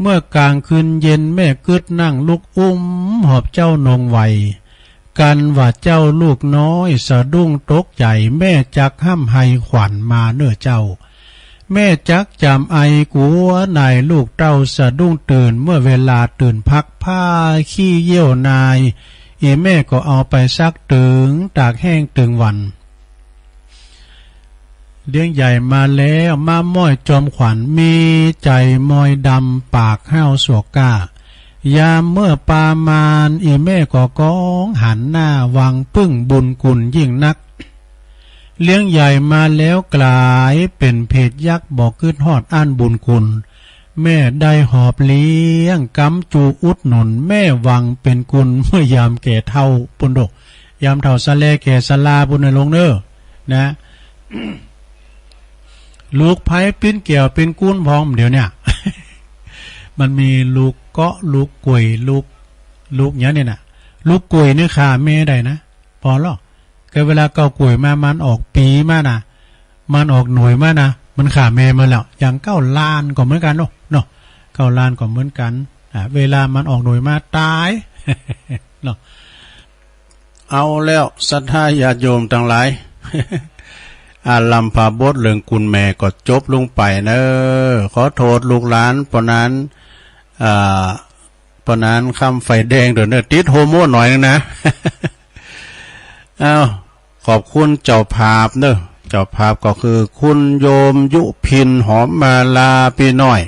เมื่อกลางคืนเย็น แม่กึ๊ดนั่งลุก อุ้มหอบเจ้านงไว กันว่าเจ้าลูกน้อยสะดุ้งตกใจ๋ แม่จักฮ่ำไห้ขวัญมาเน้อเจ้า แม่จักจำไอกั๋วหน่ายลูกเต้าสะดุ้งตื่น เมื่อเวลาตื่นพักผ้าขี้เยี่ยวนาย อีแม่ก็เอาไปซักตึงตากแห้งตึงวัน เลี้ยงใหญ่มาแล้ว ม้าม้อยจอมขวัญ มีใจ๋มอยดำ ปากห้าวสวกกล้า ยามเมื่อประมาณ อีแม่ก็ก้องหันหน้า หวังพึ่งบุญคุณยิ่งนัก เลี้ยงใหญ่มาแล้วกลายเป็นเพศยักษ์ บ่กึ๊ดฮอดอั้นบุญคุณ แม่ได้หอบเลี้ยง ค้ำจูอุดหนุน แม่หวังเป็นกุล เมื่อยามแก่เฒ่า ปุ้นโด ยามเฒ่าชะแลแก่ชรา ปุ้นนะโยมเน้อ นะ ลูกไผปิ้นแก้วปิ้นกุลพร้อมเดี๋ยวเนี่ย มันมีลูกเกาะ ลูกกล้วย ลูก ลูกหยังเนี่ยน่ะ ลูกกล้วยนี่ฆ่าแม่ได้นะ ปอลอ ก็เวลาเก๊ากล้วยมา มันออกปีมาน่ะ มันออกหน่วยมาน่ะ มันฆ่าแม่มาแล้ว อย่างเก๊าลานก็เหมือนกั๋นเนาะ เนาะ เก้าล้านก็เหมือนกัน อ่า เวลามันออกหน่วยมาตาย เนาะ เอาแล้ว ศรัทธาญาติโยมตังหลาย อาลัมภาบทเรื่องกุนแม่ก็จบลงไปเนอะ ขอโทษลูกหลาน ปอหนาน อ่า ปอหนานคำไฟแดงเด้อเนอะ ติดโฮโมหน่อยนึงนะ เอ้า ขอบคุณเจ้าภาพเนอะ เจ้าภาพก็คือคุณโยมยุพินหอมมาลา ปี้น้อย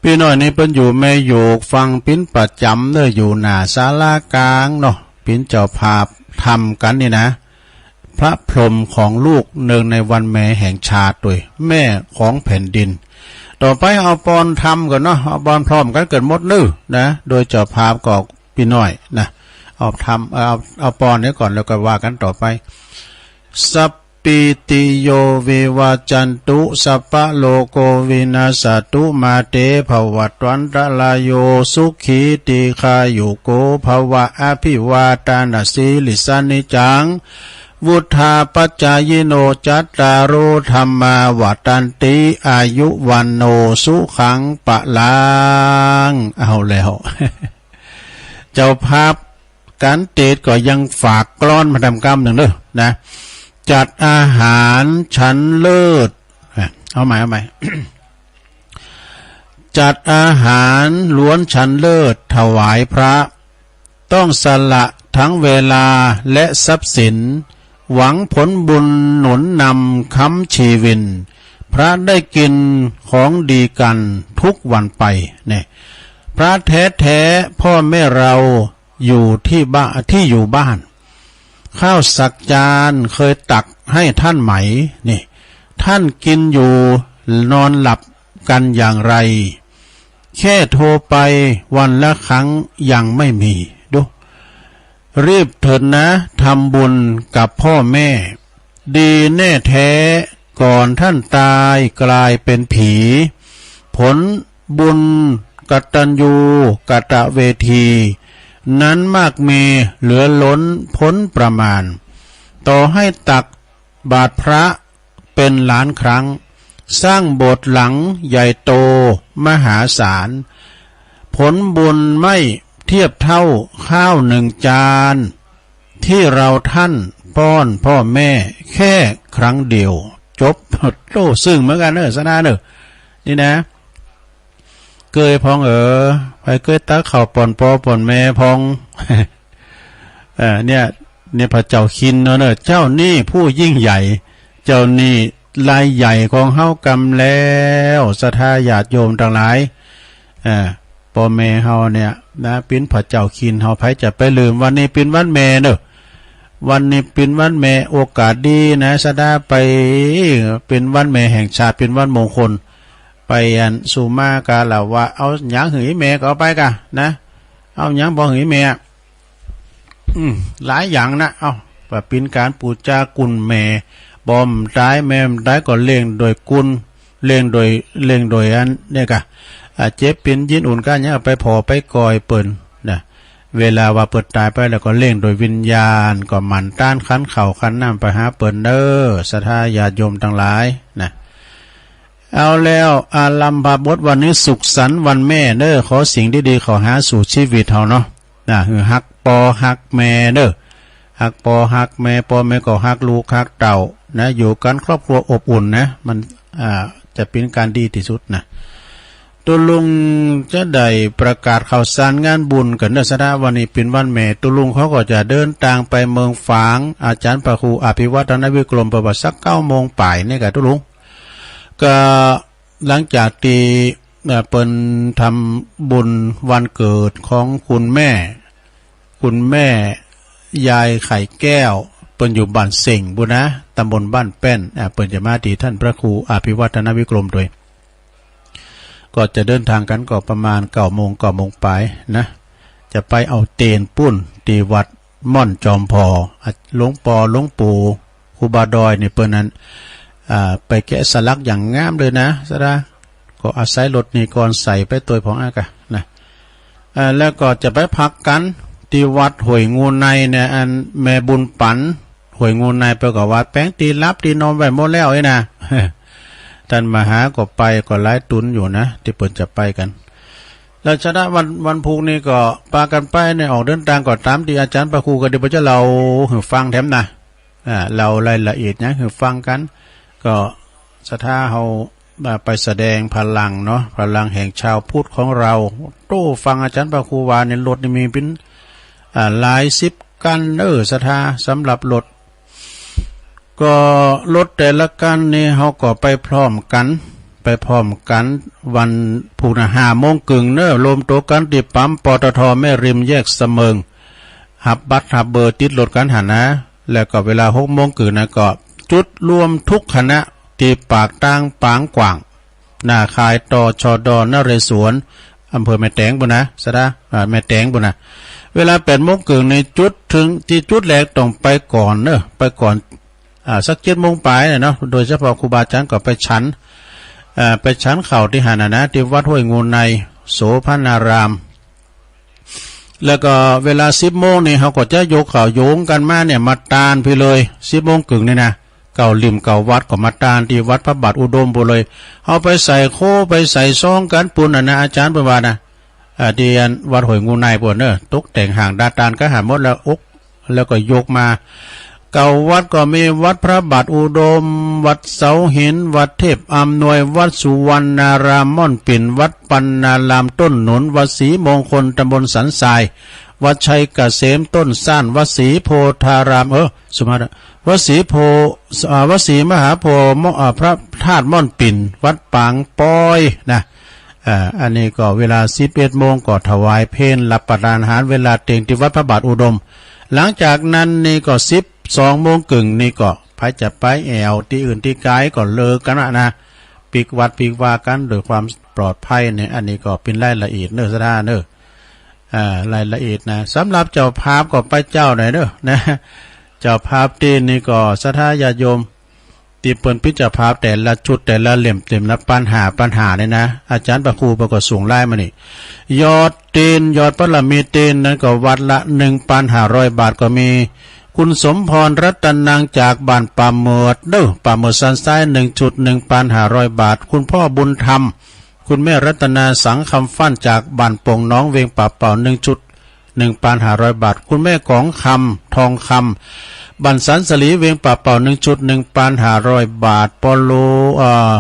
ปี้น้อยนี่เปิ้นอยู่แม่โยก ฟังปิ้นประจ๋ำเนอะ อยู่หน้าศาลากลางเนาะ ปิ้นเจ้าภาพทำกันนี่นะ พระพรหมของลูกเนืองในวันแม่แห่งชาติด้วย แม่ของแผ่นดิน ต่อไปเอาปอนทำก่อนเนาะ เอาปอนพร้อมกันเกิดหมดเนอะนะ โดยเจ้าภาพก็ปี้น้อยนะ เอาทำ เอา เอาปอนนี้ก่อนแล้วก็ว่ากันต่อไป สัพพีติโยวิวัจจันตุ สัพพะโรโควินัสสะตุ มาเตภวัตวันตะราโย สุขีทีฆายุโกภวะ อภิวาทานะสีลิสสะนิจจัง วุฑฒาปจายิโน จัตตาโร ธัมมาวัฑฒันติ อายุวัณโณ สุขัง พลัง เอาแล้ว เจ้าภาพการเตดก็ยังฝากกลอนมาทำกำหนึ่งเด้อนะ จัดอาหารฉันเลิศ อ่ะ เอาใหม่ เอาใหม่ จัดอาหารล้วนฉันเลิศถวายพระ ต้องสละทั้งเวลาและทรัพย์สิน หวังผลบุญหนุนนำค้ำชีวิน พระได้กินของดีกันทุกวันไป เนี่ย พระแท้ๆ พ่อแม่เราอยู่ที่บ้าน ที่อยู่บ้าน ข้าวสักจานเคยตักให้ท่านไหม นี่ ท่านกินอยู่นอนหลับกันอย่างไร แค่โทรไปวันละครั้งยังไม่มี ดู รีบเถิดนะ ทำบุญกับพ่อแม่ ดีแน่แท้ ก่อนท่านตายกลายเป็นผี ผลบุญกตัญญูกตเวที นั้นมากมีเหลือล้นพ้นประมาณ ต่อให้ตักบาตรพระเป็นล้านครั้ง สร้างโบสถ์หลังใหญ่โตมหาศาล ผลบุญไม่เทียบเท่าข้าวหนึ่งจาน ที่เราท่านป้อนพ่อแม่แค่ครั้งเดียว จบ โต้ ซึ่งเหมือนกันเนอะ สนาเนอะ นี่นะ เกยพองเอ๋อ ไปเกยตักข้าวป้อนพ่อป้อนแม่พอง เออ เนี่ย เนี่ยพระเจ้าคินเนาะเนอะ เจ้าหนี้ผู้ยิ่งใหญ่ เจ้าหนี้รายใหญ่ของเฮากำแล้ว ศรัทธาญาติโยมทั้งหลาย อ่า ป้อแม่เฮาเนี่ยนะ ปิ้นพระเจ้าคินเฮา ไผจะไปลืม วันนี้ปิ้นวันแม่เนอะ วันนี้ปิ้นวันแม่ โอกาสดีนะ ศรัทธาไป ปิ้นวันแม่แห่งชาติ ปิ้นวันมงคล ไปอันสุมาการะวะ เอาหยังหื้อแม่ก็เอาไปกะนะ เอาหยังบ่หื้อแม่ อืม หลายอย่างนะ เอ้า ว่าปิ้นการปูจากุนแม่ บ่มตายแม่มตายก็เลี้ยงโดยกุน เลี้ยงโดย เลี้ยงโดยอันเนี่ยกะ อ่า เจ็บปิ้นยินอุ่นก้านหยังเอาไปผ่อไปก่อยเปิ้นนะ เวลาว่าเปิ้นตายไปแล้วก็เลี้ยงโดยวิญญาณ ก็หมั่นต้านขันข้าวขันน้ำไปหาเปิ้นเด้อ ศรัทธาญาติโยมทั้งหลายนะ เอาแล้ว อาลัมภาบทวันนี้สุขสันต์วันแม่เด้อ ขอสิ่งดีๆเข้าหาสู่ชีวิตเฮาเนาะ นะ คือฮักป้อฮักแม่เด้อ ฮักป้อฮักแม่ ป้อแม่ก็ฮักลูกฮักเต้านะ อยู่กันครอบครัวอบอุ่นนะ มัน อ่า จะเป็นการดีที่สุดนะ ตุ๊ลุงจะได้ประกาศข่าวสารงานบุญกันเนอะ ศรัทธา วันนี้เป็นวันแม่ ตุ๊ลุงเขาก็จะเดินทางไปเมืองฝาง อาจารย์พระครูอภิวัฒนวิกรม ประมาณสักเก้าโมงปลายนี่กะตุ๊ลุง ก็หลังจากที่ เอ่อ เปิ้นทำบุญวันเกิดของคุณแม่ คุณแม่ยายไข่แก้ว เปิ้นอยู่บ้านเส้งปู้นนะ ตำบลบ้านแป้น อ่า เปิ้นจะมาที่ท่านพระครูอภิวัฒนวิกรมโดย ก็จะเดินทางกันก็ประมาณเก้าโมง เก้าโมงปลายนะ จะไปเอาเตนปู้นที่วัดม่อนจอมพอ อ่ะ หลวงปอ หลวงปู่ ครูบาดอยนี่เปิ้นนั้น อ่า ไปแกะสลักอย่างงามเลยนะ ศรัทธา ก็อาศัยรถนี่ก่อนใส่ไปตวยผองอากะนะ อ่า แล้วก็จะไปพักกันที่วัดห้วยงูในเนี่ย อันแม่บุญปัน ห้วยงูใน เปิ้นก็ว่าแปลงตี้หลับตี้นอนไว้หมดแล้วเอ้ยนะ ท่านมหาก็ไปก็หลายตุนอยู่นะ ที่เปิ้นจะไปกัน แล้วชนะวัน วันพุธนี้ก็ปากันไปในออกเดินตางก็ตามตี้อาจารย์พระครูก็ได้ไปจะเล่าหื้อฟังแถมนะ อ่า เล่ารายละเอียดหยังหื้อฟังกั๋น ก็ศรัทธาเฮา อ่า ไปแสดงพลังเนาะ พลังแห่งชาวพุทธของเรา โต้ฟังอาจารย์พระครูว่าในรถนี่มีเป็น อ่า หลายสิบคันเด้อศรัทธา สำหรับรถ ก็รถแต่ละคันนี่เฮาก็ไปพร้อมกั๋น ไปพร้อมกั๋น วันพุธนะ ห้าโมงครึ่งเนาะ รวมตัวกั๋นตี้ปั๊ม ปตท แม่ริมแยกเสมิง หับบัตรหับเบอร์ติดรถกั๋นหั้นนะ แล้วก็เวลาหกโมงครึ่งนะก็จุดรวมทุกคณะตี้ปากตางปางกว้าง หน้าค่าย ตชด นเรศวร อำเภอแม่แตงปู้นนะ ศรัทธา อ่า แม่แตงปู้นนะ เวลาแปดโมงครึ่งนี่จุดถึง ตี้จุดแรกต้องไปก่อนเนาะ ไปก่อน อ่า สักเจ็ดโมงปลายน่ะเนาะ โดยเฉพาะครูบาอาจารย์ก็ไปฉัน อ่า ไปฉันข้าวตี้หั้นน่ะนะ ตี้วัดห้วยงูใน โสภณาราม แล้วก็เวลาสิบโมงนี่เฮาก็จะยกข้าวโยงกั๋นมาเนี่ย มาตานพี้เลย สิบโมงครึ่งนี่นะ เก้าลิ่มเก้าวัดก็มาตานตี้วัดพระบาทอุดมปู้นเลย เอาไปใส่โค ไปใส่ซองกั๋นปู้นน่ะนะ อาจารย์เปิ้นว่านะ อ่า ตี้อันวัดห้วยงูในปู้นเนาะ ตกแต่งห้างดาดตานกั๋นหาหมดแล้วอก แล้วก็ยกมา เก้าวัดก็มีวัดพระบาทอุดม วัดเสาหิน วัดเทพอำนวย วัดสุวรรณารามม่อนปิ่น วัดปัณณารามต้นหนุน วัดศรีมงคลตำบลสันทราย วัดชัยเกษมต้นซ่าน วัดศรีโพธาราม เออ สุมาตรา วัดศรีโพ อ่า วัดศรีมหาโพธิ์มะ อ่า พระธาตุม่อนปิ่น วัดปางปอยนะ อ่า อันนี้ก็เวลาสิบเอ็ดโมงก็ถวายเพล รับประทานอาหารเวลาเตียงตี้วัดพระบาทอุดม หลังจากนั้นนี่ก็สิบสองโมงครึ่งนี่ก็ใผจะไปแอ่วตี้อื่นตี้ไกลก็เลิกกั๋นนะนะ ปิกวัดปิกวากั๋นโดยความปลอดภัยเนี่ย อันนี้ก็เป็นรายละเอียดเนาะศรัทธาเนาะ อ่า รายละเอียดนะ สำหรับเจ้าภาพก็ไปเจ้าหน่อยเนาะนะ เจ้าภาพตี้นี่ก็ศรัทธาญาติโยม ตี้เปิ้นปิดเจ้าภาพแต่ละชุดแต่ละเล่ม เล่มละปันห้า ปันห้าเนี่ยนะ อาจารย์พระครูเปิ้นก็ส่งไลน์มานี่ ยอดเตียน ยอดบารมีเตียนนั้นก็วัดละหนึ่งพันห้าร้อยบาทก็มี คุณสมพรรัตนังจากบ้านป่าเหมิดเนาะ ป่าเหมิดสันทราย หนึ่งชุด หนึ่งพันห้าร้อยบาท คุณพ่อบุญธรรม คุณแม่รัตนาสังคำฟั่นจากบ้านโป่งหนองเวียงป่าเป่า หนึ่งชุด หนึ่งพันห้าร้อยบาท คุณแม่กองคำ ทองคำ บ้านสันสลี เวียงป่าเป่า หนึ่งชุด หนึ่งพันห้าร้อยบาท ปอโล เอ่อ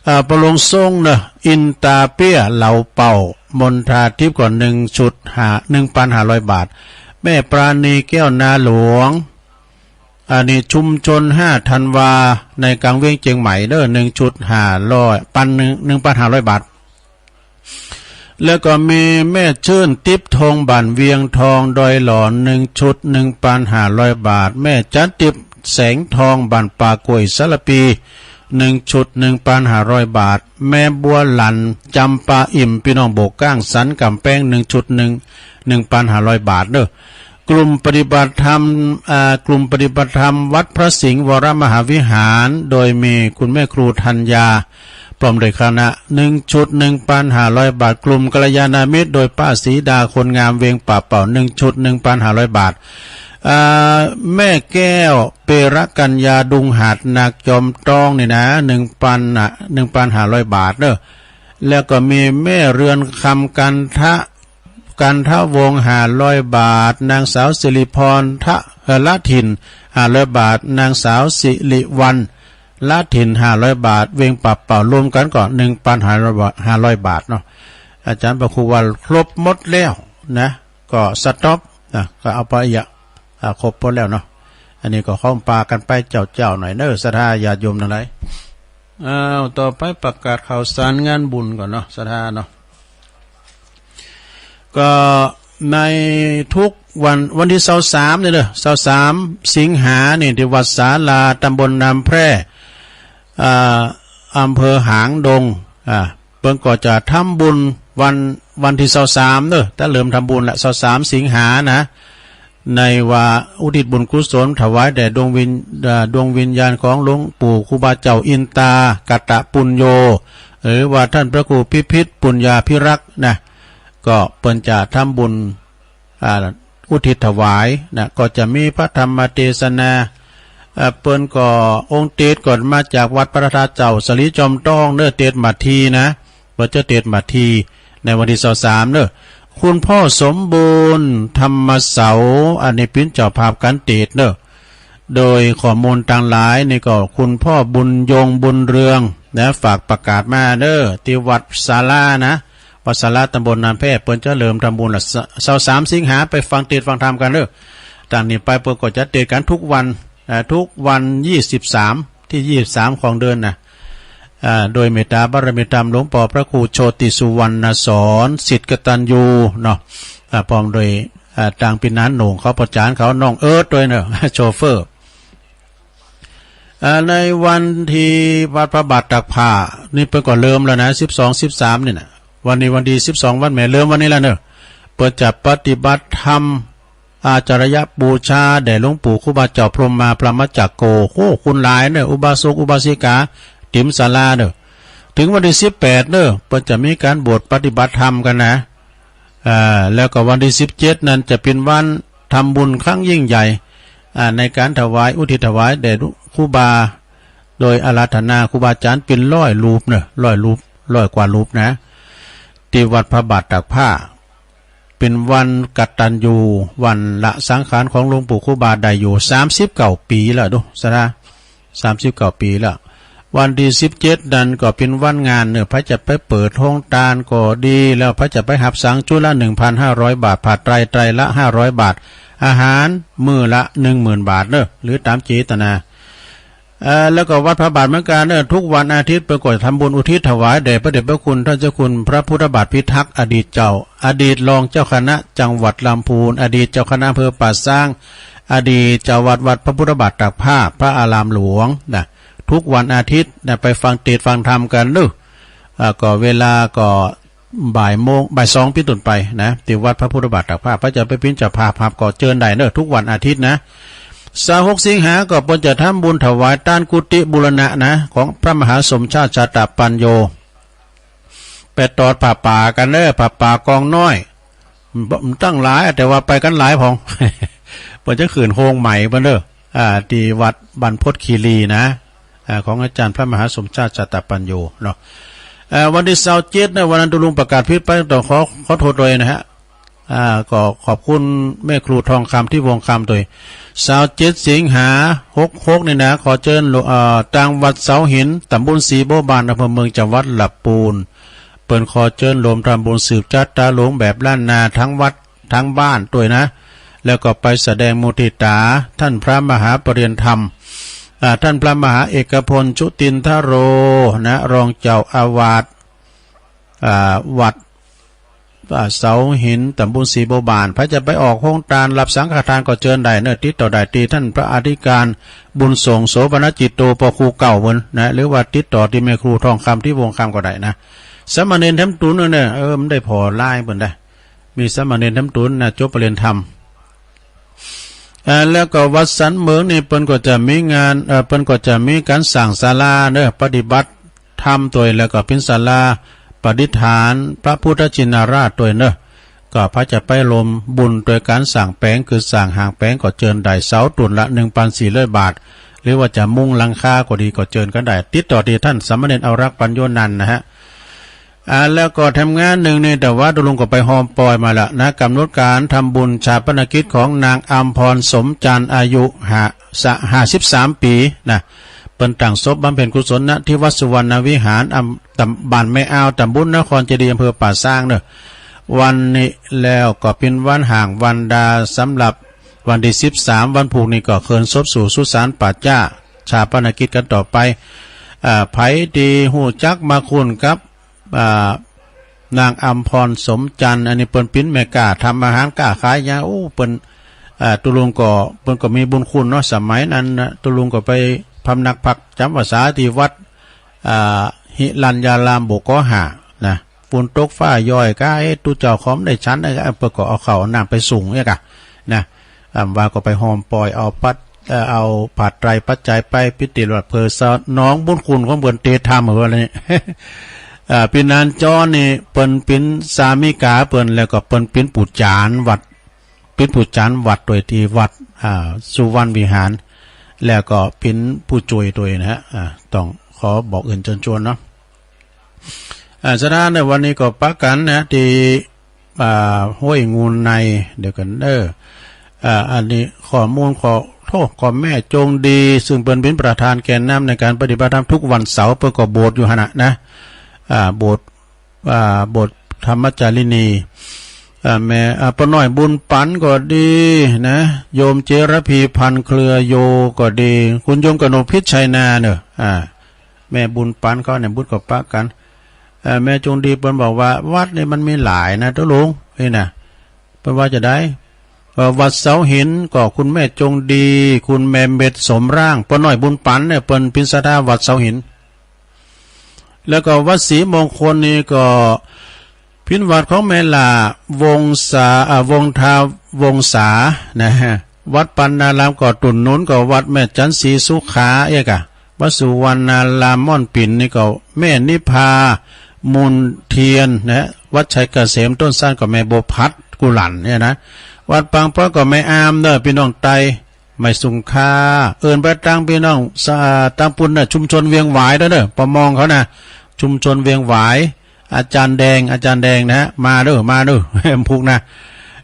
เอ่อ ปอลงทรงเนาะ อินตาเปี้ย เหล่าเป่า มณฑาทิพย์ก็หนึ่งชุด ห้า หนึ่งพันห้าร้อยบาท แม่ปราณี แก้วนาหลวง อันนี้ชุมชนห้าธันวา ในกลางเวียงเจียงใหม่เนาะ หนึ่งชุด ห้าร้อย ปันหนึ่ง หนึ่งพันห้าร้อยบาท แล้วก็มีแม่ชื่นติ๊บทองบ้านเวียงทองดอยหล่อ หนึ่งชุด หนึ่งพันห้าร้อยบาท แม่จันติ๊บแสงทองบ้านป่ากล้วยสารพี หนึ่งชุด หนึ่งพันห้าร้อยบาท แม่บัวหลั่น จำปาอิ่ม พี่น้องโบกก้างสันกำแพง หนึ่งชุด หนึ่ง หนึ่งพันห้าร้อยบาทเนาะ กลุ่มปฏิบัติธรรม อ่า กลุ่มปฏิบัติธรรมวัดพระสิงห์วรมหาวิหาร โดยมีคุณแม่ครูธัญญา พร้อมด้วยคณะ หนึ่งชุด หนึ่งพันห้าร้อยบาท กลุ่มกัลยาณมิตร โดยป้าศรีดา คนงามเวียงป่าเป่า หนึ่งชุด หนึ่งพันห้าร้อยบาท อ่า แม่แก้ว เประกัญญา ดุงหาดหนัก จอมทองนี่นะ หนึ่งพัน น่ะ หนึ่งพันห้าร้อยบาทเนาะ แล้วก็มีแม่เรือนคำ กันทะ กันทะวงศ์ ห้าร้อยบาท นางสาวสิริพร ทะ เอ่อ ละถิ่น ห้าร้อยบาท นางสาวสิริวัลย์ ละถิ่น ห้าร้อยบาท เวียงป่าเป่า รวมกันก็ หนึ่งพันห้าร้อยบาท ห้าร้อยบาทเนาะ อาจารย์พระครูว่าครบหมดแล้วนะ ก็สต็อปนะ ก็เอาไปอย่า อ่า ครบหมดแล้วเนาะ อันนี้ก็ขอปากันไปเจ้าๆหน่อยเนาะ ศรัทธาญาติโยมทั้งหลาย อ้าว ต่อไปประกาศข่าวสารงานบุญก่อนเนาะ ศรัทธาเนาะ ก็ในทุกวัน วันตี้ซาวสามนี่เนาะ ซาวสามสิงหานี่ ตี้วัดศาลา ตำบลน้ำแพร่ อ่า อำเภอหางดง อ่า เปิ้นก็จะทำบุญวัน วันตี้ซาวสามเนาะ ตะเริ่มทำบุญละ ซาวสามสิงหานะ ในว่าอุทิศบุญกุศลถวายแด่ดวงวิญ เอ่อ ดวงวิญญาณของหลวงปู่ครูบาเจ้าอินตากตปุญโญ หรือว่าท่านพระครูพิพิธปุญญาภิรักษ์นะ ก็เปิ้นจะทำบุญ อ่า อุทิศถวายนะ ก็จะมีพระธรรมเทศนา เอ่อ เปิ้นก็องค์เตสน์ก็มาจากวัดพระธาตุเจ้าสลีจอมทองเนาะ เตสน์มาทีนะ เปิ้นจะเตสน์มาที ในวันตี้ซาวสามเนอะ คุณพ่อสมบูรณ์ ธรรมเสา อันนี้ปิ้นเจ้าภาพการเตสน์เนอะ โดยข้อมูลตังหลายนี่ก็คุณพ่อบุญยง บุญเรืองนะ ฝากประกาศมาเนอะ ตี้วัดศาลานะ วัดศาลาตำบลนาแพ เปิ้นจะเริ่มทำบุญละ ซาวสามสิงหา ไปฟังเตสน์ฟังธรรมกันเนอะ ตั้งนี้ไปเปิ้นก็จะเตสน์กันทุกวัน อ่า ทุกวันยี่สิบสาม ตี้ยี่สิบสามของเดือนนะ อ่า โดยเมตตาบารมีธรรมหลวงปอพระครูโชติสุวรรณสอน ศิษย์กตัญญูเนาะ อ่า พร้อมโดย อ่า ตางปี้นานโหน่งเขา ปอจานเขา น้องเอิร์ธด้วยเนาะ โชเฟอร์ อ่า ในวันตี้วัดพระบาทตากผ้า นี่เปิ้นก็เริ่มแล้วนะ สิบสอง สิบสาม นี่นะ วันนี้วันตี้สิบสอง วันแม่ เริ่มวันนี้แล้วเนอะ เปิ้นจะปฏิบัติธรรม อาจาริยบูชาแด่หลวงปู่ครูบาเจ้าพรหมมาพรหมจักโก โอ้ คุณหลายเนอะ อุบาสกอุบาสิกา ติมศาลาเนอะ ถึงวันตี้สิบแปดเนอะ เปิ้นจะมีการบวชปฏิบัติธรรมกันนะ อ่า แล้วก็วันตี้สิบเจ็ดนั้นจะเป็นวันทำบุญครั้งยิ่งใหญ่ อ่า ในการถวายอุทิศถวายแด่ครูบา โดยอาราธนาครูบาอาจารย์เป็นร้อยรูปเนอะ ร้อยรูป ร้อยกว่ารูปนะ ตี้วัดพระบาทตากผ้า เป็นวันกตัญญู วันละสังขารของหลวงปู่ครูบาได้อยู่สามสิบเก้าปีแล้วดู สาระ สามสิบเก้าปีแล้ว วันตี้สิบเจ็ดนั้นก็เป็นวันงานเนอะ ไผจะไปเปิดโฮงตานก็ดี แล้วไผจะไปหับสัง จุดละหนึ่งพันห้าร้อยบาท ผ้าไตร ไตรละห้าร้อยบาท อาหารมื้อละหนึ่งหมื่นบาทเนอะ หรือตามเจตนา เอ่อ แล้วก็วัดพระบาทเหมือนกันเนอะ ทุกวันอาทิตย์เปิ้นก็ทำบุญอุทิศถวายแด่พระเดชพระคุณท่านเจ้าคุณพระพุทธบาทพิทักษ์ อดีตเจ้า อดีตรองเจ้าคณะจังหวัดลำพูน อดีตเจ้าคณะอำเภอป่าซาง อดีตเจ้าวัดวัดพระพุทธบาทตากผ้า พระอารามหลวงนะ ทุกวันอาทิตย์นะ ไปฟังเตสน์ฟังธรรมกันเนอะ อ่า ก็เวลาก็ บ่ายโมง บ่ายสองเป็นต้นไปนะ ตี้วัดพระพุทธบาทตากผ้า ไผจะไปปิ้นเจ้าภาพหับก็เจิญได้เนอะ ทุกวันอาทิตย์นะ ซาวหกสิงหาก็เปิ้นจะทำบุญถวายตานกุฏิบูรณะนะ ของพระมหาสมชาติชาตปัญโญ ไปตอดผ้าป่ากันเนอะ ผ้าป่ากองน้อย ตั้งหลาย แต่ว่าไปกันหลายผอง เปิ้นจะขึ้นโฮงใหม่เปิ้นเนอะ อ่า ตี้วัดบรรพตคีรีนะ อ่า ของอาจารย์พระมหาสมชาติชาตปัญโญเนาะ เอ่อ วันตี้ซาวเจ็ดนะ วันนั้นตุ๊ลุงประกาศผิดไป ต้องขอ ขอโทษด้วยนะฮะ อ่า ก็ขอบคุณแม่ครูทองคำ ทิพย์วงศ์คำ ด้วย ซาวเจ็ดสิงหา หกหก นี่นะ ขอเจิญหลวง เอ่อ ตางวัดเสาหิน ตำบลศรีบัวบาน อำเภอเมือง จังหวัดลำพูน เปิ้นขอเจิญรวมทำบุญสืบชาตาหลวงแบบล้านนา ทั้งวัด ทั้งบ้านด้วยนะ แล้วก็ไปแสดงมุทิตา ท่านพระมหาปริยนธรรม อ่า ท่านพระมหาเอกพล ชุตินทโร นะ รองเจ้าอาวาส อ่า วัด อ่า เสาหิน ตำบลศรีบัวบาน ไผจะไปออกโฮงตาน รับสังฆทานก็เจิญได้เนอะ ติดต่อได้ตี้ท่านพระอธิการบุญส่ง โสภณจิตโต ปอครูเก่าเปิ้นนะ หรือว่าติดต่อตี้แม่ครูทองคำ ทิพย์วงศ์คำ ก็ได้นะ สามเณรแถมตูนเนอะ เออ มันได้ผ่อลายเปิ้นได้ มีสามเณรแถมตูนนะ จบปริยนธรรม เอ่อ แล้วก็วัดสันเหมิงนี่เปิ้นก็จะมีงาน เอ่อ เปิ้นก็จะมีการสร้างศาลาเนอะ ปฏิบัติธรรมตัวย แล้วก็เป็นศาลาประดิษฐานพระพุทธชินราชตัวยเนอะ ก็ไผจะไปรวมบุญตัวยการสร้างแป๋ง คือสร้างหางแป๋งก็เจิญได้ เสาต้นละหนึ่งพันสี่ร้อยบาท หรือว่าจะมุงหลังคาก็ดีก็เจิญกันได้ ติดต่อตี้ท่านสามเณรอาวรักษ์ ปัญโญนันท์นะฮะ อ่า แล้วก็แถมงานหนึ่งนี่ แต่ว่าตุ๊ลุงก็ไปฮอมปอยมาละนะ กำหนดการทำบุญฌาปนกิจของนางอำพร สมจันทร์ อายุห้า ห้าสิบสามปีนะ เปิ้นตั้งศพบำเพ็ญกุศล ณ ที่วัดสุวรรณวิหาร อำ ตำ บ้านแม่อาว ตำบลนครเจดีย์ อำเภอป่าซางเนอะ วันนี้ แล้วก็เป็นวันห่างวันดา สำหรับวันตี้สิบสาม วันพุธนี่ก็เคลื่อนศพสู่สุสานป่าจ้า ฌาปนกิจกันต่อไป อ่า ไผตี้ฮู้จักมาคุ้นกับ อ่า นางอำพร สมจันทร์ อันนี้เปิ้นปิ้นแม่ก๊า ทำอาหารก๊าขายหยัง โอ้ เปิ้น อ่า ตุ๊ลุงก็ เปิ้นก็มีบุญคุณเนาะ สมัยนั้นนะ ตุ๊ลุงก็ไปพำนักพักจำพรรษาตี้วัด อ่า หิรัญญาราม บ่อเกาะห้านะ ฝนตกฟ้าย้อยก็ เอ๊ะ ตุ๊เจ้าขอมได้ฉันนะ เปิ้นก็เอาข้าวเอาน้ำไปส่งเนี่ยกะนะ อ่า ว่าก็ไปฮอมปอย เอาปัจ เอ่อ เอาผ้าไตรปัจจัยไปปิติวัตรเพื่อสนองบุญคุณของเปิ้นตี้ทำเอาไว้นี่ อ่า ปีนันจอนี่เปิ้นปิ้นสามิกาเปิ้น แล้วก็เปิ้นปิ้นปู่จานวัด ปิ้นปู่จานวัดโดยตี้วัด อ่า สุวรรณวิหาร แล้วก็ปิ้นผู้ช่วยโดยนะฮะ อ่า ต้องขอบอกเอิ้นเจิญจวนเนาะ อ่า ฉะนั้นในวันนี้ก็ปะกันนะ ที่ อ่า ห้วยงูใน เดี๋ยวกันเด้อ อ่า อันนี้ข้อมูลขอโทษ ขอแม่จงดี ซึ่งเปิ้นเป็นประธานแกนนำในการปฏิบัติธรรมทุกวันเสาร์ เปิ้นก็โบสถ์อยู่หั่นน่ะนะ อ่า โบสถ์ อ่า โบสถ์ธรรมจารินี อ่า แม่ อ่า ป้าน้อยบุญปันก็ดีนะ โยมเจรพีพันธ์เครือโยก็ดี คุณโยมกนกพิชชัยนาเนอะ อ่า แม่บุญปันเขาเนี่ย บุตรก็ปะกัน เอ่อ แม่จงดีเปิ้นบอกว่าวัดนี่มันมีหลายนะ ตุ๊ลุง นี่นะ เปิ้นว่าจะได้ เอ่อ วัดเสาหินก็คุณแม่จงดี คุณแม่เม็ดสมร่าง ป้าน้อยบุญปันเนี่ย เปิ้นเป๋นศรัทธาวัดเสาหิน แล้วก็วัดศรีมงคลนี่ก็เป๋นวัดของแม่หล้าวงศา อ่า วงทาวงศา นะฮะ วัดปันนารามก็ตุ่นนุนก็วัดแม่จันทร์ศรีสุขา เอ๊ะกะ วัดสุวรรณารามม่อนปิ่นนี่ก็แม่นิพามูลเทียนนะ วัดชัยเกษมต้นสั้นก็แม่บัวพัดกุหลันเนี่ยนะ วัดปางป้อยก็แม่อามเด้อ พี่น้องไต ไม่สุงค่า เอิ้นไปตังพี่น้องสะ ตังปุ้นนะ ชุมชนเวียงหวายเด้อเด้อ ปอมองเขานะ ชุมชนเวียงหวาย อาจารย์แดง อาจารย์แดงนะฮะ มาเด้อ มาเด้อ พุกนะ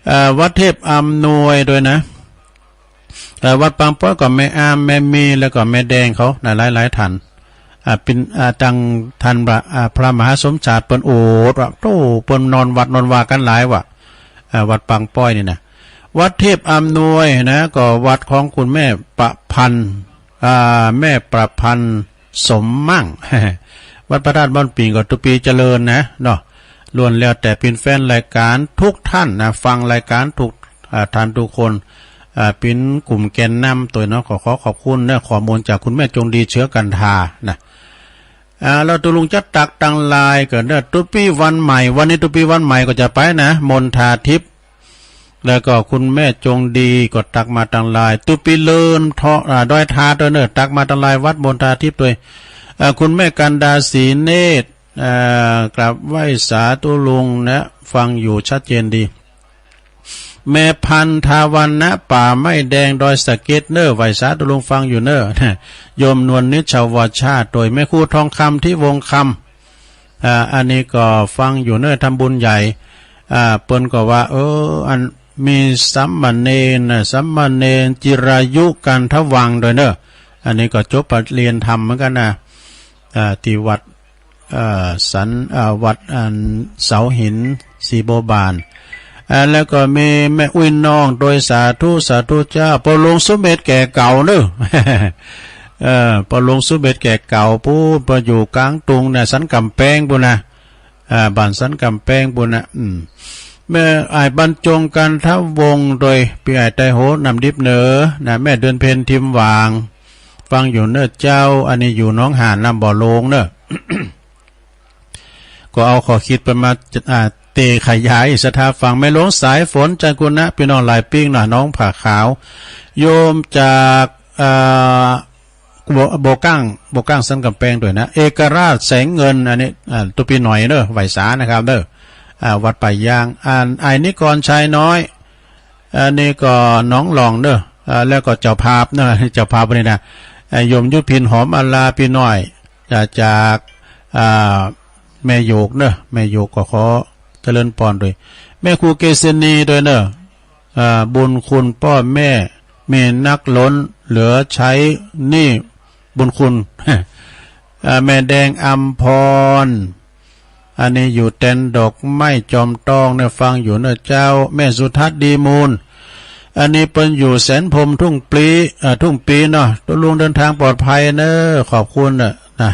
เอ่อ วัดเทพอำนวยด้วยนะ เอ่อ วัดปางป้อยก็แม่อาม แม่มี แล้วก็แม่แดงเขานะ หลายๆ ท่าน อ่า เป๋น อ่า ตังท่านพระ อ่า พระมหาสมชาติเปิ้นโอดว่า โธ่ เปิ้นนอนวัดนอนวากันหลายว่ะ อ่า วัดปางป้อยนี่นะ วัดเทพอำนวยนะ ก็วัดของคุณแม่ประพันธ์ อ่า แม่ประพันธ์สมมั่ง วัดพระธาตุม่อนปิ่นก็ตุ๊ปีเจริญนะเนาะ ล้วนแล้วแต่เป๋นแฟนรายการทุกท่านนะ ฟังรายการทุก อ่า ท่านทุกคน อ่า เป๋นกลุ่มแกนนำตัวเนาะ ขอ ขอขอบคุณนะ ข้อมูลจากคุณแม่จงดีเชื้อกันทานะ อ่า แล้วตุ๊ลุงจะตักตังลายก็เนอะ ตุ๊ปีวันใหม่ วันนี้ตุ๊ปีวันใหม่ก็จะไปนะ มณฑาทิพย์ แล้วก็คุณแม่จงดีก็ตักมาตังลาย ตุ๊ปีเลินเทาะ อ่า ดอยทาด้วยเนอะ ตักมาตังลายวัดมณฑาทิพย์ด้วย อ่า คุณแม่กันดาศรีเนตร อ่า กราบไหว้สาตุ๊ลุงนะ ฟังอยู่ชัดเจนดี แม่พันธาวรรณะ ป่าไม้แดงดอยสะเก็ดเนอะ ไหว้สาตุ๊ลุงฟังอยู่เนอะ โยมนวลนิชวชาติ โดยแม่ครูทองคำที่วงคำ อ่า อันนี้ก็ฟังอยู่เนอะ ทำบุญใหญ่ อ่า เปิ้นก็ว่า เออ อันมีสามเณรนะ สามเณรจิรายุ กันทวังค์ด้วยเนอะ อันนี้ก็จบปริญญาธรรมเหมือนกันนะ อ่า ที่วัด เอ่อ สัน เอ่อ วัดอันเสาหินศรีบัวบาน อ่า แล้วก็มีแม่อุ้ยน้องโดยสาธุ สาธุเจ้า ปอหลวงสุเมธแก่เก่าเนอะ เออ ปอหลวงสุเมธแก่เก่า ปู้นปออยู่กลางตุงเนี่ย สันกำแพงปู้นนะ อ่า บ้านสันกำแพงปู้นนะ อืม แม่อ้ายบรรจงกันทวงศ์ โดยพี่อ้ายไตรโหนำดิบเนอ นะ แม่เดือนเพ็ญทิมหว่าง ฟังอยู่เนอะเจ้า อันนี้อยู่หนองหานลำบ่อโลงเนอะ ก็เอาข้อคิดเปิ้นมา อ่า เตะขยายศรัทธาฟัง แม่หลวงสายฝน จันทร์กุณะ พี่น้องหลายปิ้งนะ น้องผาขาว โยมจาก อ่า บ่ บ่อกั้ง บ่อกั้งสันกำแพงด้วยนะ เอกราชแสงเงิน อันนี้ อ่า ตุ๊ปีหน่อยเนอะ ไหว้สานะครับเนอะ อ่า วัดป่ายาง อัน อ้ายนิกรชายน้อย อันนี้ก็หนองหล่องเนอะ อ่า แล้วก็เจ้าภาพเนอะ เจ้าภาพวันนี้นะ อ่า โยมยุพินหอมอาลา ปีน้อย อ่า จาก อ่า แม่โยกเนอะ แม่โยกก็ขอเจริญปอนด้วย แม่ครูเกษณีด้วยเนอะ อ่า บุญคุณป้อแม่ มีนักล้น เหลือใช้หนี้บุญคุณ อ่า แม่แดงอำพร อันนี้อยู่แตนดอกไม้จอมตองเนอะ ฟังอยู่เนอะเจ้า แม่สุทัศน์ดีมูล อันนี้เปิ้นอยู่แสนพรหมทุ่งปลี เอ่อ ทุ่งปีเนาะ ตุ๊ลุงเดินทางปลอดภัยเนอะ ขอบคุณเนอะ นะ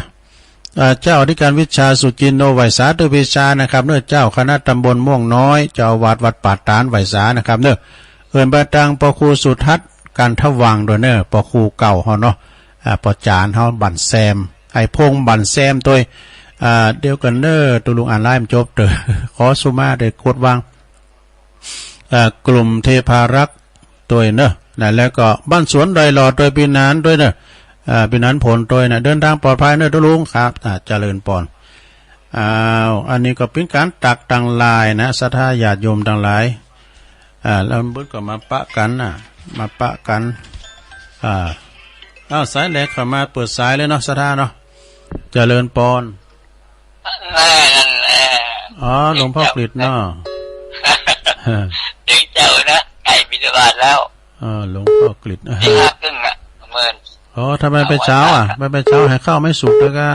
อ่า เจ้าอธิการวิชาสุจินโน ไหว้สาตุ๊ปีชานะครับเนอะ เจ้าคณะตำบลม่วงน้อย เจ้าอาวาสวัดป่าตาด ไหว้สานะครับเนอะ เอิ้นไปตังปอครูสุทัศน์ กันทวังค์ด้วยเนอะ ปอครูเก่าเฮาเนาะ อ่า ปอจารย์เฮาบั่นแซม ไอ้พงษ์บั่นแซมตัวย อ่า เดียวกันเนอะ ตุ๊ลุงอ่านไลน์มันจบเตอะ ขอสุมาได้กดวาง อ่า กลุ่มเทพารักษ์ตัวยเนอะ นะ แล้วก็บ้านสวนดอยหล่อตัวย ปีนานตัวยเนอะ อ่า ปีนานผลตัวยนะ เดินทางปลอดภัยเนอะตุ๊ลุงครับ อ่า เจริญปอน อ้าว อันนี้ก็เป๋นการตักตังลายนะ ศรัทธาญาติโยมตังหลาย อ่า แล้วเปิ้นก็มาปะกันนะ มาปะกัน อ่า อ้าว สายแรกเข้ามา เปิดสายเลยเนาะ ศรัทธาเนาะ เจริญปอน แน่นั่นแหละ อ๋อ หลวงพ่อกฤษเนาะ เสียงเจ้านะ ใกล้บิณฑบาตแล้ว เออ หลวงพ่อกฤษ ตีห้าครึ่งอะ ประเมิน อ๋อ ทำไมไปเช้าอ่ะ ทำไมไปเช้า ให้ข้าวไม่สุกแล้วก็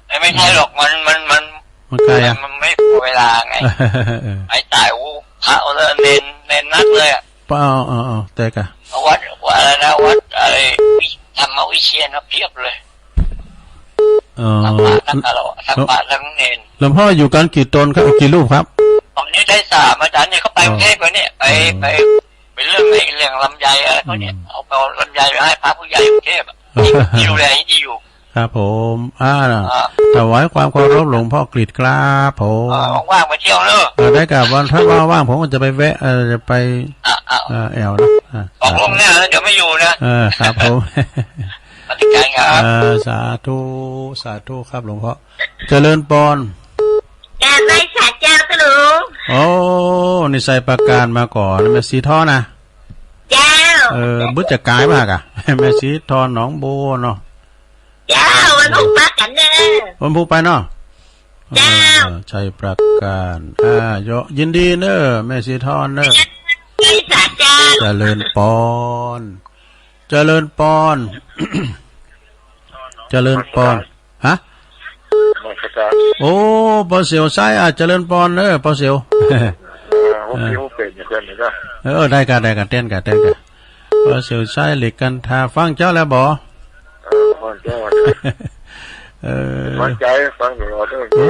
ไม่ ไม่ใช่หรอก มัน มัน มัน มันไกลอะ มัน มันไม่พอเวลาไง เออ ไปสาย โอ้ พระเนน เนนนักเลยอะ เปล่า เอา เอา เอา แต่กะ วัด วัดอะไรนะ วัดอะไร วิ ธรรมวิเชียรนะ เพียบเลย อ๋อ ทั้งพระทั้งคารวะ ทั้งพระทั้งเนน หลวงพ่ออยู่กันกี่ตนครับ กี่รูปครับ ตอนนี้ได้สาม อาจารย์เนี่ย เขาไปกรุงเทพฯ แล้วเนี่ย ไป อ๋อ ไป เป็นเรื่องในเรื่องลำไยอะไรเขาเนี่ย อืม เอา เอาลำไยไปให้พระผู้ใหญ่กรุงเทพฯอะ ที่ดูแลที่นี่อยู่ ครับผม อ่า อ่า ถวายความเคารพหลวงพ่อกฤษครับผม อ่า ว่างๆ มาเที่ยวเนอะ เออ ได้ครับ วัน ถ้าว่างๆ ผมก็จะไปแวะ เออ จะไป อ่ะ อ่ะ เออ แอวนะ อ่ะ บอกล่วงหน้านะ เดี๋ยวไม่อยู่นะ เออ ครับผม สวัสดีครับ เออ สาธุ สาธุครับหลวงพ่อ เจริญปอน กราบไหว้สาเจ้าค่ะลุง โอ้ นี่ใส่ประการมาก่อน แม่สีทองนะ เจ้า เออ บึดจะกายมากอะ แม่สีทองหนองบัวเนาะ เจ้า วันพุธปะกั๋นเนอะ วันพุธไปเนาะ เจ้า เออ ชัยประการ อ่า เยาะ ยินดีเนอะ แม่สีทองเนอะ ไหว้สาเจ้า เจริญปอน เจริญปอน เจริญปอน ฮะ นมัสการ โอ้ ปอเสี่ยวใช้ อ่ะ เจริญปอนเนอะ ปอเสี่ยว เออ ผมเปลี่ยนเปลี่ยนอย่างเดียวนี่นะ เออ ได้กะ ได้กะ เต้นกะ เต้นกะ ปอเสี่ยวใช้ เหล็กกันทา ฟังเจ้าแล้วบ่ เออ ฟังเจ้า เออ ฟังใจ ฟังตลอดเด้อ โอ้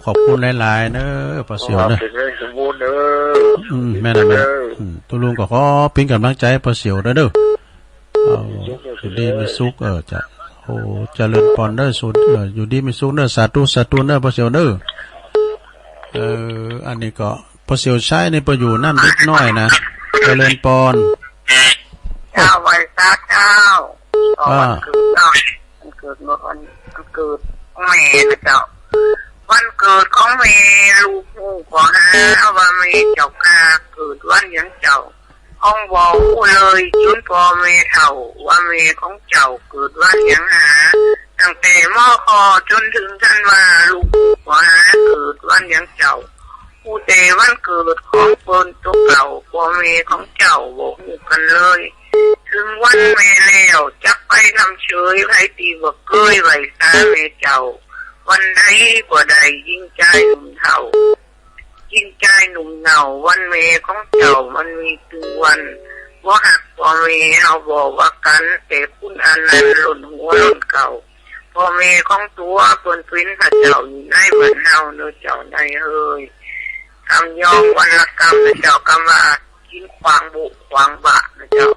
ขอบคุณหลายๆ เนอะ ปอเสี่ยวเนอะ เป็นเรื่องสมบูรณ์เด้อ อืม แม่นอะ แม่นอะ เด้อ อืม ตุ๊ลุงก็ขอเป๋นก๋ำลังใจ๋ ปอเสี่ยวเด้อเนอะ เอา อยู่ดีมีสุข เออ จ้ะ โอ้ เจริญปอนเนอะ สุข เออ อยู่ดีมีสุขเนอะ สาธุ สาธุเนอะ ปอเสี่ยวเนอะ เออ อันนี้ก็ ปอเสี่ยวใช้นี่ไปอยู่นั่นนิดหน่อยนะ เจริญปอน เจ้า ไหว้สาเจ้า อ่า วันเกิดเนาะ วันเกิดเมื่อวัน วันเกิดของแม่นะเจ้า วันเกิดของแม่ลูกฮู้บ่หา ว่าแม่เจ้าข้าเกิดวันหยังเจ้า ของบ่ฮู้เลย จนพ่อแม่เฒ่า ว่าแม่ของเจ้าเกิดวันหยังหา ตั้งแต่ ม.ค. จนถึงธันวา ลูกฮู้บ่หาเกิดวันหยังเจ้า ฮู้แต่วันเกิดของเปิ้นตัวเก่า พ่อแม่ของเจ้าบ่ฮู้กันเลย ถึงวันแม่แล้ว จักไปทำเฉย ไผตี้บ่เกยไหว้สาแม่เจ้า วันใดก็ได้ ยิ่งจายหนุ่มเฒ่า ยิ่งจายหนุ่มเน่า วันแม่ของเจ้ามันมีตึงวัน บ่ฮักพ่อแม่เฮาบ่ว่ากัน แต่คุณอนันต์ล้นหัวล้นเก้า พ่อแม่ของตั๋วเปิ้นเป๋นพระเจ้าอยู่ในบ้านเฮาเนาะเจ้านายเอ้ย กำยองวันละกำนะเจ้า กำว่ากิ๋นขวางบุขวางบะนะเจ้า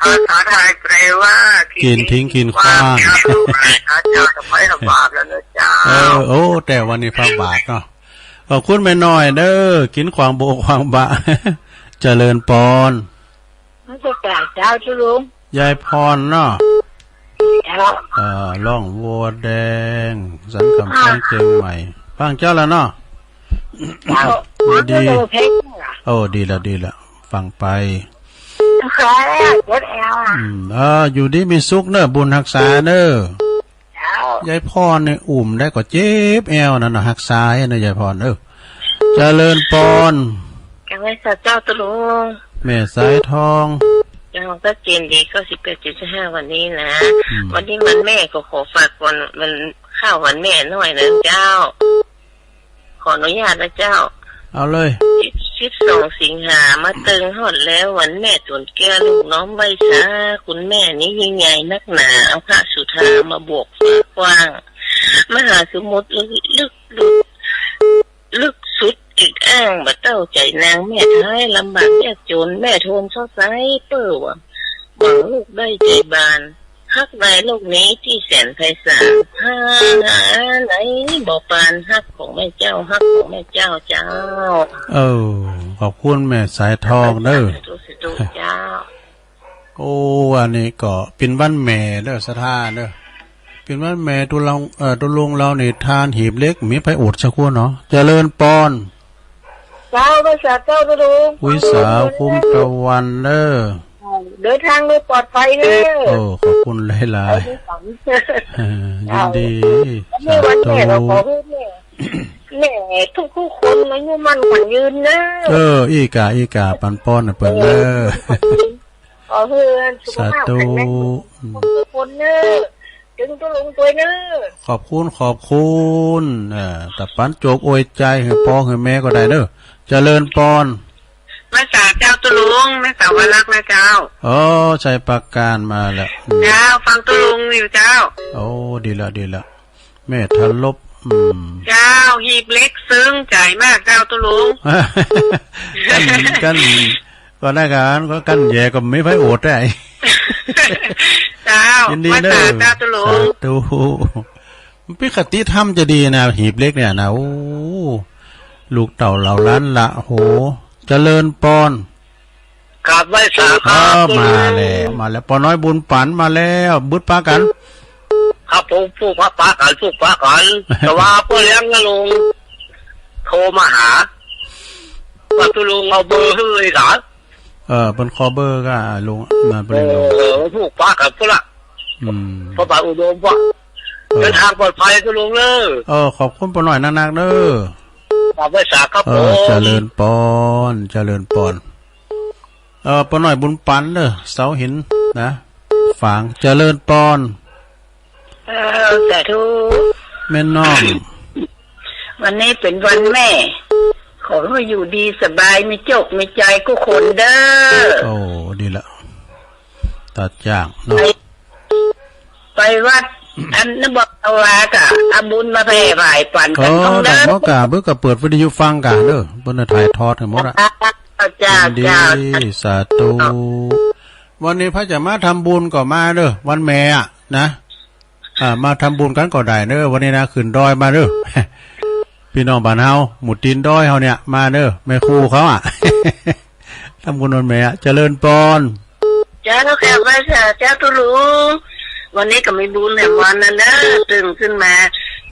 ภาษาไทยแปลว่า กิ๋นทิ้งกิ๋นขว้าง กิ๋นทิ้งกิ๋นขว้าง เจ้า เจ้าจะไปทำบาปแล้วนะเจ้า เออ โอ้ แต่วันนี้พระบาทเนาะ ขอบคุณแม่น้อยเด้อ กิ๋นขวางบุขวางบะ เจริญปอน นมัสการเจ้าตุ๊ลุง ยายพรเนาะ เจ้า เอ่อ ร้องวัวแดง สันกำแพง อ่า เจียงใหม่ ฟังเจ้าแล้วเนาะ เจ้า ดี เจ้าเพลงเหรอ โอ้ ดีแล้ว ดีแล้ว ฟังไป ค่ะ ปวดแอวอ่ะ อืม เออ อยู่ดีมีสุขเนอะ บุญฮักษาเนอะ เจ้า ยายพรนี่อุ้มได้ก็เจ็บแอวนั่นน่ะ ฮักษาให้นะยายพรเอ้อ เจริญปอน กราบไหว้สาเจ้าตุ๊ลุง แม่สายทอง เจ้า ชัดเจนดี เก้าสิบแปดจุดห้า วันนี้นะ อืม วันนี้วันแม่ก็ขอฝากวัน วันข้าววันแม่หน่อยนะเจ้า ขออนุญาตนะเจ้า เอาเลย สิบ สิบสอง สิงหามาเติงฮอดแล้ว วันแม่ตวนแก้วลูกน้อมไหว้สา คุณแม่นี้ยิ่งใหญ่นักหนา เอาพระสุธามาบวกฟ้ากว้าง มหาสมุทรลึก ลึก ลึก ลึกสุด กิกอ้างบ่เต้าใจนางแม่ท้าย ลำบากยากจนแม่โทนซอไซเปิ้อว่า หวังลูกได้ใจบาน ฮักในโลกนี้ที่แสนไพศาล หาไหนบ่ปานฮักของแม่เจ้า ฮักของแม่เจ้าเจ้า เออ ขอบคุณแม่สายทองเด้อ สาธุ สาธุเจ้า โอ้ อันนี้ก็เป็นวันแม่เด้อ ศรัทธาเด้อ เป็นวันแม่ ตุ๊ลุง เอ่อ ตุ๊ลุงเฮานี่ ทานหีบเหล็ก มีไผอดสักคนเนาะ เจริญปอน เจ้า ไหว้สาเจ้าตุ๊ลุง ไหว้สาคุ้มตะวันเด้อ เดินทางโดยปลอดภัยเด้อ โอ้ ขอบคุณหลายๆ ไปด้วยกัน เออ ยินดี เจ้า วันนี้วันแม่ สาธุ เราขอให้แม่ แม่ทุกๆคนอายุมั่นขวัญยืนเนอะ เออ อีกา อีกา ปันป้อนให้เปิ้นเนอะ ขอให้สุขภาพแข็งแรง สาธุ ทุกคนเนอะ เถิงตุ๊ลุงตวยเนอะ ขอบคุณ ขอบคุณ เออ ตะปันโจกอวยใจให้พ่อให้แม่ก็ได้เนอะ เจริญปอน ไหว้สาเจ้าตุ๊ลุง ไหว้สาวันรักนะเจ้า โอ้ ชัยปราการมาแล้ว อืม เจ้า ฟังตุ๊ลุงอยู่เจ้า โอ้ ดีละ ดีละ แม่ทะลบ อืม เจ้า หีบเหล็กซึ้งใจมากเจ้าตุ๊ลุง กัน กัน ก็ได้กัน ก็กันแย่ก็ไม่ไผโอดได้ เจ้า ยินดีเนอะ ไหว้สาเจ้าตุ๊ลุง สาธุ มันเป็นคติธรรมจะดีนะ หีบเหล็กเนี่ยนะ โอ้ ลูกเต้าเหล่าหลานละ โห เจริญปอน กราบไหว้สาครับ เออ มาแล้ว มาแล้ว ป้อน้อยบุญปันมาแล้ว บุญปากัน ครับผม ผูกผ้าปากัน ผูกปากัน แต่ว่าป้อเลี้ยงนะลุง โทรมาหา ว่าตุ๊ลุงเอาเบอร์ให้เลยเหรอ เออ เปิ้นขอเบอร์ก็ลุง มาเปิ้น เออ ผูกปากันพุ้นละ อืม พระบาทอุดมว่า เออ เดินทางปลอดภัยตุ๊ลุงเด้อ เออ ขอบคุณป้อน้อยนักๆเด้อ กราบไหว้สาครับ เออ ผม เจริญปอน เจริญปอน เออ ป้อน้อยบุญปันเด้อ เสาหินนะ ฝาง เจริญปอน เออ สาธุ แม่น้อง วันนี้เป็นวันแม่ ขอให้อยู่ดีสบาย มีโจค มีชัยกู้คนเด้อ โอ้ ดีละ ตัดจ้างเนาะ ไป ไปวัด อันนั้นบอกเอาว่ากะ เอาบุญมาแผ่ฝ่ายฝันกัน เออ ต้องเด้อ ได้หมดกะ เบิ่งกะเปิดวิทยุฟังกะเด้อ เปิ้นถ่ายทอดให้หมดอะ เจ้า เจ้า ยินดี เจ้า สาธุ วันนี้ไผจะมาทำบุญก็มาเด้อ วันแม่อะนะ อ่า มาทำบุญกันก็ได้เด้อ วันนี้นะ ขึ้นดอยมาเด้อ พี่น้องบ้านเฮา หมู่ตีนดอยเฮาเนี่ย มาเด้อ แม่ครูเขาอะ ทำบุญวันแม่อะ เจริญปอน เจ้า กราบไหว้สาเจ้าตุ๊ลุง วันนี้ก็มีบุญแหมวันนั้นเด้อ ตื่นขึ้นมา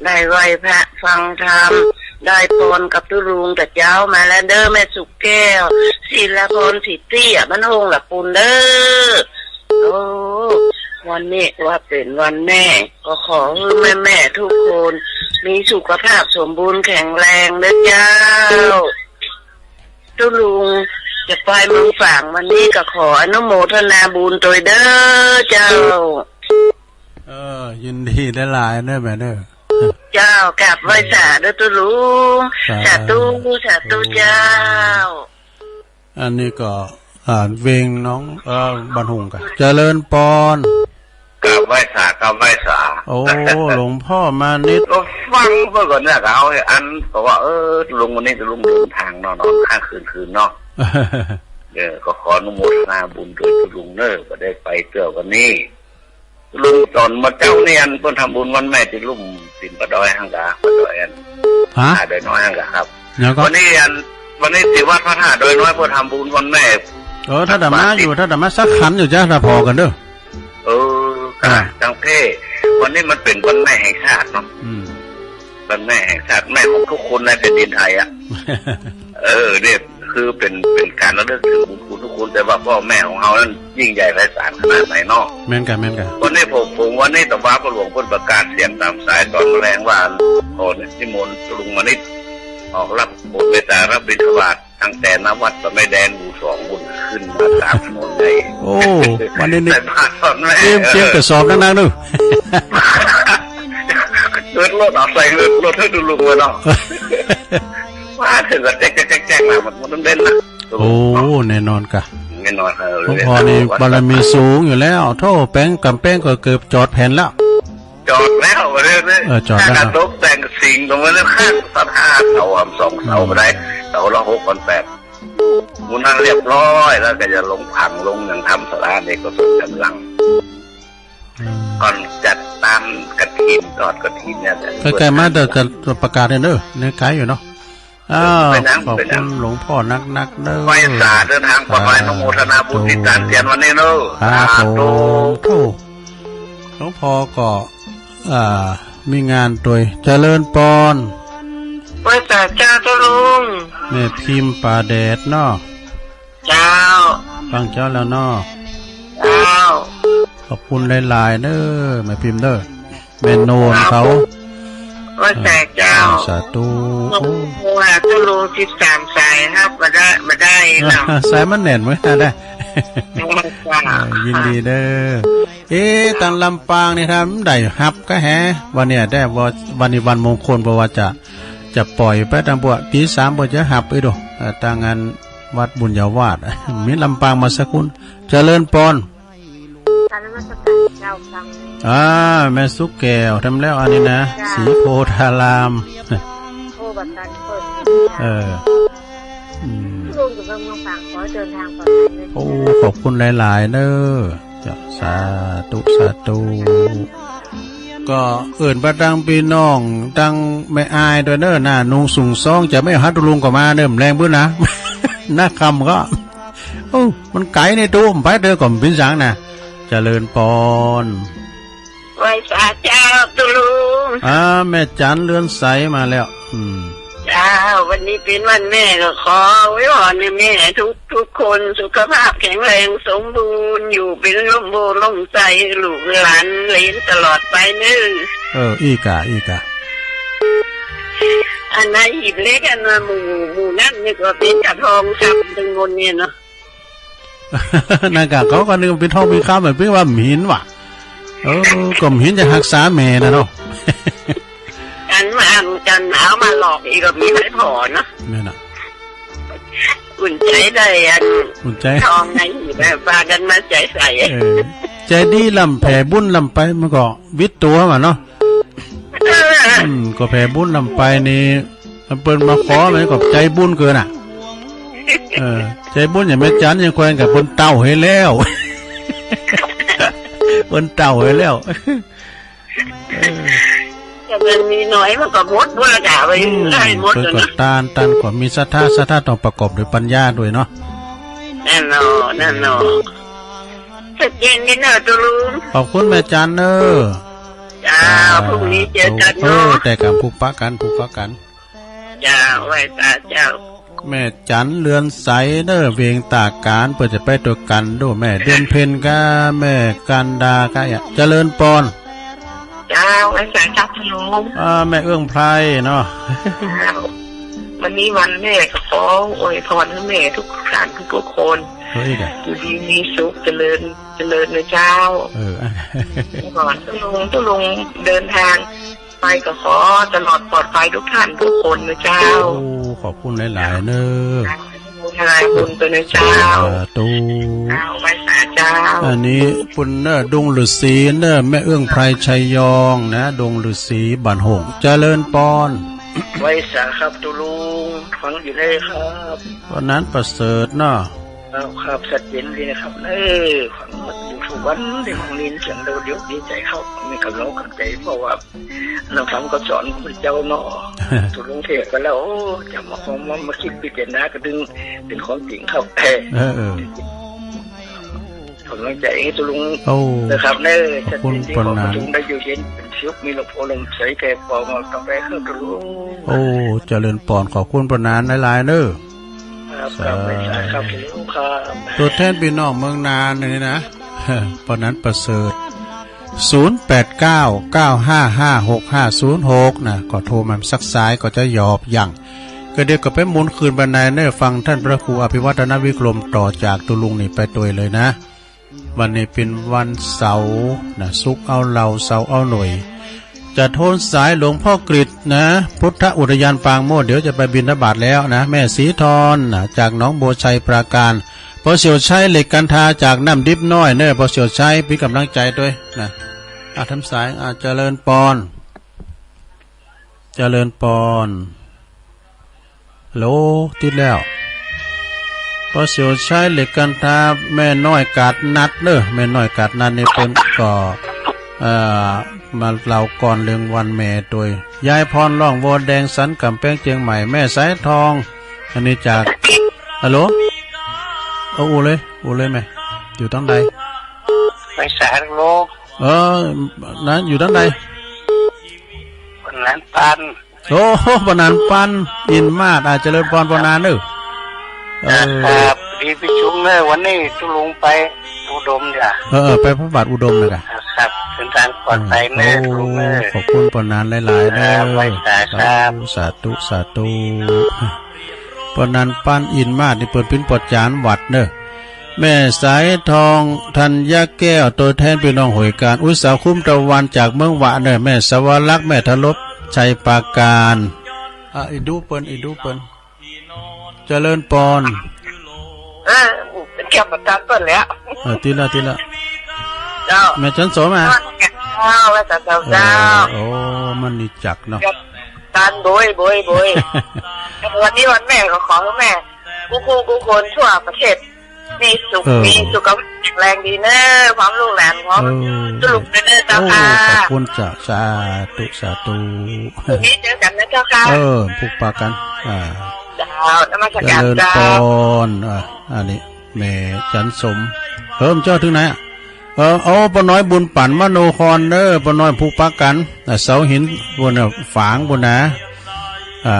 ได้ไหว้พระฟังธรรม ได้ปอนกับตุ๊ลุงกับเจ้ามาแล้วเด้อ แม่สุขแก้ว ศิลาพร สีเตี้ย บ้านโฮงละปูนเด้อ โอ้ วันนี้ว่าเป็นวันแม่ ก็ขอให้แม่ๆทุกคน มีสุขภาพสมบูรณ์แข็งแรงเด้อเจ้า ตุ๊ลุงจะไปเมืองฝางวันนี้ก็ขออนุโมทนาบุญโดยเด้อเจ้า เออ ยินดีได้หลายเด้อแม่เด้อ เจ้า กราบไหว้สาเด้อตุ๊ลุง สา สาธุ สาธุเจ้า อันนี้ก็ อ่า เวงน้อง เอ่อ บ้านโฮงกะ เจริญปอน กราบไหว้สา กราบไหว้สา โอ้ หลวงพ่อมานิด ก็ฟังเปิ้นก่อนเนี่ย ก็เอาให้อัน ก็ว่า เออ ตุ๊ลุงวันนี้ตุ๊ลุงเดินทางเนาะ นอนค้างคืนคืนเนาะ เออ ก็ขออนุโมทนาบุญด้วยตุ๊ลุงเนอะ ก็ได้ไปเที่ยววันนี้ ลุงต๋อนเมื่อเจ๊านี่อันเปิ้นทำบุญวันแม่ตี้ลุ่มตีนป่าดอยหั้นกา ป่าดอยอัน ฮะ ป่าดอยน้อยหั้นกาครับ ยังก็ วันนี้อัน วันนี้ตี้วัดพระธาตุดอยน้อยเปิ้นทำบุญวันแม่ เออ ถ้าได้มาอยู่ ถ้าได้มาสักขันอยู่จ้ะ ถ้าพอกันเด้อ เออ อ่า จังเท่ วันนี้มันเป๋นวันแม่แห่งชาติเนาะ อืม วันแม่แห่งชาติ แม่ของทุกคนในแผ่นดินไทยอะ เออ เนี่ย คือเป๋น เป๋นก๋านระลึกเถิงบุญคุณทุกคน แต่ว่าพ่อแม่ของเฮานั้นยิ่งใหญ่ไพศาลขนาดไหนเนาะ แม่นกะ แม่นกะ วันนี้ผม ผม วันนี้ตะวาพ่อหลวงเปิ้นประกาศเสียงตามสายตอนแลงว่า ขอนิมนต์ลุงมานิด ออกรับ โปรดเมตตารับบิณฑบาต ตั้งแต่หน้าวัดสะไม้แดงหมู่สองปู้นขึ้นมาตามถนนใหญ่ โอ้ วันนี้นี่ ใส่บาตรตอนแม่ เตรียม เตรียมกระสอบหนักๆเนาะ เอิ้นรถ เอาใส่เอิ้นรถหื้อตุ๊ลุงมาเนาะ ว่าเถิงก็แจ๊กๆๆๆ มา มัน มันต้องเด่นนะ โอ้ แน่นอนกะ แน่นอน เออ หลวงพ่อนี่บารมีสูงอยู่แล้ว โธ่ แปงกำแปงก็เกือบจอดแผ่นแล้ว จอดแล้ว วันนี้ เออ จอดแล้ว ถ้าตกแต่งสิ่งตรงนั้นข้างพระธาตุเสาอะ สองเสา อืม บ่ได้ เสาละหกพันแปด หมู่นั้นเรียบร้อยแล้ว ก็จะลงผังลงหยังทำศาลาอเนกประสงค์ชั้นหลัง อืม ก่อนจัดตามกฐิน ทอดกฐินเนี่ย ใกล้ๆมาเดี๋ยวจะประกาศให้เด้อ ในไกลอยู่เนาะ อ้าว เป็นหยัง ขอบคุณ เป็นหยัง หลวงพ่อนักๆเด้อ ไหว้สาเดินทางปลอดภัย สาธุ อนุโมทนาบุญติดตามเตียนวันนี้เนาะ ครับ สาธุ ผม โธ่ หลวงพ่อก็ อ่า มีงานตวย เจริญปอน ไหว้สาเจ้าตุ๊ลุง แม่พิมพ์ป่าแดดเนาะ เจ้า ฟังเจ้าแล้วเนาะ เจ้า ขอบคุณหลายๆเด้อ แม่พิมพ์เด้อ แม่โนนเขา ครับ ว่าแต่เจ้า สาธุ ว่าตุลุงสิบสามสายฮับบ่ได้ บ่ได้เนาะ สายมันแน่นเหมือนกันนะ เออ ยินดีเด้อ เอ๊ะ ตังลำปางนี่ถ้ามันได้ฮับก็แฮะ วันเนี้ยได้ว่า วันนี้วันมงคล เพราะว่าจะ จะปล่อยไปตังบัว ตีสามบัวจะฮับอีกดู เอ่อ ตังงานวัดบุญญาวาส มีลำปางมาสักคน เจริญปอน กราบนมัสการเจ้าค่ะ อ่า แม่สุกแก้ว ทำแล้วอันนี้นะ เจ้า ศรีโพธาราม โอ้ บัดตันเปิด เออ อืม ลุงอยู่เมืองฝาง ขอให้เดินทางปลอดภัยนะ โอ้ ขอบคุณหลายๆ เด้อ เจ้า สาธุ สาธุ ก็เอิ้นไปตังพี่น้อง ตังแม่อ้ายด้วยเด้อนะ นุ่งสุงซอง จะไม่ฮัดลุงก็มาเด้อ แรงบึ้นนะ นักคำก็ โอ้ มันไกลนี่ตู้ ไปเด้อ ก็บ่เป็นสังนะ เจริญปอน ไหว้สาเจ้าตุลุง อ่า แม่จันเรือนใสมาแล้ว อืม เจ้า วันนี้เป็นวันแม่ ก็ขออวยพรให้แม่ทุกทุกคน สุขภาพแข็งแรงสมบูรณ์ อยู่เป็นร่มโพธิ์ร่มไทร ลูกหลานเหลนตลอดไปเน้อ เออ อีกา อีกา อันนั้นหีบเหล็ก อันนั้นหมู่ หมู่นั่นนี่ก็เป็นกระทองคำทั้งหมดเนี่ยเนาะ นั่นกะ เขาก็นึกว่าเป็นทองเป็นคำ แบบว่าหินว่ะ เออ ก็หินจะฮักษาแม่นะเนาะ กันมา กันเอามาหลอกอีกก็มีไผผ่อเนาะ นั่นน่ะ อุ่นใจได้อัน อุ่นใจ ทองในหีบแบบว่ากันมาใส่ใส่ เออ ใจดีล้ำแผ่บุญล้ำไป มันก็วิดตัวมาเนาะ เออ อืม ก็แผ่บุญล้ำไปนี่ มันเปิ้นมาขอ มันก็ใจบุญเกินอ่ะ เออ ใจบุญอย่างแม่จันยังแควนกับเปิ้นเต้าให้แล้ว เปิ้นเต้าให้แล้ว เออ แต่มันมีน้อยมันก็หมด หมดแล้วจ้ะ ไป อืม ได้หมด เปิ้น แล้ว ก็ นะ ต้าน ต้านก็มีศรัทธา ศรัทธาต้องประกอบด้วยปัญญาด้วยเนาะ แน่นอน แน่นอน ชัดเจนดีเนอะตุลุง ขอบคุณแม่จันเนอะ เจ้า พรุ่งนี้เจอกันเนอะ เออ แต่กัน ผูกปะกัน ผูกปะกัน เจ้า ไหว้สาเจ้า แม่จันเรือนใสเนอะ เวียงตากการ เปิ้นจะไปตวยกันดู แม่เดือนเพ็ญกับแม่กันดาครับ เจริญปอน เจ้า ไหว้สาเจ้าตุลุง อ่า แม่เอื้องไพรเนาะ เจ้า วันนี้วันแม่ ก็ขออวยพรให้แม่ทุกท่านทุกๆคน เฮ้ย อยู่ดีมีสุข เจริญ เจริญนะเจ้า เออ ขอให้ตุลุง ตุลุงเดินทางไปก็ขอตลอดปลอดภัยทุกท่านทุกคนนะเจ้า โอ้ ขอบคุณหลายๆ เนอะ อนุโมทนาบุญด้วยนะเจ้า สาธุ เจ้า ไหว้สาเจ้า อันนี้เปิ้นเนอะ ดงฤๅษีเนอะ แม่เอื้องไพร ชัยยองนะ ดงฤๅษีบ้านโฮ่ง เจริญปอน ไหว้สาครับตุลุง ฟังอยู่เลยครับ วันนั้นประเสริฐเนาะ ครับ ครับ ชัดเจนดีนะครับ เออ ฟังอยู่ทุกวัน ได้ฟังได้ยินเสียงเดียว เดี๋ยวดีใจครับ มีกำลังกำใจ เพราะว่า นำธรรมคำสอนของพระเจ้าเนาะ ตุลุงเทศน์ไปแล้ว โอ้ จะมาฟัง มา มาคิดพิจารณาก็ดึง เป็นความจริงครับ เออ เออ กำลังใจให้ตุลุง โอ้ นะครับ เนอะ ขอบคุณ ชัดเจนดี ปอน ขอให้ นาน ตุลุงได้อยู่เย็นเป็นสุข มีหลวงพ่อลมใสแผ่ปอมาต่อไปครับตุลุง โอ้ เจริญปอน ขอบคุณปอน นานหลายๆ เนอะ ครับ ครับ สาธุ ไหว้สาครับ ครับ ตัวแทนพี่น้องเมืองนานนี่นะ ปอน นันประเสริฐ ศูนย์แปดเก้า เก้าห้าห้า หกห้าศูนย์หก นะ ก็โทรมาสักสายก็จะหยอบยัง ก็เดี๋ยวก็ไปหมุนคืนไปในเนอะ ฟังท่านพระครูอภิวัฒนวิกรมต่อจากตุลุงนี่ไปตวยเลยนะ วันนี้เป็นวันเสาร์นะ ศุกร์เอาเหล้า เสาร์เอาหน่วย จะโทนสายหลวงพ่อกฤษนะ พุทธอุทยานปางโมด เดี๋ยวจะไปบิณฑบาตแล้วนะ แม่ศรีทอนนะ จากหนองบัวไชยปราการ พ่อเสี่ยวชัยเหล็กกันทาจากน้ำดิบน้อยเนอะ พ่อเสี่ยวชัยเป็นกำลังใจด้วยนะ อ่ะ ทำสาย อ่ะ เจริญปอน เจริญปอน ฮัลโหล ติดแล้ว พ่อเสี่ยวชัยเหล็กกันทา แม่น้อยกาดนัดเนอะ แม่น้อยกาดนัดนี่เปิ้นก็ เอ่อ มาเล่าก่อนเรื่องวันแม่ตวย ยายพรร้องวัวแดงสันกำแพงเชียงใหม่ แม่สายทอง อันนี้จาก ฮัลโหล เอาอู้เลย อู้เลยแม่ อยู่ตังใด ไปสารโลก เออ นั้นอยู่ตังใด ปอน นานปัน โอ้ ปอน นานปัน อินมาศ อ่า เจริญปอน ปอน นานเนอะ เออ ครับ ดีประชุมเนอะ วันนี้ตุ๊ลุงไปอุดมเดียว เออ เออ ไปพระบาทอุดมนะกะ ครับ เดินทางปลอดภัยเนอะ เออ ตุ๊ลุงเนอะ โอ้ ขอบคุณปอนนันหลายๆเนอะ ครับ ไหว้สาครับ สาธุ สาธุ ปอนนันปานอินมาศนี่เปิ้นปิ้นปอดจานวัดเนอะ แม่สายทอง ธัญญาแก้ว ตัวแทนพี่น้องหน่วยการ อุตสาหคุ้มตะวันจากเมืองหวะเนอะ แม่สวรักษ์ แม่ทลบ ชัยปราการ อ่ะ อีดูเปิ้น อีดูเปิ้น เจริญปอน เออ เกี่ยวกับการเปิ้นแล้ว เออ ติละ ติละ เจ้า แม่จันโสมอ่ะ เจ้า แม่จันโสม เออ เจ้า โอ้ มันนี่จักเนาะ การโบย โบย โบย วันนี้วันแม่ก็ขอให้แม่ กู้ๆกู้คนทั่วประเทศ มีสุข เออ มีสุขภาพแข็งแรงดีเนอะ พร้อมลูกหลาน พร้อม เออ สรุปเลยเนอะเจ้าค่ะ โอ้ ขอบคุณเจ้า สาธุ สาธุ พรุ่งนี้เจอกันนะเจ้าค่ะ เออ ผูกปากกัน อ่า เจ้า นมัสการ เจริญปอน เจ้า อ่า อันนี้ แม่จันสม เออ มันเจ้าถึงไหนอะ เออ เอาป้าน้อยบุญปั่นมโนครเนอะ ป้าน้อยผูกปากกัน อ่า เสาหินบนน่ะ ฝางบนนะ อ่า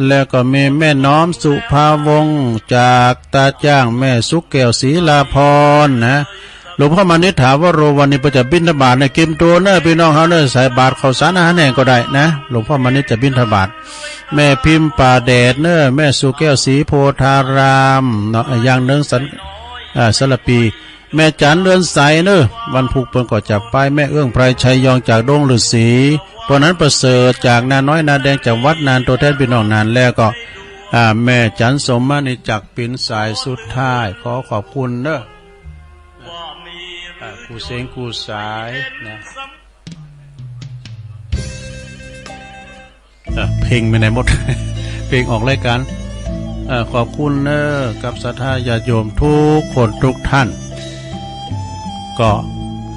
แล้วก็มีแม่น้อมสุภาวงศ์จากตาจ้าง แม่สุกแก้วศรีลาพรนะ หลวงพ่อมานิษฐาวโร วันนี้เปิ้นจะบิณฑบาตนะ กิมตัวเนอะ พี่น้องเฮาเนอะ ใส่บาตรข้าวสารอาหารแห้งก็ได้นะ หลวงพ่อมานิษฐจะบิณฑบาต แม่พิมพ์ป่าแดดเนอะ แม่สุแก้วศรีโพธารามเนาะ อย่างเนิงสัน อ่า สารปี แม่จันเรือนใสเนอะ วันพุธเปิ้นก็จะไป แม่เอื้องไพรชัยยองจากดงฤาษี ปอนนันประเสริฐจากนาน้อยนาแดง จากวัดนาน ตัวแทนพี่น้องนาน แล้วก็ อ่า แม่จันสมมานี่จากปิ๋นสายสุดท้าย ขอขอบคุณเนอะ อ่า กู้เส้นกู้สายนะ เอ่อ เพลงไปไหนหมด เพลงออกรายการ เอ่อ ขอบคุณเนอะ กับศรัทธาญาติโยมทุกคนทุกท่าน ก็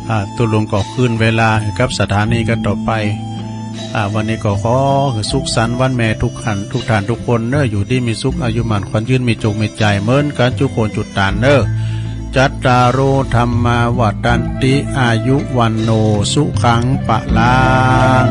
อ่า ตุ๊ลุงก็คืนเวลาให้กับสถานีกันต่อไป อ่า วันนี้ก็ขอให้สุขสันต์วันแม่ทุกท่าน ทุกท่านทุกคนเนอะ อยู่ดีมีสุข อายุหมั้นขวัญยืน มีโจคมีชัยเหมือนกันจุคนจุตานเนอะ จัตตาโร ธัมมา วัฑฒันติ อายุ วัณโณ สุขัง พลัง